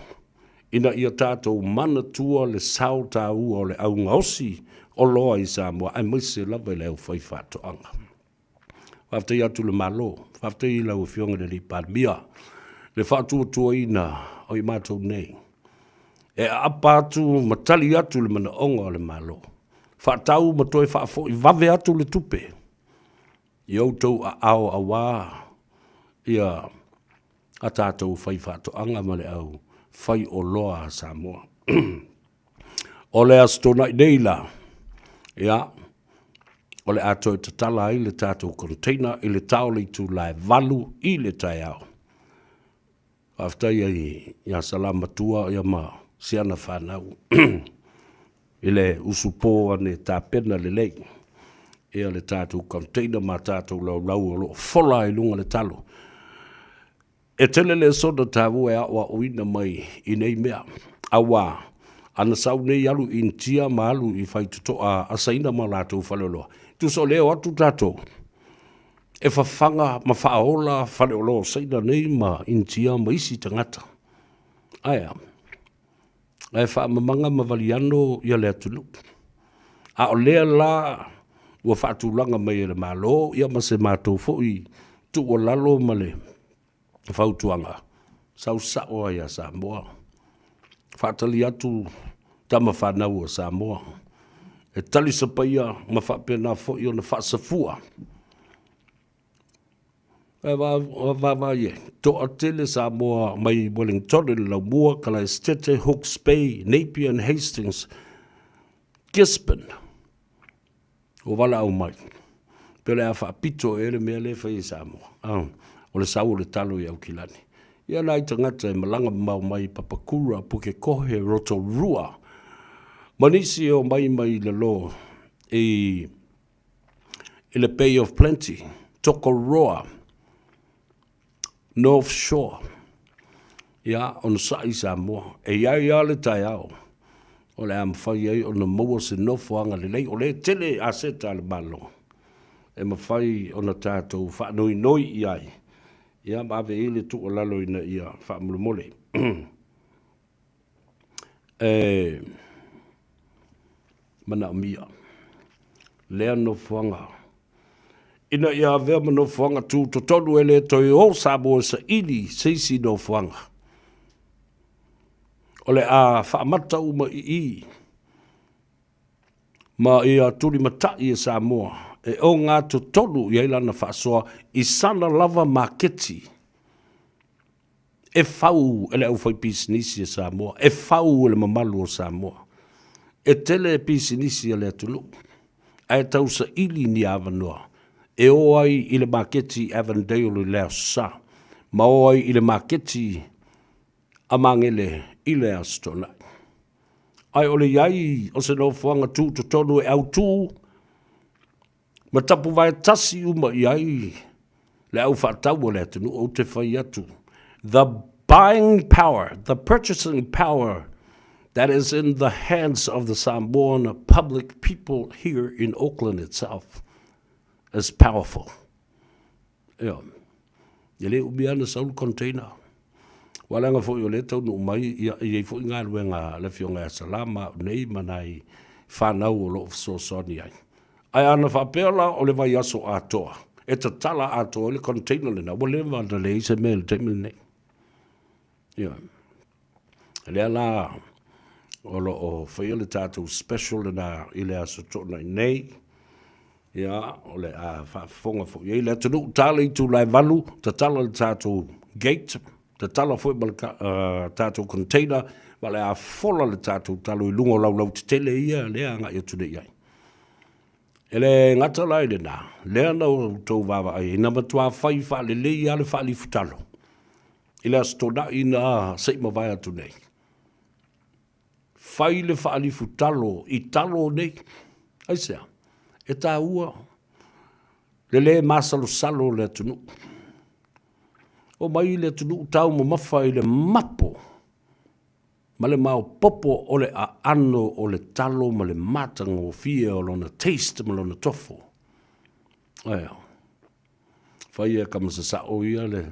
ina ia tatou manatua le sao taua o le au gaosi oloa i Samoa aemaise lava i le aufaifaatoaga. Faafetai atu i le Malo, faafetai i lau Afioga i le Alii Palemia le faatuatuaina o i matou nei e aapa atu ma tali atu le manaoga o le Malo, faatau ma toe faafoi vave atu le tupe i outou aao aua ia a tatou faifaatoaga ma le au faioloa a Samoa. O le Aso Toonai nei la, ia, o le a toe tatala ai le tatou container i le ta o le itula e 8 i le taeao. Faafetai ai ia Salamatua ia ma si ana fanau i le usupo ane tapena lelei ia le tatou container ma tatou laulau o lo o fola ai luga le talo. E tele le lesona taua e aoaoina mai i nei mea, auā, ana sau nei alu i Initia ma alu i faitotoa a Saina ma o latou faleoloa, tusa o lea e o atu tatou e fafaga ma faaola faleoloa o Saina nei ma Initia ma isi tagata. Ae a? Ae faamamaga ma valiano ia le atunuu. A o lea la ua faatulaga mai e le Malo ia ma se matou foi tuualalo ma le fautuaga, sau sao lava ia Samoa, faatali atu tama fanau a Samoa e talisapaia ma faapena foi ona faasafua. Vaavaai ai, toatele Samoa mai Wellington i le laumua, Kalaesetete, Hawke's Bay, Napier and Hastings, Gisborne, ua valaau mai, pe o le a faapito ea le mea lea e fai e Samoa. Ah, o le sau o le talo i Aukilani. Ia nai tagata e malaga mamao mai i Papakura, Pukekohe, Rotorua, ma nisi e omai mai lalo i i le Bay of Plenty, Tokoroa, North Shore, ia, onosai Samoa. E i ai lava le taeao o le a mafai ai ona maua se nofoaga lelei, o lea e tele aseta a le Malo e mafai ona tatou faanoinoi i ai, ia, ma ave i ai le tuualalo ina ia faamolemole. E manaomia lea nofoaga ina ia avea ma nofoaga tutotonu e le toe o Samoa e saili se isi nofoaga. O le a faamata uma i i ma ia tulimatai e Samoa e ogatotonu i ai lana faasoa i sana lava maketi e fau e le aufaipisinisi a Samoa, e fau e le mamalu o Samoa. E tele pisinisi a le atunuu, ae tau saili ni avanoa e o ai i le maketi Avondale i le Aso Sa, ma o ai i le maketi a Magele i le Aso Toonai. Ae o le i ai o se nofoaga tutotonu e autu ma tapuvae tasi uma i ai le au faatau a le atunuu, ou te fai atu, the buying power, the purchasing power that is in the hands of the Samoan public people here in Auckland itself is powerful. Ioe. E le umi lava na sau le container. Aua leaga foi o lea e taunuu mai, ia, e i ai foi galuega a le Afioga ia Salama au nei ma nai fanau o lo o fesoasoani ai. Ae ana faapea la o le vaiaso atoa, e tatala atoa ai le container lena, ua leva ona leai se mea i le taimi lenei. Ioe. Lea la o lo o faia le tatou special lena i le Aso Toonai nei. Ia, o le a faafofoga foi i ai le atunuu, ta le itula e 8, tatala le tatou gate, tatala foi ma le tatou container, ma le a fola le tatou talo i luga o laulau tetele ia lea agai atu nei i ai. E le gata la i lena, lea na outou vaavaai ai, na matua fai faalelei lava le faalifutalo i le Aso Toonai na se i mavae atu nei. Fai le faalifutalo i talo nei. Aisea? E taua le lē masalosalo o le atunuu. Omai le atunuu taumamafa i le mapo ma le maopoopo o le aano o le talo ma le matagofie o lona taste ma lona tofo. Ae fai e Kamasasao ia le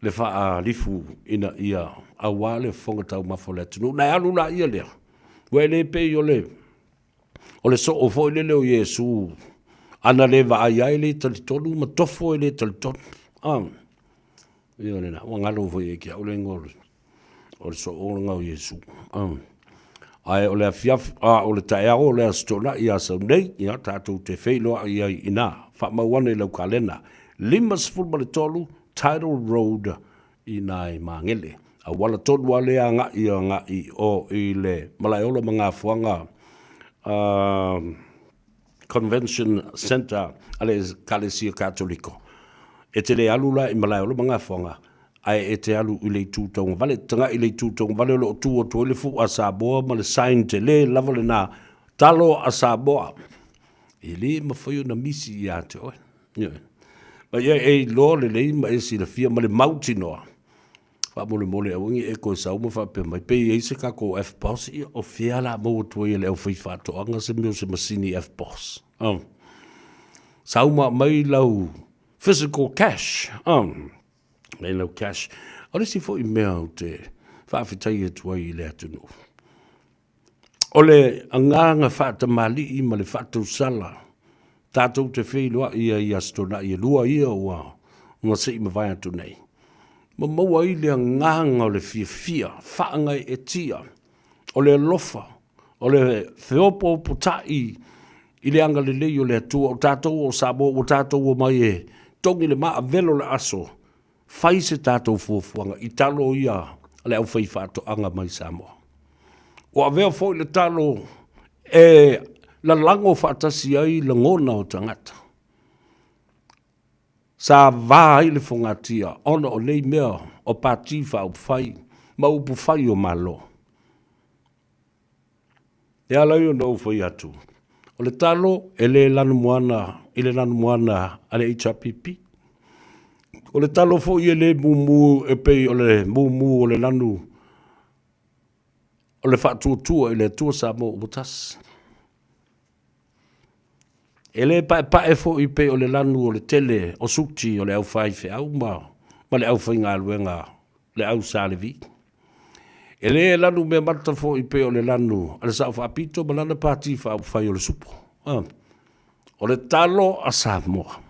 le faalifu ina ia aua le fofoga taumafa o le atunuu. Na e alu laia lea, ua e le pei o le o le soo foi lele o Iesu, ana le vaai ai le talitonu ma tofo e le talitonu. Ah, ia lena, ua galo foi ia te au le igoa o le soona o Iesu. Ah. Ae o le afiafi, a o le taeao o le Aso Toonai ia sau nei, ia tatou te feiloai ai i ina. Faamau ane i lau kalena, 53 Tidal Road i ina i Magele. Auala tonu lava lea agai agai i o i le Malaeola ma Gafoaga Convention Centre a le Ekalesia Katoliko. E te le alu la i Malaeola ma Gafoaga, ae e te alu i le itu taugavale. Tagai i le itu taugavale o lo o tu atu ai le fua a Samoa ma le sign tele lava lena, Talo a Samoa. E le mafai ona misi ia te oe. Ioe. Ma ia e iloa lelei ma e silafia ma le mautinoa, faamolemole aua ne i e toe sau ma faapea mai, pe i ai se tatou FPOS, ia o fea la maua atu ai e le aufaifaatoaga se mea o se masini FPOS. Oh. Sau ma aumai lau physical cash. Oh. Mai lau cash. O le isi foi mea ou te faafetai atu ai i le atunuu, O le agaga faatamalii ma le faatausala tatou te feiloai ai i Aso Toonai e lua ia ua ua se i mavae atu nei, ma maua ai le agaga o le fiafia faagaeetia, o le alofa, o le feopoopotai i le agalelei o le Atua. O tatou o Samoa ua tatou omai e togi le maavelo o le aso, fai se tatou fuafuaga i talo ia a le aufaifaatoaga mai Samoa. Ua avea foi le talo e lalago faatasi ai lagona o tagata. Sa va ai le fogatia ona o nei mea o Pati Faaupufai ma upufai o Malo. E ala ai ona ou fai atu, o le talo e le lanumoana i le lanumoana a le HRPP. O le talo foi e le mumu e pei o le mumu o le lanu o le faatuatua i le Atua Samoa ua tasi. E le paepae foi pei o le lanu o le tele o suti o le aufaifeau ma, ma le aufaigaluega le au Sa Levi. E le lanu meamata foi pei o le lanu a le Sao Faapito ma lana Pati Faaupufai o le Supo. O le talo a Samoa.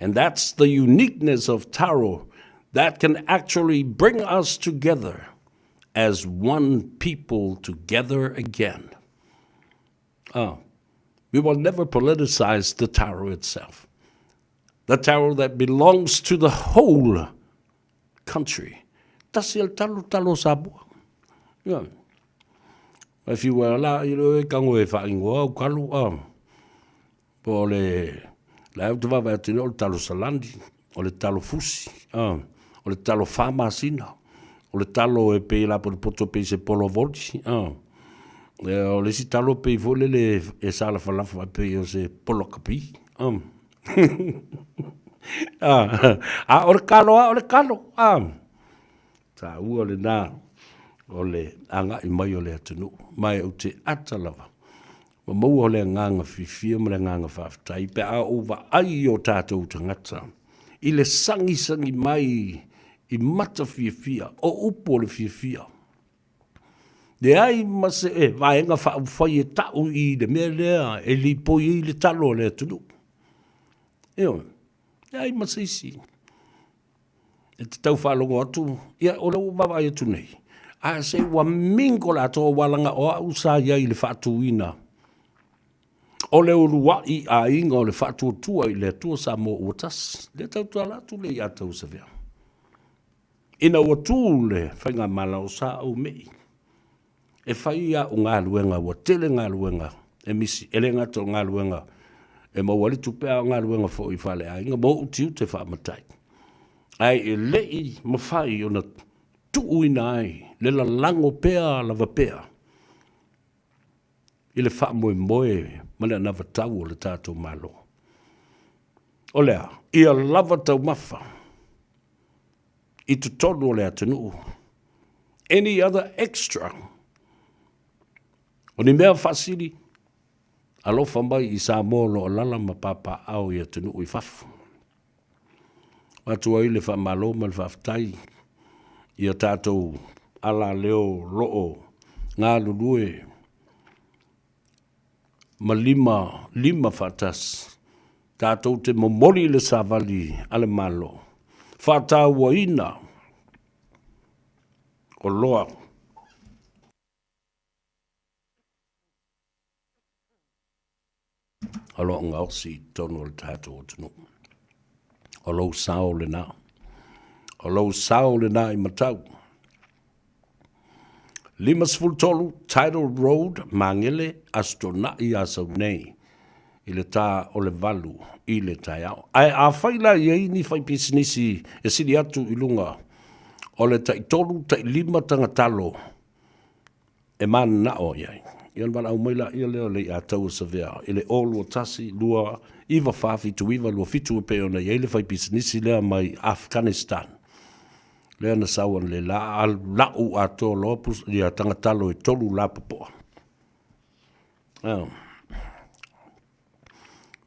And that's the uniqueness of taro that can actually bring us together as one people together again. We will never politicize the taro itself. The taro that belongs to the whole country. Tasi al talo talo Samoa. Yeah. E whiu ai la i le kango e whaingoa au kalo a. Po o le la au te vaavaai atu nei o le talo salani, o le talo fusi, a, o le talo fa masina, o le talo e pei e lapotopoto pei se polo voli, a. E, o le isi talo pei foi lele e salafalafa pei o se polo kapi, a. A, a o le kalo a o le kalo, a. Taua lena o le agai mai o le atunuu, ma e ou te ata lava ma maua le agaga fiafia ma le agaga faafetai pe a ou vaai i o tatou tagata i le sagisagi mai i mata fiafia, o upu o le fiafia. Leai ma se vaega faaupufai e ta'u i le mea lea e lipoi ai le talo a le atunuu. Ioe, leai ma se isi. E te tau faalogo atu, ia o lea ua vaavaai atu nei, ae se ua mingle atoa aua leaga o au sa i ai i le faatuina o le uluai aiga o le Faatuatua i le Atua Samoa ua tasi. Lea tau ala atu lea ia te Savea. Ina ua tu le faigamalo sa ou me'i e fai au galuega, ua tele galuega e misi, e le gata o galuega e maua ai le tupe, a o galuega foi faaleaiga ma ou tiute faamatai. Ae e le i mafai ona tuuina ai le lalago pea lava pea i le faamoemoe ma le anavatau o le tatou Malo. O le a? Ia lava taumafa i totonu o le atunuu. Any other extra? O ni mea faasili, alofa mai i Samoa o lo o alaala ma papaaao i atunuu i fafo. Avatu ai le faamalo ma le faafetai i a tatou alaleo o lo o galulue ma lima, lima faatasi tatou te momoli le savali a le Malo, faatauaina oloa. O lo o gaosi i totonu o le tatou atunuu. O lou sao lena. O lou sao lena i matau. 53 Tidal Road, Magele, Aso Toonai Asau nei i le tā o le 8 i le taeao. Ae afai la i ai ni faipisinisi e sili atu i luga o le taitolu, tailima tagatalo e mananao i ai, ia ona valaau mai laia lea o le Aiataua Savea i le 0 2 1 2 9 4 7 9 2 7 e pei ona i ai le faipisinisi lea mai Afghanistan. Lea na sau analeila a lau atoa loa ia tagatalo e tolu lapopoa.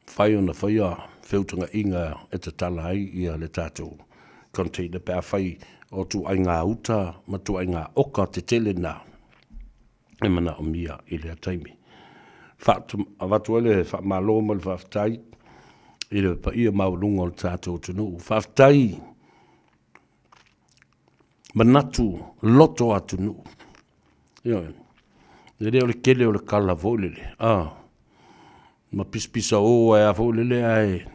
Mafai ona faia feutagaiga e tatala ai ia le tatou container pe afai o tuaiga uta ma tuaiga oka tetele na e manaomia i lea taimi. Avatu ai le faamalo ma le faafetai i le paia maualuga o le tatou atunuu. Faafetai manatu loto atunuu. Ioe. E le o le tele o le kala foi lele, a, ma pisapisa o ai lava foi lele ae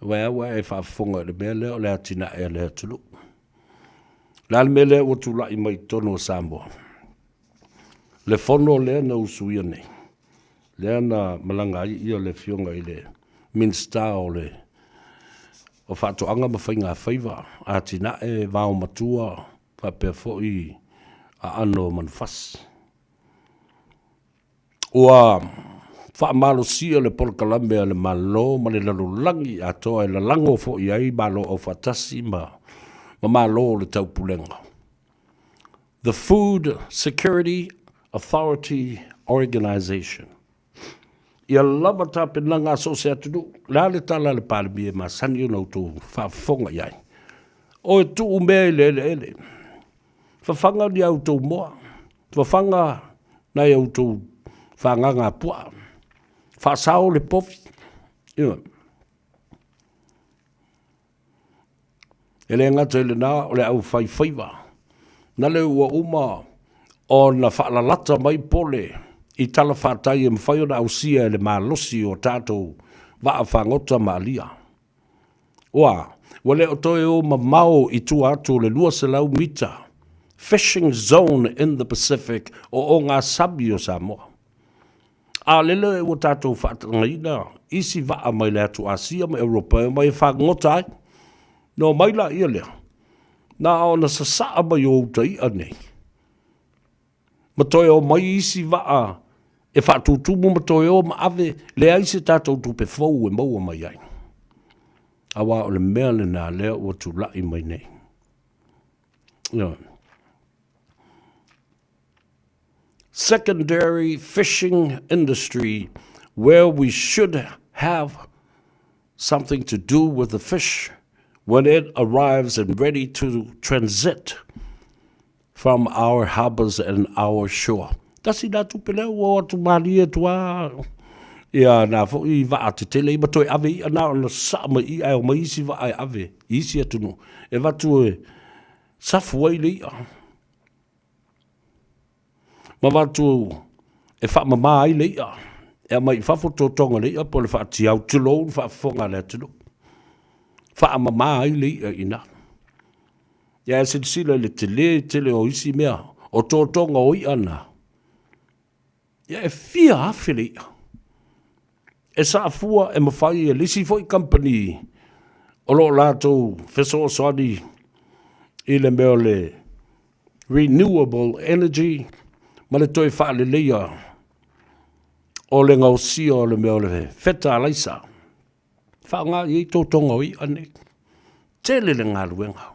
Aua e a ua e faafofoga i le mea lea o le atinae a le atunuu. O le a le mea lea ua tulai mai i totonu o Samoa? Le fono lea na usuia nei, lea na malaga ai ia le afioga i le Minisita o le o Faatoaga ma Faigafaiva, Atinae Vaomatua faapea foi aano o manufasi. Ua faamalosia le polokalame a le Malo ma le lalolagi atoa e lalago foi ai Malo Aufaatasi ma Malo o le Taupulega. The Food Security Authority Organization. Ia lava tapenaga a so o se atunuu. O le a le tala a le Palemia e masani ona outou faafofoga i ai? O e tuu mea i le eleele. Fafaga ni a outou moa. Fafaga nai a outou fagaga puaa. Faasao le povi. Ioe. E le gata i lena, o le aufaifaiva, na le ua uma ona faalalata mai pole i talafatai e mafai ona ausia e le malosi o tatou vaa fagota ma alia. Ua, ua le o toe o mamao i tua atu o le 200 mita fishing zone in the Pacific o ogasami o Samoa. A o lele ua tatou faatagaina isi vaa mai le atu Asia ma Europa e omai e fagogota ai. Na omai laia lea, na ona sasaa mai o uta i'a nei, ma toe omai isi vaa e faatutumu ma toe o ma ave, leai se tatou tupe fou e maua mai ai. Aua o le mea lena lea ua tulai mai nei. Ioe. Secondary fishing industry where we should have something to do with the fish when it arrives and ready to transit from our harbours and our shore. Tasi nā tupe lea ua o atu mālie atu a ia nā foi vaa tetele i ma toe ave i'a nā ona sasaa mai i'a e omai isi vaa e ave i isi atunuu e avatu e safu ai le i'a. Ma avatu e faamama ai le i'a, e aumai i fafo totoga o le i'a po o le faatiau, tulou le faafofoga a le atunuu. Faamama ai le i'a i ina. Ia e silasila i le tele tele o isi mea, o totoga o i'a na, Ia e fia afe le i'a. E saafua e mafai e le isi foi kamupani o lo o latou fesoasoani i le mea o le renewable energy ma le toe faaleleia o le gaosia o le mea o le fetalaisa. Faaaoga i ai totoga o i'a nei. Tele le galuega.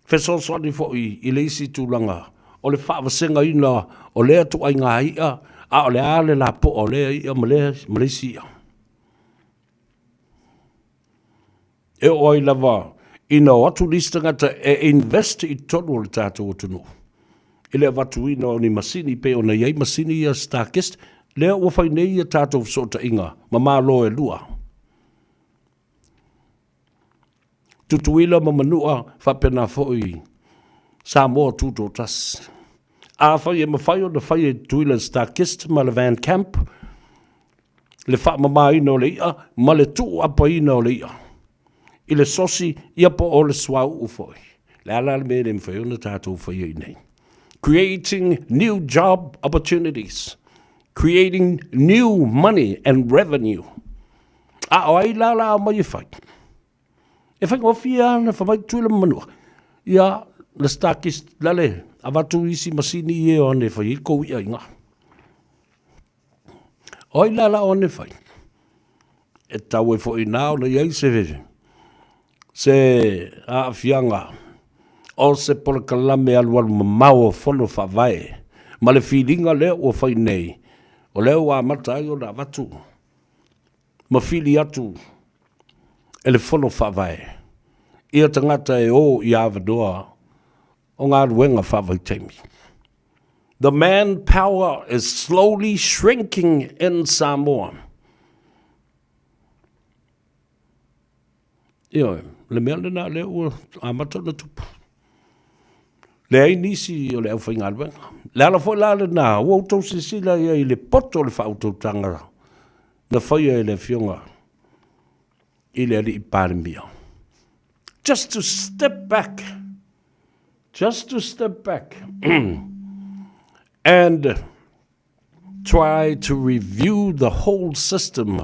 Fesoasoani foi i le isi tulaga o le faavasegaina o lea ituaiga i'a, a o le a le lapoa o lea i'a ma lea ma le isi i'a. E oo ai lava ina o atu nisi tagata e invest i totonu o le tatou atunuu i le avatuina o ni masini pei ona i ai masini ia StarKist, lea ua fai nei ia tatou fesootaiga ma Malo e lua. Tutuila ma Manua faapena foi Samoa Tutoatasi. Afai e mafai ona fai e Tutuila le StarKist ma le Van Camp le faamamaina o le i'a ma le tuuapaina o le i'a i le sosi ia po o le suauu foi. Le a la le mea e le mafai ona tatou faia i inei? Creating new job opportunities, creating new money and revenue. A o ai la la aumai e fai? E faigofie lava ona fai mai Tutuila ma Manua, ia le stockist lale avatu isi masini ia e o ane e fai ai kou i'a i gā. O ai la la o ane e fai? E tatau ai foi inā ona i ai se, se aafiaga o se polokalame alualu mamao o Fono Faavae ma le filiga lea ua fai nei, o lea ua amata ai ona avatu ma fili atu e le Fono Faavae ia tagata e o i avanoa o galuega faavaitaimi. The manpower is slowly shrinking in Samoa. Ioe, le mea lena lea ua amata ona tupu. Leai nisi o le aufaigaluega. Le ala foi la lena, ua outou silasila i ai i le poto o le faautautaga na faia e le Afioga. i le Alii Palemia. Just to step back, just to step back and try to review the whole system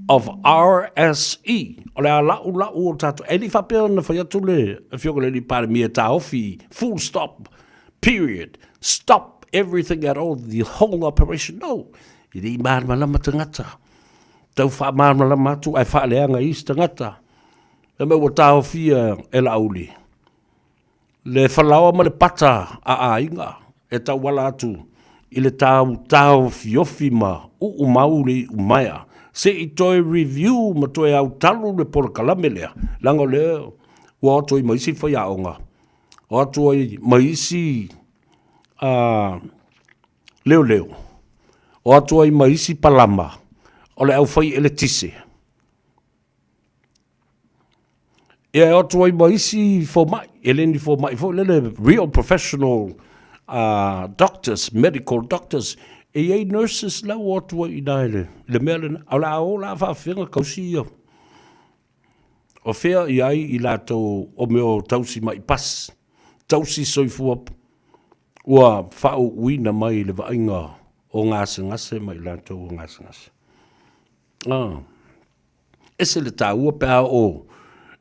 of RSE. O le a la'u la'u o tātou. E le i faapea ona fai atu le Afioga i le Alii Palemia e taofi, full stop, period, stop everything at all, the whole operation. No, e le i malamalama tagata. Tau faamalamalama atu ae faaleaga i isi tagata. Fai mai ua taofia e Laauli le falaoa ma le pata a aiga e tauala atu i le tau taofiofi ma uu mau le iumaea se i toe review ma toe autalu le polokalame lea, leaga o lea ua o atu ai ma isi faiaoga, o atu ai ma isi leoleo, o atu ai ma isi palama o le aufai eletise. Ia e o atu ai ma isi fomai, e le ni fomai foi lele, real professional doctors, medical doctors, e i ai nurses la ua o atu ai i ina i le mea lena. A o le a o la faafefea ona tausi ia? O fea i ai i latou o mea o tausi mai pasi, tausi soifua ua faauuina mai i le vaaiga o gasegase ma i latou o gasegase. Ah. Ese le taua pe a oo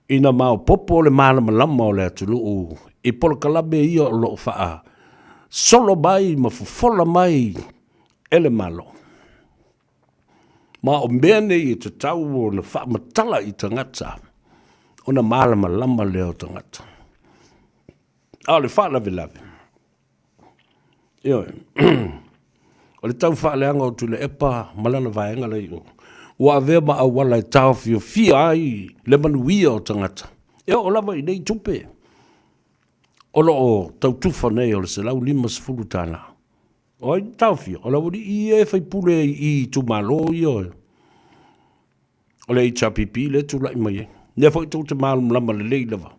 ina maopoopo le malamalama o le atunuu i polokalame ia o lo o faasolo mai ma fofola mai e le Malo. Ma o mea nei e tatau ona faamatala i tagata ona malamalama lea o tagata. A o le faalavelave, Ioe. O le tau faaleaga o Tuilaepa ma lana vaega la i o, ua avea ma auala e taofiofia ai le manuia o tagata. E oo lava i nei tupe o lo o tau tufa nei o le $150. O ai na taofia? O le aualii ia e faipule i itumalo ia o le HRPP lea e tulai mai ai. Lea foi tou te malamalama lelei lava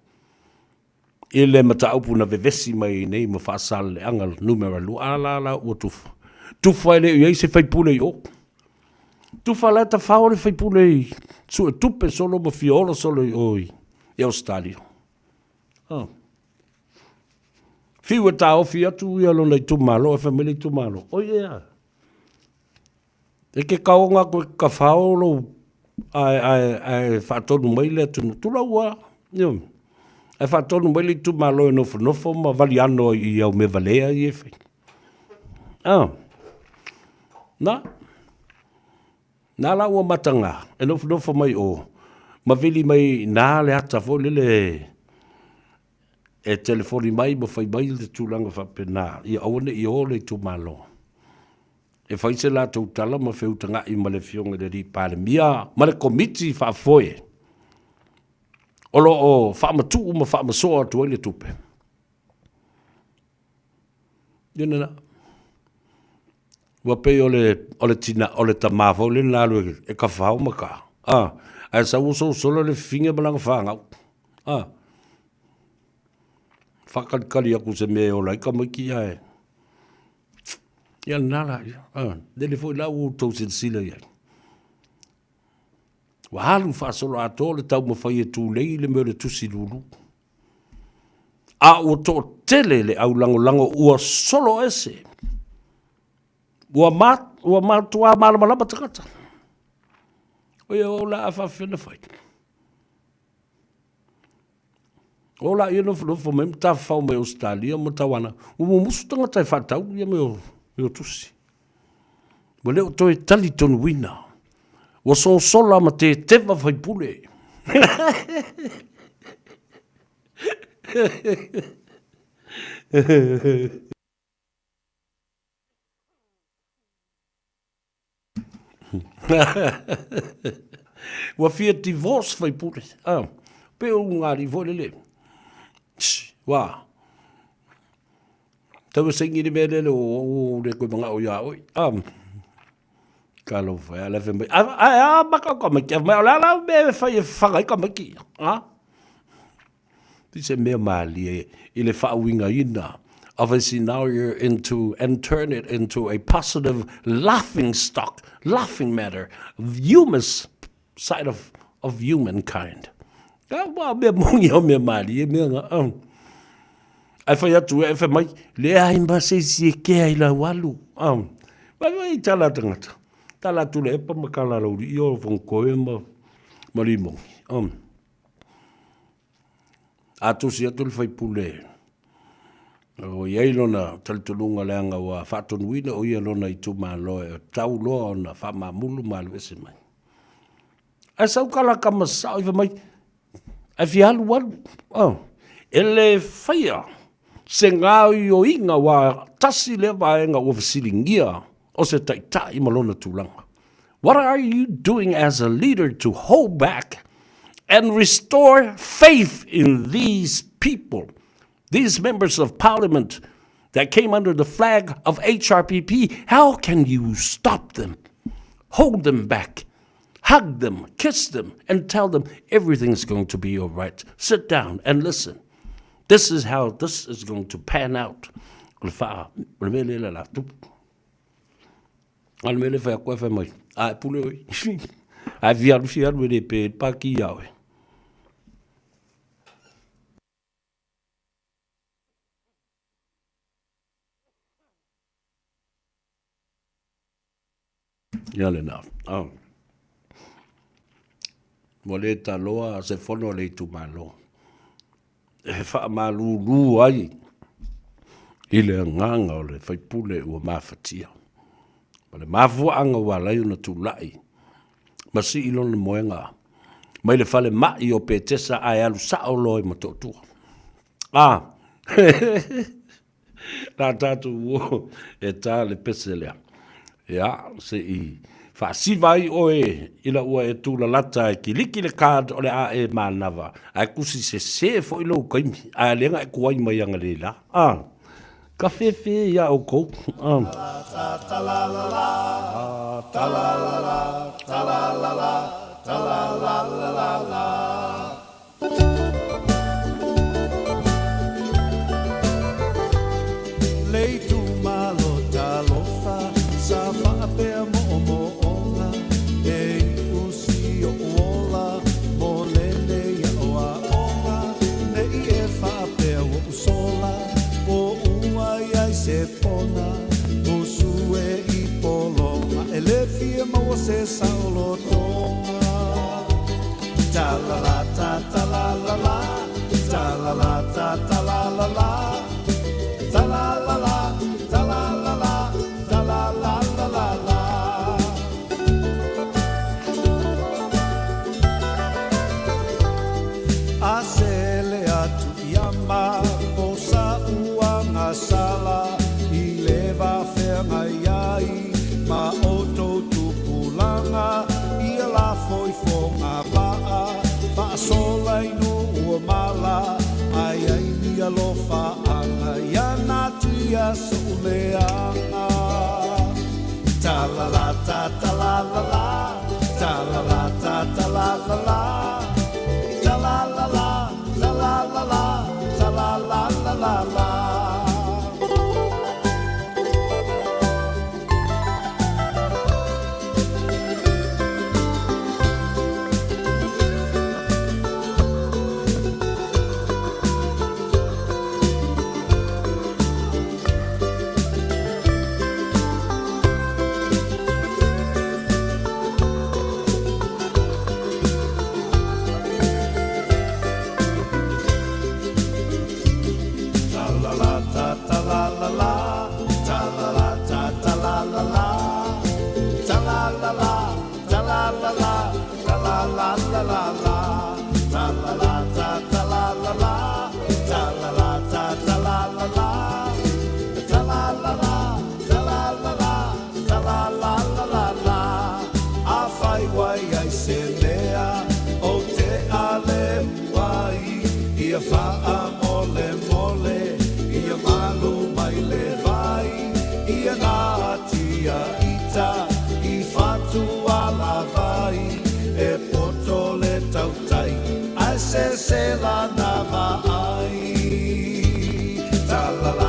i le mataupu na vevesi mai ai nei ma Faasaleleaga numera 2, a la la ua tufa. Tufa e le o i ai se faipule i o. Tufa la e tafao le faipule i suetupe solo ma fia ola solo i o i Ausetalia. Oh. Fiu e taofi atu ia lona itumalo, e fai mai le itumalo, oi ea, E ke kaonga koe kawhao lou ae, ae, ae faatonu mai le atunuu. Tulou a, ioe. Ae faatonu mai le itumalo e nofonofo ma valiano i au mea valea ia e fai. Ah. Na. Na la ua mataga e nofonofo mai o ma vili mai na le ata foi lele e telefoni mai ma fai mai le tulaga faapena ia aua ne i o le itumalo. E fai se latou tala ma feutaga'i ma le Afioga i le Alii Palemia ma le Komiti Faafoe o lo o faamatuu ma faamasoa atu ai le tupe. Ia lena. Ua pei o le, o le tina, o le tamā foi lea na alu e kafao ma ka, a, ae sau ua solosolo le fifine ma lana fanau. A, faakalikali atu se mea e ola ai tamaiti ae, Ia lena la ia. Ah, lele foi la ua outou silasila i ai. Ua alu faasoloatoa le taumafai e tulei le mea o le tusi lulu. A ua toatele le au lagolago ua solo ese. Ua, ma, ua matuā malamalama tagata. O ia o la a faafefea ona fai. O la ia nofonofo mai ma tafafao mai Ausetalia ma tauana, ua mumusu tagata e faatau ia mea o tusi. Ua le o toe talitonuina. Ua sosola ma teteva faipule. Ua fia divorce faipule. Ah, pe o ngā alii foi lele. Wā. Tau e saini le mea lele o o le koe mangao ia oi. Ah. Ka lo whai, ala whai mai. A, a, a, maka ka mai. Mai o le ala me e whai e whangai ka mai ki. Ah. Ti se mea mālie i le faauigaina of a scenario into and turn it into a positive laughing stock, laughing matter, humorous side of of humankind. Ka ua mea moni o mea malie mea nga. Ai fai atu e fai mai, leai ma se isi e kea i lau alu. Vai vai tala tangata. Tala atu le epa ma kala lauri i o whankoe ma, ma limongi. A tusi atu le faipule, ua i ai lona talitonuga leaga ua faatonuina o ia lona itumalo e tau loa ona faamamulu ma alu ese mai. Ae sau kalaka ma sao i fai mai, ae fia alu alu. Oh. E le faia se gaoioiga ua tasi lea vaega ua fesiligia o se taitai ma lona tulaga. What are you doing as a leader to hold back and restore faith in these people, these members of parliament that came under the flag of HRPP? How can you stop them, hold them back, hug them, kiss them, and tell them everything's going to be all right? Sit down and listen. This is how this is going to pan out. O le wha, o le mea le la la tupu. A le mea le whai koe whai mai. A e pule oi. A e whiaru whiaru e le pē, pā ki ia oe. Ia le nā. Oh. Ua le taloa se fono a le itumalo. E faamalūlū ai i le agaga o le faipule ua mafatia. Ma le mafuaaga ua ala ai ona tulai ma sii lona moega mai le falemai o Petesa ae alu sao loa i Motootua. A! Nā tātou o e tā le pese lea. Ia, se i faasiva ai oe ina ua e tūlalata e kiliki le card o le a e mānawa, ae kusi sesē foi lou kaimi, ae lenga e kuai mai anga le la. A, ka whewhe ia o kou. A. Ta la la la, ta la la la, ta la la la, ta la la la la la. Le itumalo talofa sa faapea moomooga e iu si oʻu ola mo lenei aʻoaʻoga nei e faapea ua ou sola po ua i ai se pona musu e i pologa e le fia maua se saolotoga. Ta la la ta ta la la la Ta la la ta ta la la la Ta la la la ta la la la Ta la la la la la A sele atu ia ma o sa uagasala i le va feagai ai ma outou tupulaga ia la foifoga vaa faasola i nuu o mala ai ai ni alofaaga ia natia soʻu leaga. Ta la la ta ta la la la Ta la la ta ta la la la Ta la la la ta la la la Ta la la la la la Ta la la ta ta la la la Ta la la ta ta la la la Ta la la la ta la la la Ta la la la la la Ta la la ta ta la la la Ta la la ta ta la la la Ta la la la ta la la la Ta la la la la la Afai ua i ai se mea ou te ale ai ia faamolemole ia malu mai le vai ia natia ita i fatu alavai e poto le tautai ae sese lana vaai. Ta la la.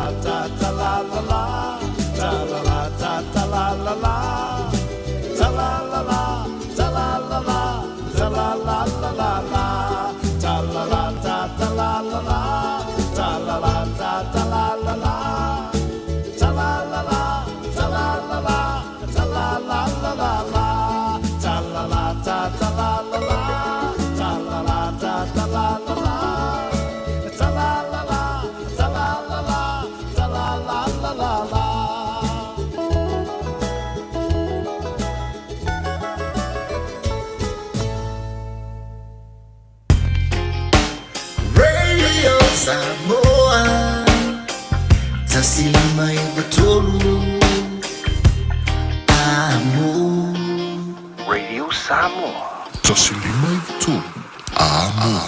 la ta ta la la la. Ta la la la, ta la la la, ta la la la la la. Ta la la ta ta la la la, ta la la ta ta la la la. Ta la la la, ta la la la, ta la la la la la. Radio Samoa 159 Amo. Radio Samoa. 159 Amo.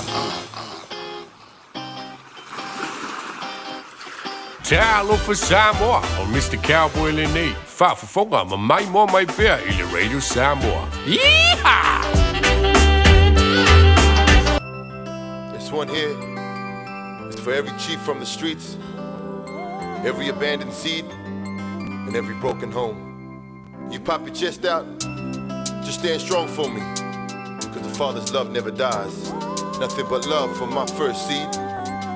Talofa Samoa, o Mr. Cowboy lenei, faafofoga ma maimoa mai pea i le Radio Samoa. Yeehaw! This one here is for every chief from the streets, every abandoned seed, and every broken home. You pop your chest out, just stand strong for me, cause the father's love never dies. Nothing but love for my first seed.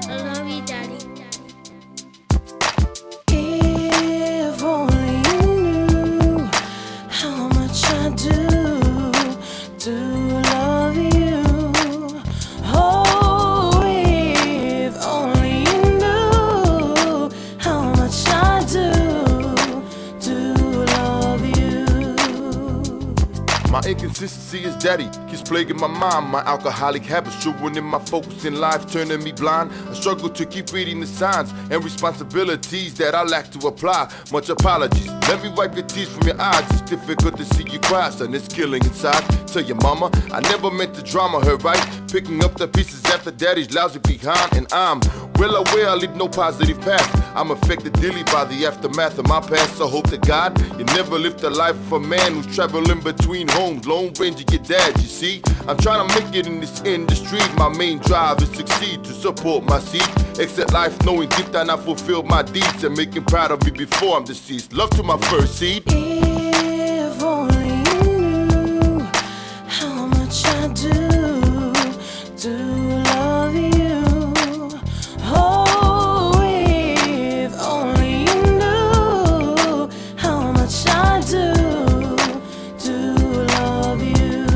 I love you, Daddy. If only you knew how much I do love you. Oh, if only you knew how much I do love you. My inconsistency is daddy, keeps plaguing my mind. My alcoholic habits ruining my focus in life, turning me blind. I struggle to keep reading the signs and responsibilities that I lack to apply. Much apologies. Let me wipe your tears from your eyes. It's difficult to see you cry, son. It's killing inside. Tell your mama I never meant to drama her, right? Picking up the pieces after daddy's lousy behind, and I'm well aware I leave no positive path. I'm affected daily by the aftermath of my past. So hope to God you never live the life of a man who's traveling between homes. Lone Ranger, your dad, you see. I'm trying to make it in this industry. My main drive is succeed to support my seed. Exit life knowing deep down I fulfilled my deeds and making proud of me before I'm deceased. Love to my first seed. If only you knew how much I do love you. Oh, if only you knew how much I do love you.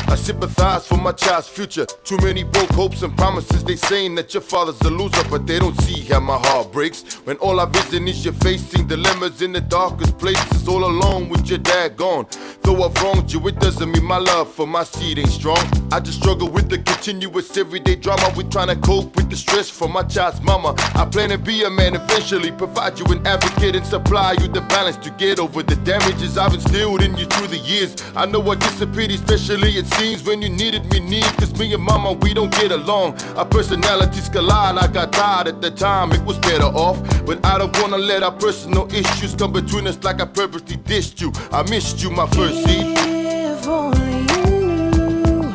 I sympathize for my child's future. Too many broke hopes and promises. They saying that your father's a loser, but they don't see how my heart breaks. When all I vision is you facing dilemmas in the darkest places, all alone with your dad gone. Though I've wronged you, it doesn't mean my love for my seed ain't strong. I just struggle with the continuous everyday drama. We trying to cope with the stress from my child's mama. I plan to be a man eventually, provide you an advocate and supply you the balance to get over the damages I've instilled in you through the years. I know I disappeared, especially it seems when you needed me, need. Cause me and mama, we don't get along. Our personalities collide. I got tired at the time, it was better off. But I don't wanna let our personal issues come between us like I purposely dissed you. I missed you, my first seed. If only you knew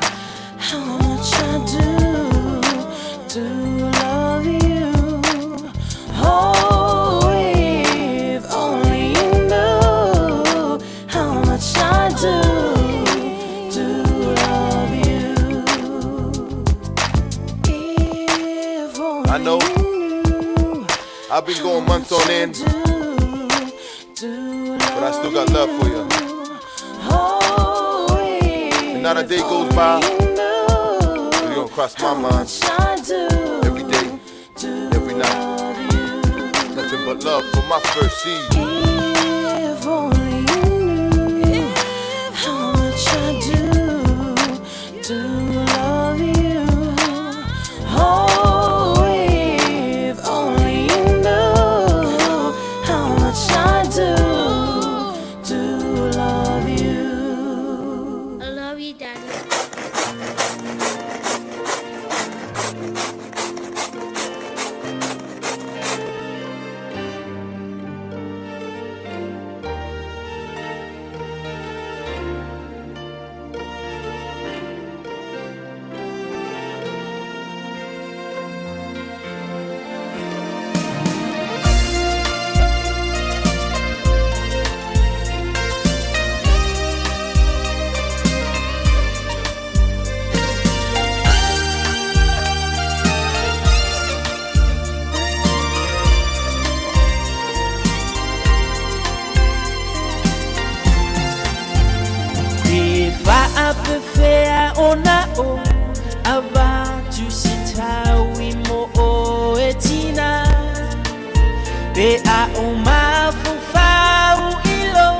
how much I do love you. Oh, if only you knew how much I do love you. If only I know you knew I've been going months on end, but I still got love for you. And not a day goes by that you don't cross my mind. Every day, every night. Nothing but love for my first seed. If only you knew how much I do love you. Oh, if only you knew how much I do love you. I love you, Daddy. tina Pe a o mafaufau i lou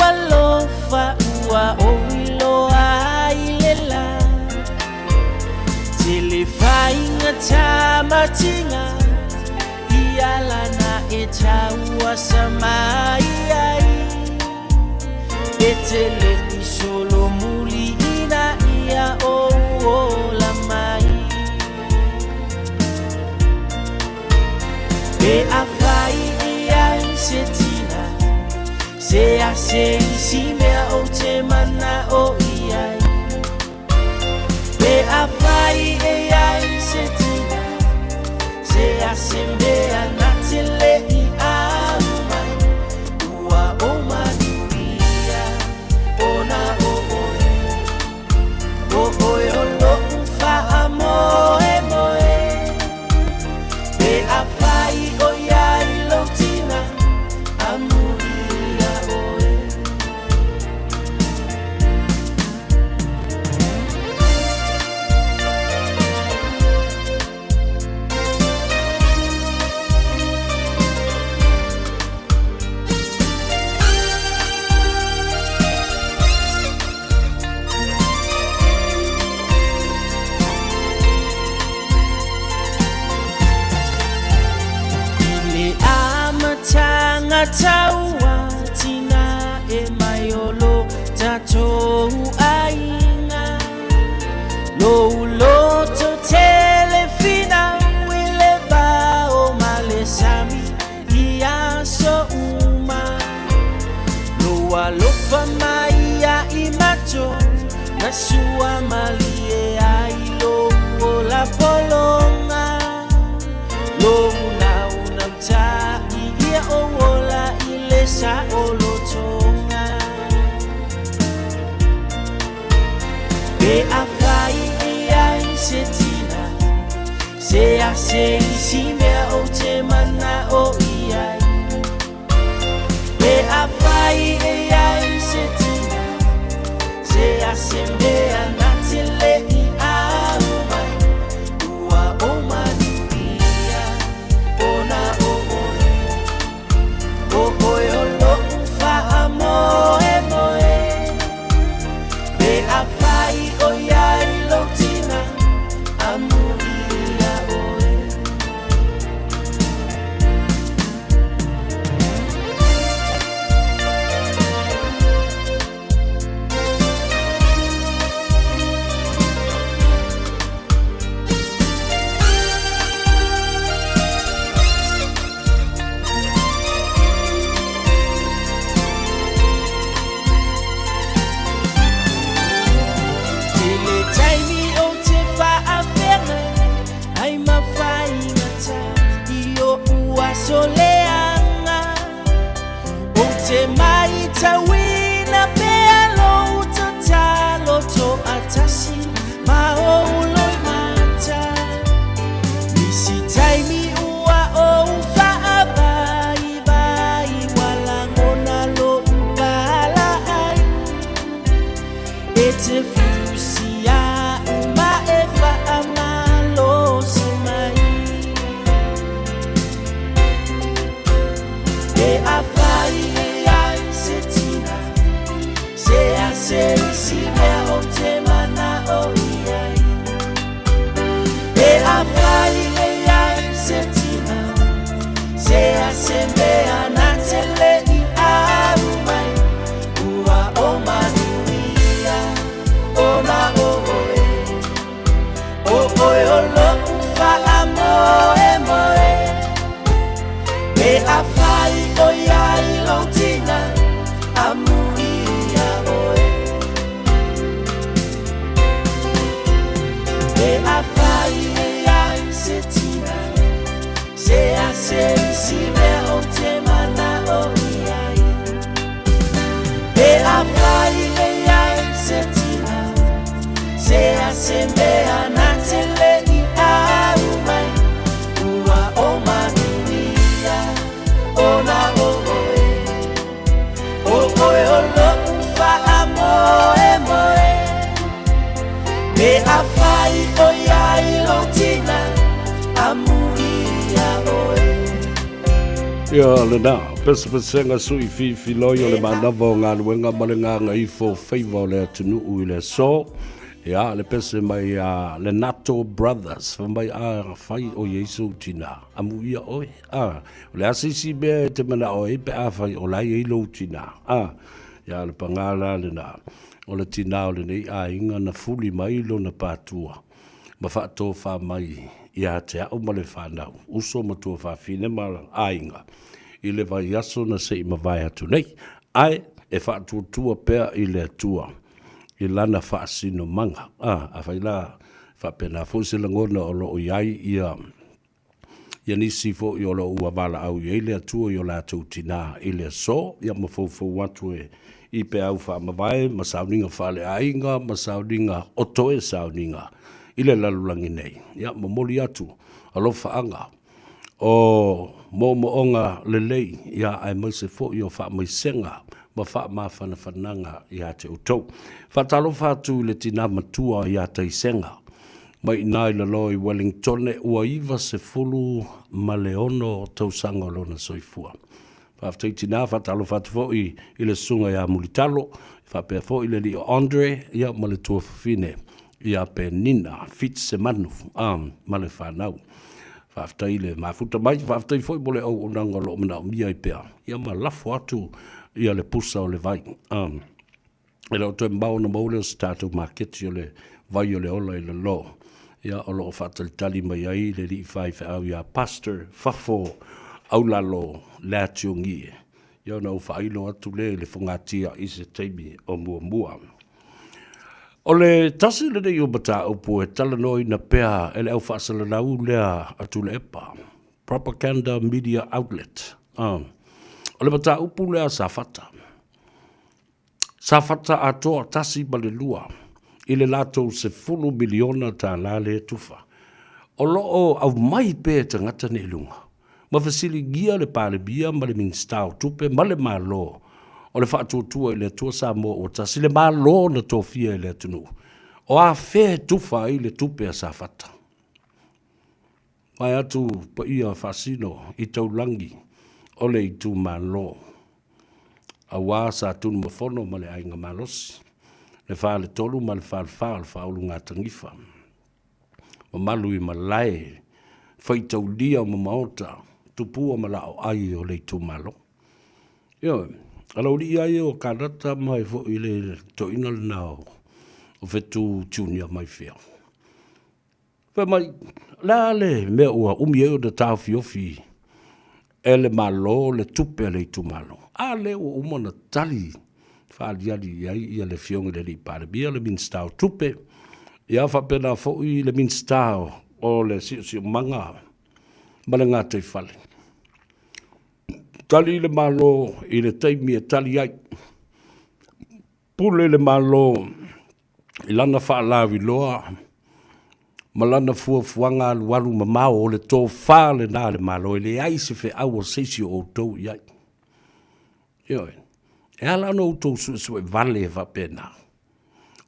alofa ua ou iloa ai le la Tele faigata ma tiga i ala na e tauasa mai ai E te le i solomuliina ia ou ola mai Pe afai e i ai se tina Se a se isi mea ou te mana'o i ai Pe afai e i ai se tina Se a se mea na te le i alu mai Ua ou manuia ona o oe O oe o lo'u faamoemoe Pe afai o i ai lou tina Amuia oe. I le amataga taua tina e mai o lo tatou aiga Lou loto tele finau i le va o ma le sami i aso uma Lou alofa mai ia i matou na sua malie ai lou ola pologa Lou naunautai ia ou ola i le saolotoga Pe afai e i ai se tina Se a se isi mea ou te mana'o i ai Pe afai e i ai se tina Se a se mea na te le i alu mai Ua ou manuia ona o oe O oe o lo'u faamoemoe Pe afai o i ai lou tina Amuia oe. Tele taimi ou te faafeagai ai ma faigata i o'u aso leaga Ou te maitauina pea lou tatalo to'atasi ma ou loimata Nisi taimi ua ou faavaivai ua lagona lo'u pala'ai E te fusi a'u ma e faamalosi mai Pe afai e i ai se tina Se a se isi mea ou te mana'o i ai Pe afai e i ai se tina Se a se mea na te le i alu mai Ua ou manuia ona o oe O oe o lo'u faamoemoe Pe afai o i ai lou tina Amuia oe. Ia lena, pesepesega sui fifiloi o le manava o galuega ma le gagaifo faiva o le atunuu i le aso. Ia, le pese mai a le Nato Brothers, fai mai a fai o i ai sou tinā, amuia oe. A, o le a se isi mea e te manao ai pe a fai o la e i ai lou tinā. A, ia le pagā la lena, o le tinā o lenei aiga na fuli mai lona patua ma faatofa mai ia te au ma le fanau, uso ma tuafafine ma aiga i le vaiaso na se i mavae atu nei, ae e faatuatua pea i le Atua i lana faasinomaga. A, afai la faapena foi se lagona o lo o i ai ia ia nisi foi o lo o ua valaau i ai le Atua i o latou tinā i le aso, ia ma foufou atu e i peau faamavae ma sauniga faaleaiga ma sauniga o toe sauniga i le lalolagi nei. Ia momoli atu alofaaga o moomooga lelei, ia aemaise foi o faamaisega ma faamafanafanaga ia te outou. Faatalofa atu i le tinā matua ia Taisega, Mai i ina i lalo i Wellingtone ua 96 tausaga o lona soifua. Faafetai tinā, faatalofa atu foi i le susuga ia Mulitalo, faapea foi le alii o Andre ia ma le tuafafine ia Penina Fitsemanu ma le fanau. Faafetai i le mafuta mai, faafetai foi mo le auaunaga o lo o manaomia ai pea ia ma lafo atu ia le pusa o le vai. E le o toe mamao ona maua lea o se tatou maketi o le vai o le ola i lalo. Ia, o lo o faatalitali mai ai le alii faifeau ia Pastor Fafo Aulalo Leatiogie. Ia, ona ou faailo atu lea i le fogatia i se taimi o muamua. O le tasi lenei o mataupu e talanoaina pea e le au faasalalau lea a Tuilaepa, Propaganda Media Outlet. O le mataupu lea a Safata. Safata atoa 1 ma le 2 i le latou $10 miliona lea tufa. O lo o aumai pea e tagata nei i luga ma fesiligia le Palemia ma le Minisita o Tupe ma le Malo o le faatuatua i le Atua Samoa ua tasi, le Malo na tofia e le atunuu. O afea e tufa ai le tupe a Safata? Vae atu paia faasino i taulagi o le itumalo aua Satunumafono ma le Aiga Malosi, le Faletolu ma le Falefa o le Faaulugatanifa, mamalu i malae faitaulia ma maota, tupua ma laoai o le itumalo. Ioe, o lau alii lava ia o Kanata mai foi le toeaina lena o Fetu Junior Maifea. Fai mai, o le a le mea ua umi ai ona taofiofi e le Malo le tupe a le itumalo? A lea ua uma ona tali faaaliali i ai ia le Afioga i le alii Palemia, le Minisita o Tupe, ia faapena foi le Minisita o le Siosiomaga ma le Gataifale. Tali le Malo i le taimi e tali ai. Pule le Malo i lana faalauiloa ma lana fuafuaga alualu mamao, o le tofa lena a le Malo, e leai se feau a se isi o outou i ai. Ioe. E ala ona outou suesue vale faapena,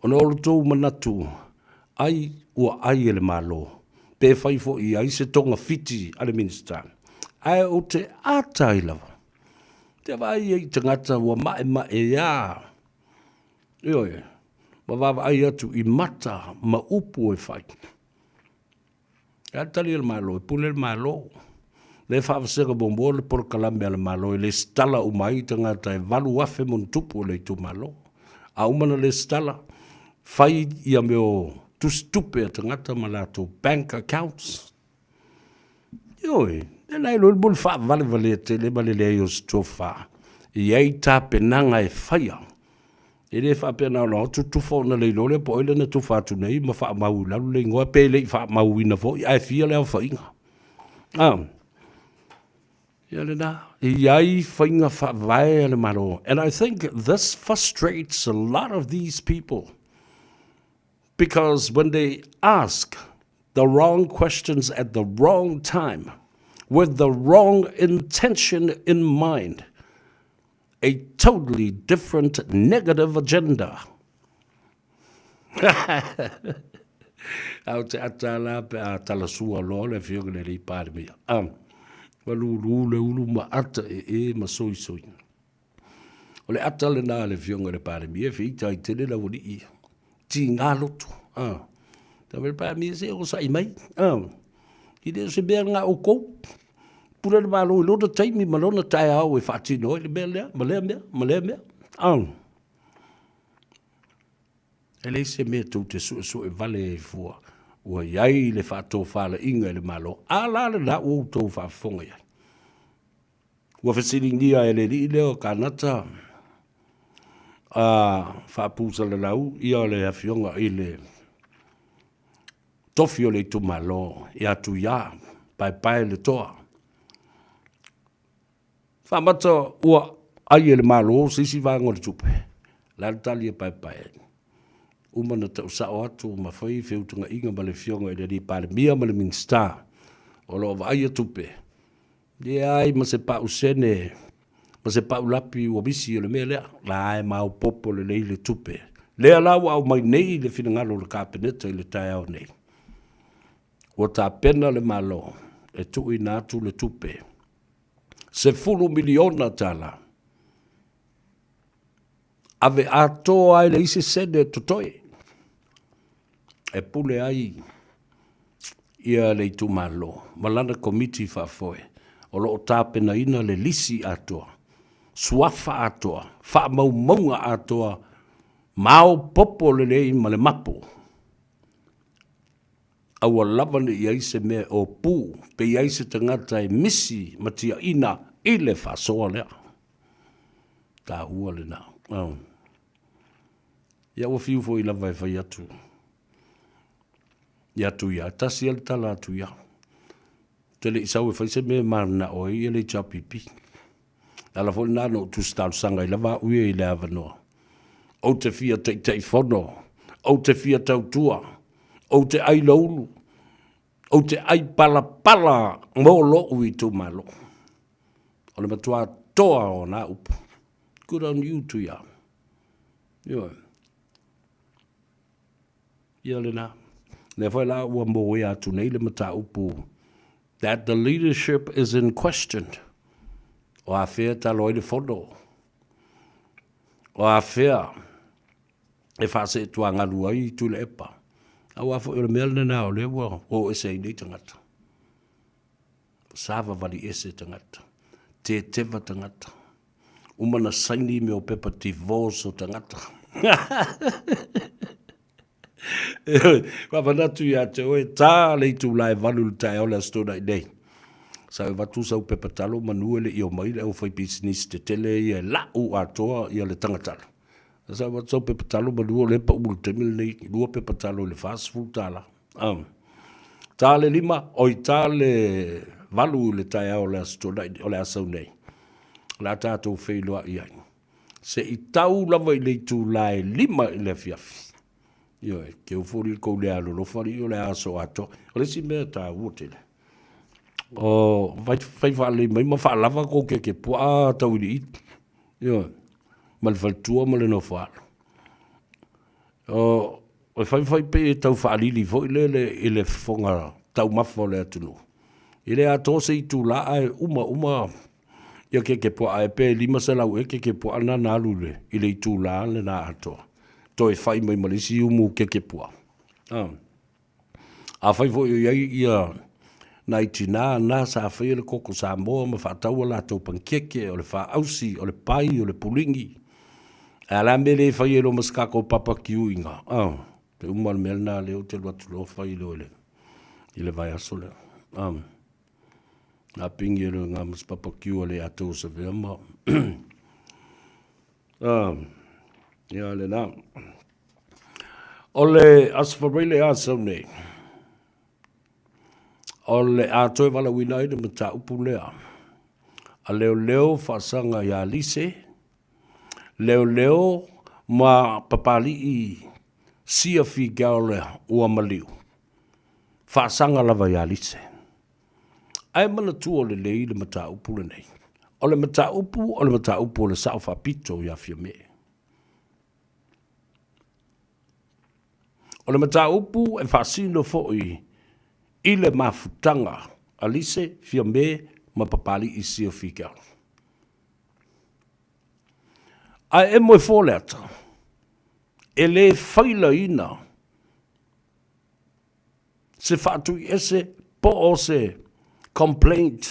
ona o lo outou manatu ai ua ai e le Malo, pe fai foi i ai se togafiti a le Minisita, ae ou te ata ai lava Te vaai ai i tagata ua maemaea, ioe, ma vaavaai atu i mata ma upu e fai. E a le tali a le Malo? E pule le Malo. Lea e faavasega muamua le polokalame a le Malo e lesitala uma ai tagata e 8,000+ o le itumalo. A uma ona lesitala, fai ia mea o tusitupe a tagata ma latou bank accounts. Ioe, lea la e iloa le faavalevalea tele ma le leai o se tofa. E i ai tapenaga e faia. E le faapea na ona o atu tufa ona le iloa lea po o ai lea na tufa atu nei ma faamau i lalo le igoa pe le i faamauina foi ae fia le aofaiga. A, ia lena, e i ai faiga faavae a le Malo. And I think this frustrates a lot of these people because when they ask the wrong questions at the wrong time with the wrong intention in mind, a totally different negative agenda. Au te ata la pe a talasua loa le afioga i le alii Palemia. Ma lūlū le ulu ma ata ee ma soisoi. O le ata lenā a le Afioga i le Palemia e feita ai tele le aualii ia. Tigā loto. A. Ta le Palemia se onosai mai. A. E le o se mea lena a outou. Pule le Malo i lona taimi ma lona taeao e faatino ai le mea lea, ma lea mea, ma lea mea. A. E leai se mea tou te suesue vale ai fua, ua i ai le faatofalaiga i le Malo. A la lena ua outou faafofoga i ai. Ua fesiligia e le alii lea o Kanata a faapusalalau ia le afioga i le tofi o le itumalo ia Tuia Paepae le Toa. Faamata ua ai e le Malo se isi vaega o le tupe, o le a le tali a Paepae? Uma na tau sao atu ma fai feutagaiga ma le afioga i le alii Palemia ma le Minisita o lo o vaaia tupe, Leai ma se pau sene ma se pau lapi ua misi o le mea lea, la e maopoopo lelei le tupe. Lea la ua aumai nei le finagalo o le Kapeneta i le taeao nei, ua tapena le Malo e tuuina atu le tupe $10 miliona tala ave atoa ai le isi sene totoe e pule ai ia le itumalo ma lana komiti faafoe o lo o tapenaina le lisi atoa, suafa atoa, faamaumauga atoa, maopoopo lelei ma le mapo. Aua lava ne i ai se mea e opu pe i ai se tagata e misi ma tiaina i le faasoa lea. Taua lena. Oh. Ia ua fiu foi lava e fai atu ia Tuia, tasi a le tala a Tuia. Te le i sau e fai se mea e mananao ai ia le HRPP. Le ala foi lena na ou tusi talosaga ai lava au ia i le avanoa. Ou te fia Taitaifono, ou te fia tautua, ou te ai loulu, ou te ai palapala mo lou itumalo. O le matua toa o na upu. Good on you, Tuia. Ioe. Ia lena. Lea foi la ua moea atu nei le mataupu that the leadership is in question. O afea talo ai le fono. O afea e faaseetuagalu ai Tuilaepa. Aua foi o le mea lena o lea ua o ese ai nei tagata. Savavali ese tagata. Teteva tagata. Uma na saini mea o pepa divorce o tagata. Faamanatu ia te oe, tā le itulā e 8 i le taeao le Aso Toonai nei. Sa e avatu sau pepa talo manu e le i omai le aufaipisinisi tetele ia e lau atoa ia le tagatalo. Sa e avatu sau pepa talo manu o lea e pau i le taimi lenei, lua pepa talo i le $40. Tā le 5, oi tā le 8 i le taeao o le Aso Toonai, o le a sau nei. O le a tatou feiloai ai. Se i tau lava i le itulā e 5 i le afiafi. Ioe, keu foli le kou le alolofa alii o le aso atoa. O le isi mea taua tele, o fai faalelei mai ma faalava kou keke puaa tauiliili. Ioe, ma le faletua ma le nofoalo. O, e faifai pei e tau faalili foi lele i le fofoga taumafa o le atunuu. E le atoa se itulā ae uma uma ia keke puaa e pe 500 ea keke puaa na na alu i le itulā lena atoa. Toe fai mai ma le isi umu keke puaa. Afai foi o i ai ia nai tinā na sa faia le koko Samoa ma faatau a latou panikeke, o le faausi, o le pai, o le puligi, ae a le a mea e le fai ai loa ma se tatou papakiu i ina? Te uma le mea lena lea ou te alu atu loa fai loa i le vaiaso lea. Na pingi e loa i ina ma se papakiu a le atou savea ma ia lena. O le Aso Faraile a sau nei, o le a toe valaauina ai le mataupu lea a leoleo faasaga ia Lise, leoleo ma Papalii Sia Figao ua maliu, faasaga lava ia Lise. Ae manatua lelei le mataupu lenei, o le mataupu o le mataupu o le Sao Faapito ia Fiame. O le mataupu e faasino foi i le mafutaga a Lise, Fiame ma Papali'i Sia Figel. Ae emo e fō le ata, e lē failaina se faatuiese po o se complaint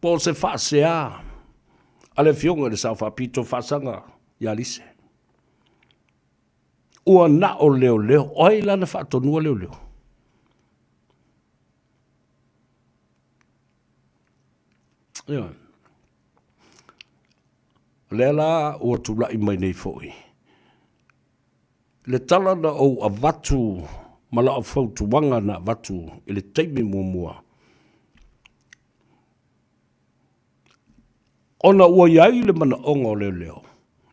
po o se faasea a le Afioga i le Sao Faapito Faasaga ia Lise. Ua na o leoleo, o ai la na faatonua leoleo? Ioe. O lea la ua tulai mai nei foi le tala na ou avatu ma lau fautuaga na avatu i le taimi muamua, ona ua i ai le manaoga o leoleo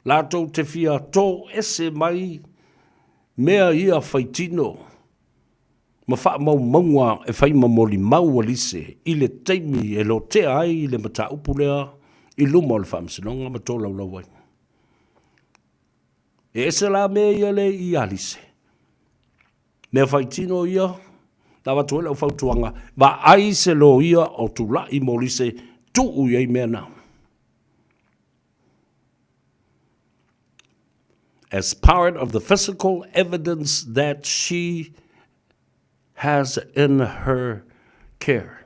latou te fia toese mai mea ia faitino ma faamaumauga e fai ma molimau a Lise i le taimi e lotea ai le mataupu lea i luma o le Faamasinoga ma tolaulau ai. E ese la mea ia le i a Lise. Mea faitino ia, na avatu ai lau fautuaga, vaai se loia o tulai mo Lise, tuu i ai mea na. As part of the physical evidence that she has in her care.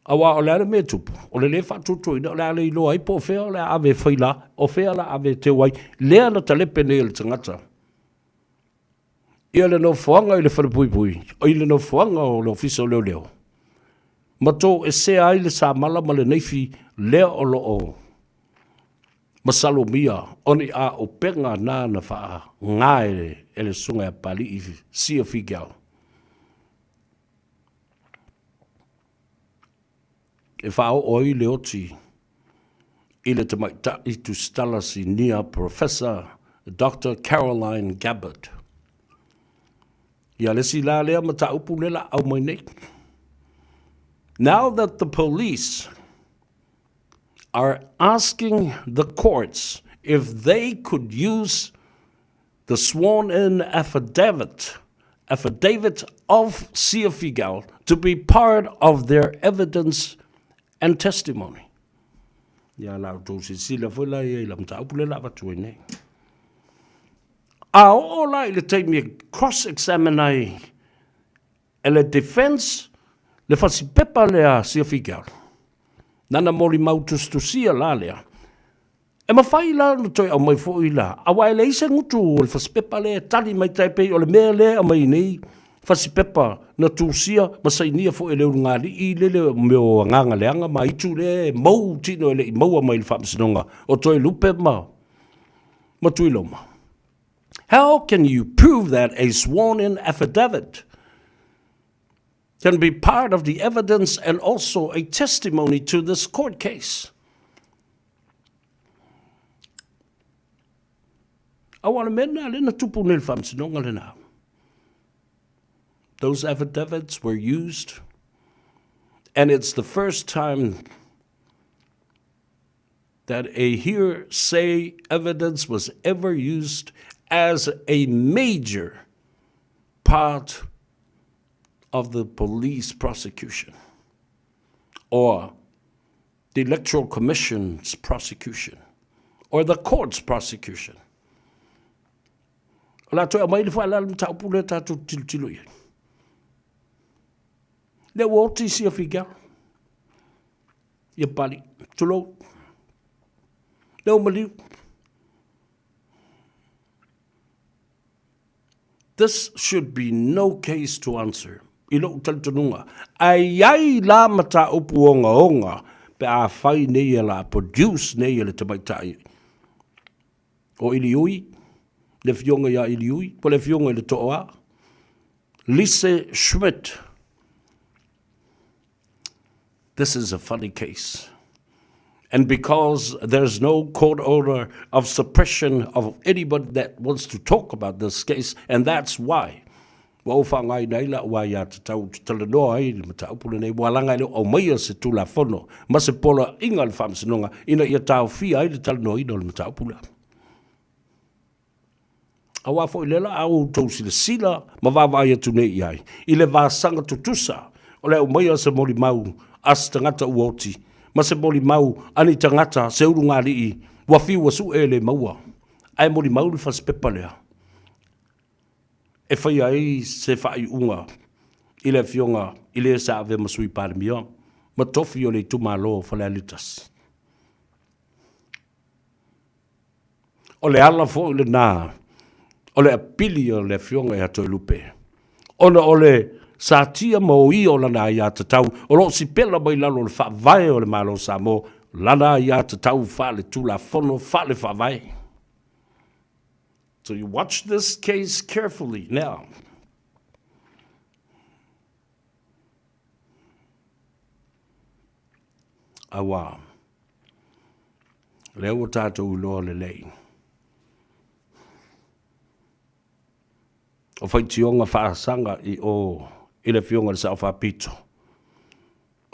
Aua o le a le mea e tupu, o le lē faatuatuaina, o le a le iloa ai po o fea o le a ave e fai la, o fea la ave e teu ai, lea na talepe nei e le tagata. Ia le nofoaga i le falepuipui, i le nofoaga o le Ofisa o Leoleo, ma toesea ai le samala ma le naifi lea o lo o masalomia o ni aupega na na faaaoga e le Susuga ia Papali'i Sia Figel. E faaoo ai le oti i le tamaitai tusitala sinia Professor Doctor Caroline Gabbard. Ia le isi la lea mataupu lea la aumai nei. Now that the police are asking the courts if they could use the sworn-in affidavit affidavit of Sia Figal to be part of their evidence and testimony. Ia la outou silasila foi la ia i la mataupu lea la avatu ai nei. A oo la i le taimi e cross-examine ai e le defense le fasipepa lea a Sia Figal, nana molimau tusitusia la lea, E mafai la ona toe aumai foi la, aua e leai se gutu o le fasipepa lea e tali mai tai pei o le mea lea e aumai nei fasipepa na tusia ma sainia foi e le ulugalii lele o mea o agaga leaga ma aitu lea e mou tino e le i maua mai i le faamasinoga o Toelupe ma ma Tuiloma. How can you prove that a sworn in affidavit can be part of the evidence and also a testimony to this court case? Aua o le mea lena lea na tupu nei i le faamasinoga lena. Those affidavits were used and it's the first time that a hearsay evidence was ever used as a major part of the police prosecution or the Electoral Commission's prosecution or the court's prosecution. O le a toe aumai le faalala mataupu lea tatou tilotilo i ai. Lea ua oti sia Figaro. Ia pali. Tulou. Lea ua maliu. This should be no case to answer, i lou talitonuga. Ae i ai la mataupu ogaoga pe a fai nei e la produce nei e le tamaitai o Iliui, le afioga ia Iliui, po le afioga i le Tooa, Lise Schmidt. This is a funny case. And because there's no court order of suppression of anybody that wants to talk about this case, and that's why ua ou faaaogaina ai la'u aiatatau ou te talanoa ai i le mataupu lenei, ua laga e le o aumaia se Tulafono ma se poloaiga a le Faamasinoga ina ia taofia ai le talanoaina o le mataupu lea. Aua foi lea la a outou silasila ma vaavaai atu nei i ai i le vasaga tutusa O le aumaia o se molimau a se tagata ua oti, ma se molimau a ni tagata se ulugalii ua fiu ua sue e le maua, ae molimau le fasipepa lea e faia ai se faaiuga i le Afioga i le sa avea ma Sui Palemia ma tofi o le itumalo o Falealili 1. O le ala foi lena o le apili o le Afioga ia Toelupe, ona o le satia ma oia o lana aiatatau o lo o sipela mai lalo o le Faavae o le Malo o Samoa, lana aiatatau faale-Tulafono, faale-Faavae. So you watch this case carefully now. Auā, lea ua tatou iloa lelei, o faitioga faasaga i o i le Afioga i le Sao Faapito.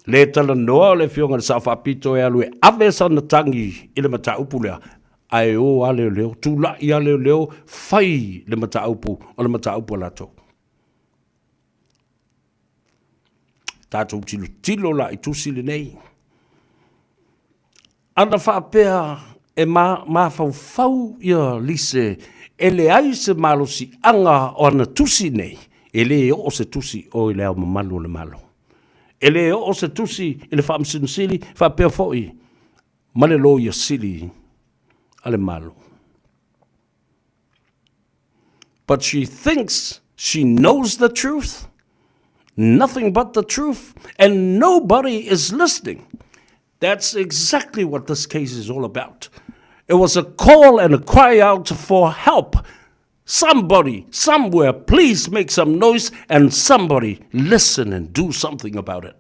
Le talanoa o le Afioga i le Sao Faapito e alu e ave sana tagi i le mataupu lea, ae o a leoleo, tulai a leoleo, fai le mataupu o le mataupu a latou. Tatou tilotilo la i tusi lenei. Ana faapea e mafaufau ia Lise e leai se malosiaga o ana tusi nei, e le oo se tusi o i le Ao Mamalu o le Malo. E le oo se tusi i le Faamasino Sili faapea foi ma le Loia Sili a le Malo. But she thinks she knows the truth, nothing but the truth, and nobody is listening. That's exactly what this case is all about. It was a call and a cry out for help. Somebody, somewhere, please make some noise and somebody listen and do something about it.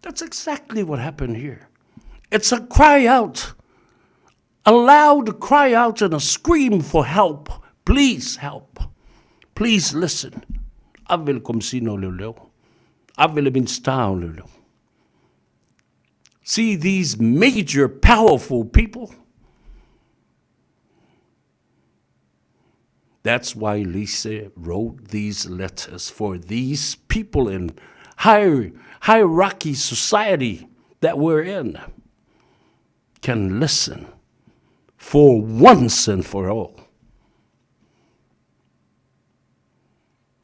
That's exactly what happened here. It's a cry out, a loud cry out and a scream for help. Please help. Please listen. Ave le Komisina o Leoleo. Ave le Minisita o Leoleo. See these major powerful people? That's why Lise wrote these letters for these people in hier hierarchy society that we're in can listen for once and for all.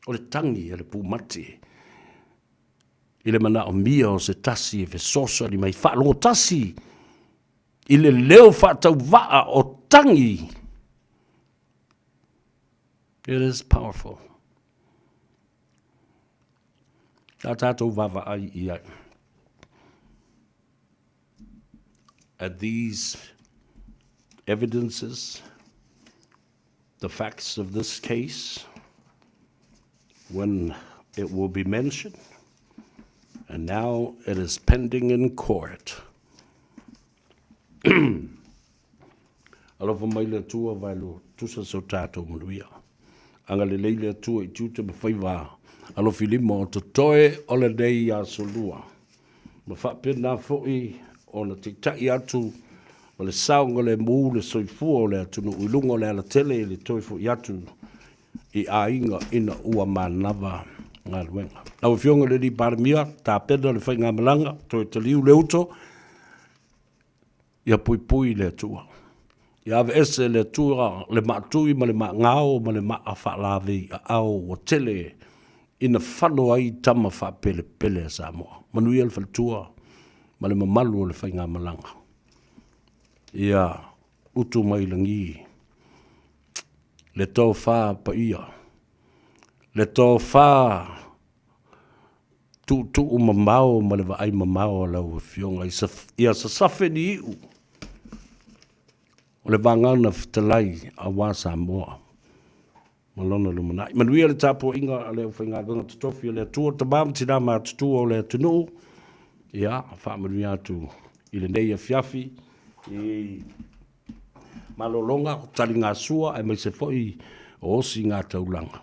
O le tangi a le pūmati i le manaomia o se tasi e fesoasoani mai faalogo tasi i le leo faatauvaa o tangi. It is powerful. Tā tātou vaavaai i ai. At these evidences, the facts of this case, when it will be mentioned, and now it is pending in court. Alofa mai le Atua vaelo tusa so tātou manuia. Agalelei le Atua i tiute ma faiva alofi lima o totoe o lenei aso lua. Ma faapena foi ona taitai atu ma le saogalemu le soifua o le atunuu i luga o le alatele i le toe foi atu i aiga ina ua manava galuega. Lau Afioga i le Alii Palemia, tapena le faigamalaga, toe taliu le uto, ia puipui le Atua. Ia aveese le Atua le maatui ma le maagao ma le maa faalavei aao ua tele ina fano ai tama faapelepele a Samoa. Manuia le faletua ma le mamalu o le faigamalaga. Ia utu mai lagi le tofa paia, le tofa tuutuu mamao ma le vaai mamao a lau Afioga ia sasafe ni iu o le vagana fetalai aua Samoa ma lona lumanai. Manuia le tapuaiga a le aufaigaluega totofi a le Atua, tama ma tina matutua o le atunuu. Ia, faamanuia atu i lenei afiafi i malologa, o taligasua aemaise foi o osiga taulaga.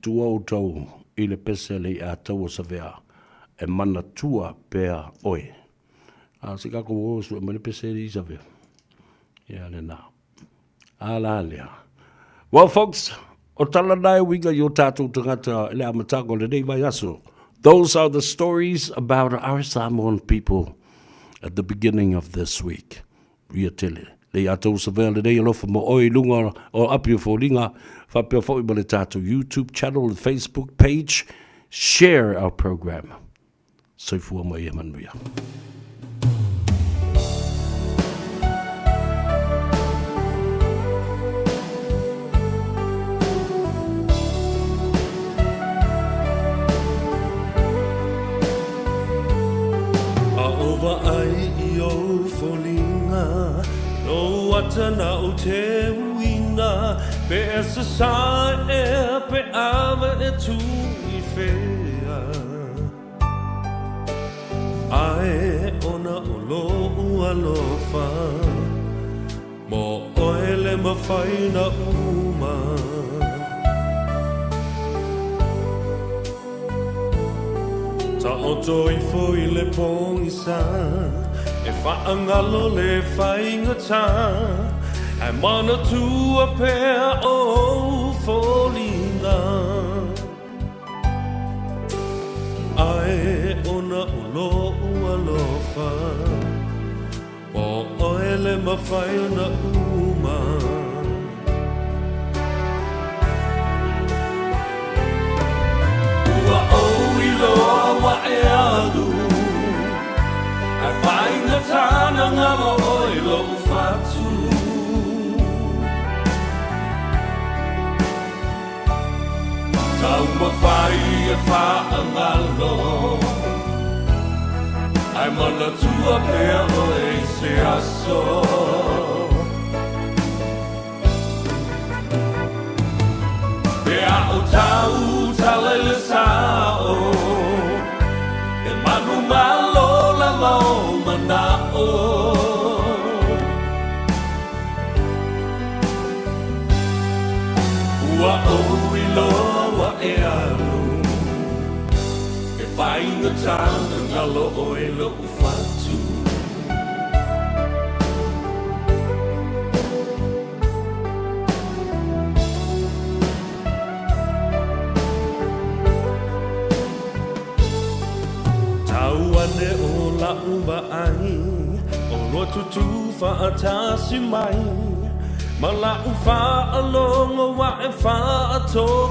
Tua outou i le pese a le i'a taua savea e manatua pea oe. A se tatou o sue mai le pese i savea. Ia lena. A la lea. Well folks, o tala na e uiga i o tātou tagata i le amataga o lenei vaiaso. Those are the stories about our Samoan people at the beginning of this week. Ia tele. Le ia tou savea lenei alofa mo oe i luga o Api o Foliga, faapea foi ma le tatou YouTube channel le Facebook page. Share our program. Soifua ma ia manuia. A o vaai i ou foliga, lou ata na ou te uina, Pe e sasae ea, pe ava e tu i whea. Ae ona o lou alofa, Mo oe le mawhai na uma. Taoto ifo i le pogisa, E whaangalo le whaingata, Ae manatua pea ou foliga. Ae ona o lou alofa, O oe le mawhai ona uma. Ua ou iloa ua e alu, Ae faigata na ngalo oe lou fatu. Taumafai e whaangalo, Ae manatua pea oe i se aso. Pe a o tau tala i le sao, E manu malo lava o manao. Ua ou iloa ua e alu, E faigata na ngalo oe lou fatu. Tau ane o la'u vaai, O lua tutū fa'atasi mai, Ma la'u fa'alogo ua e fa'atofi.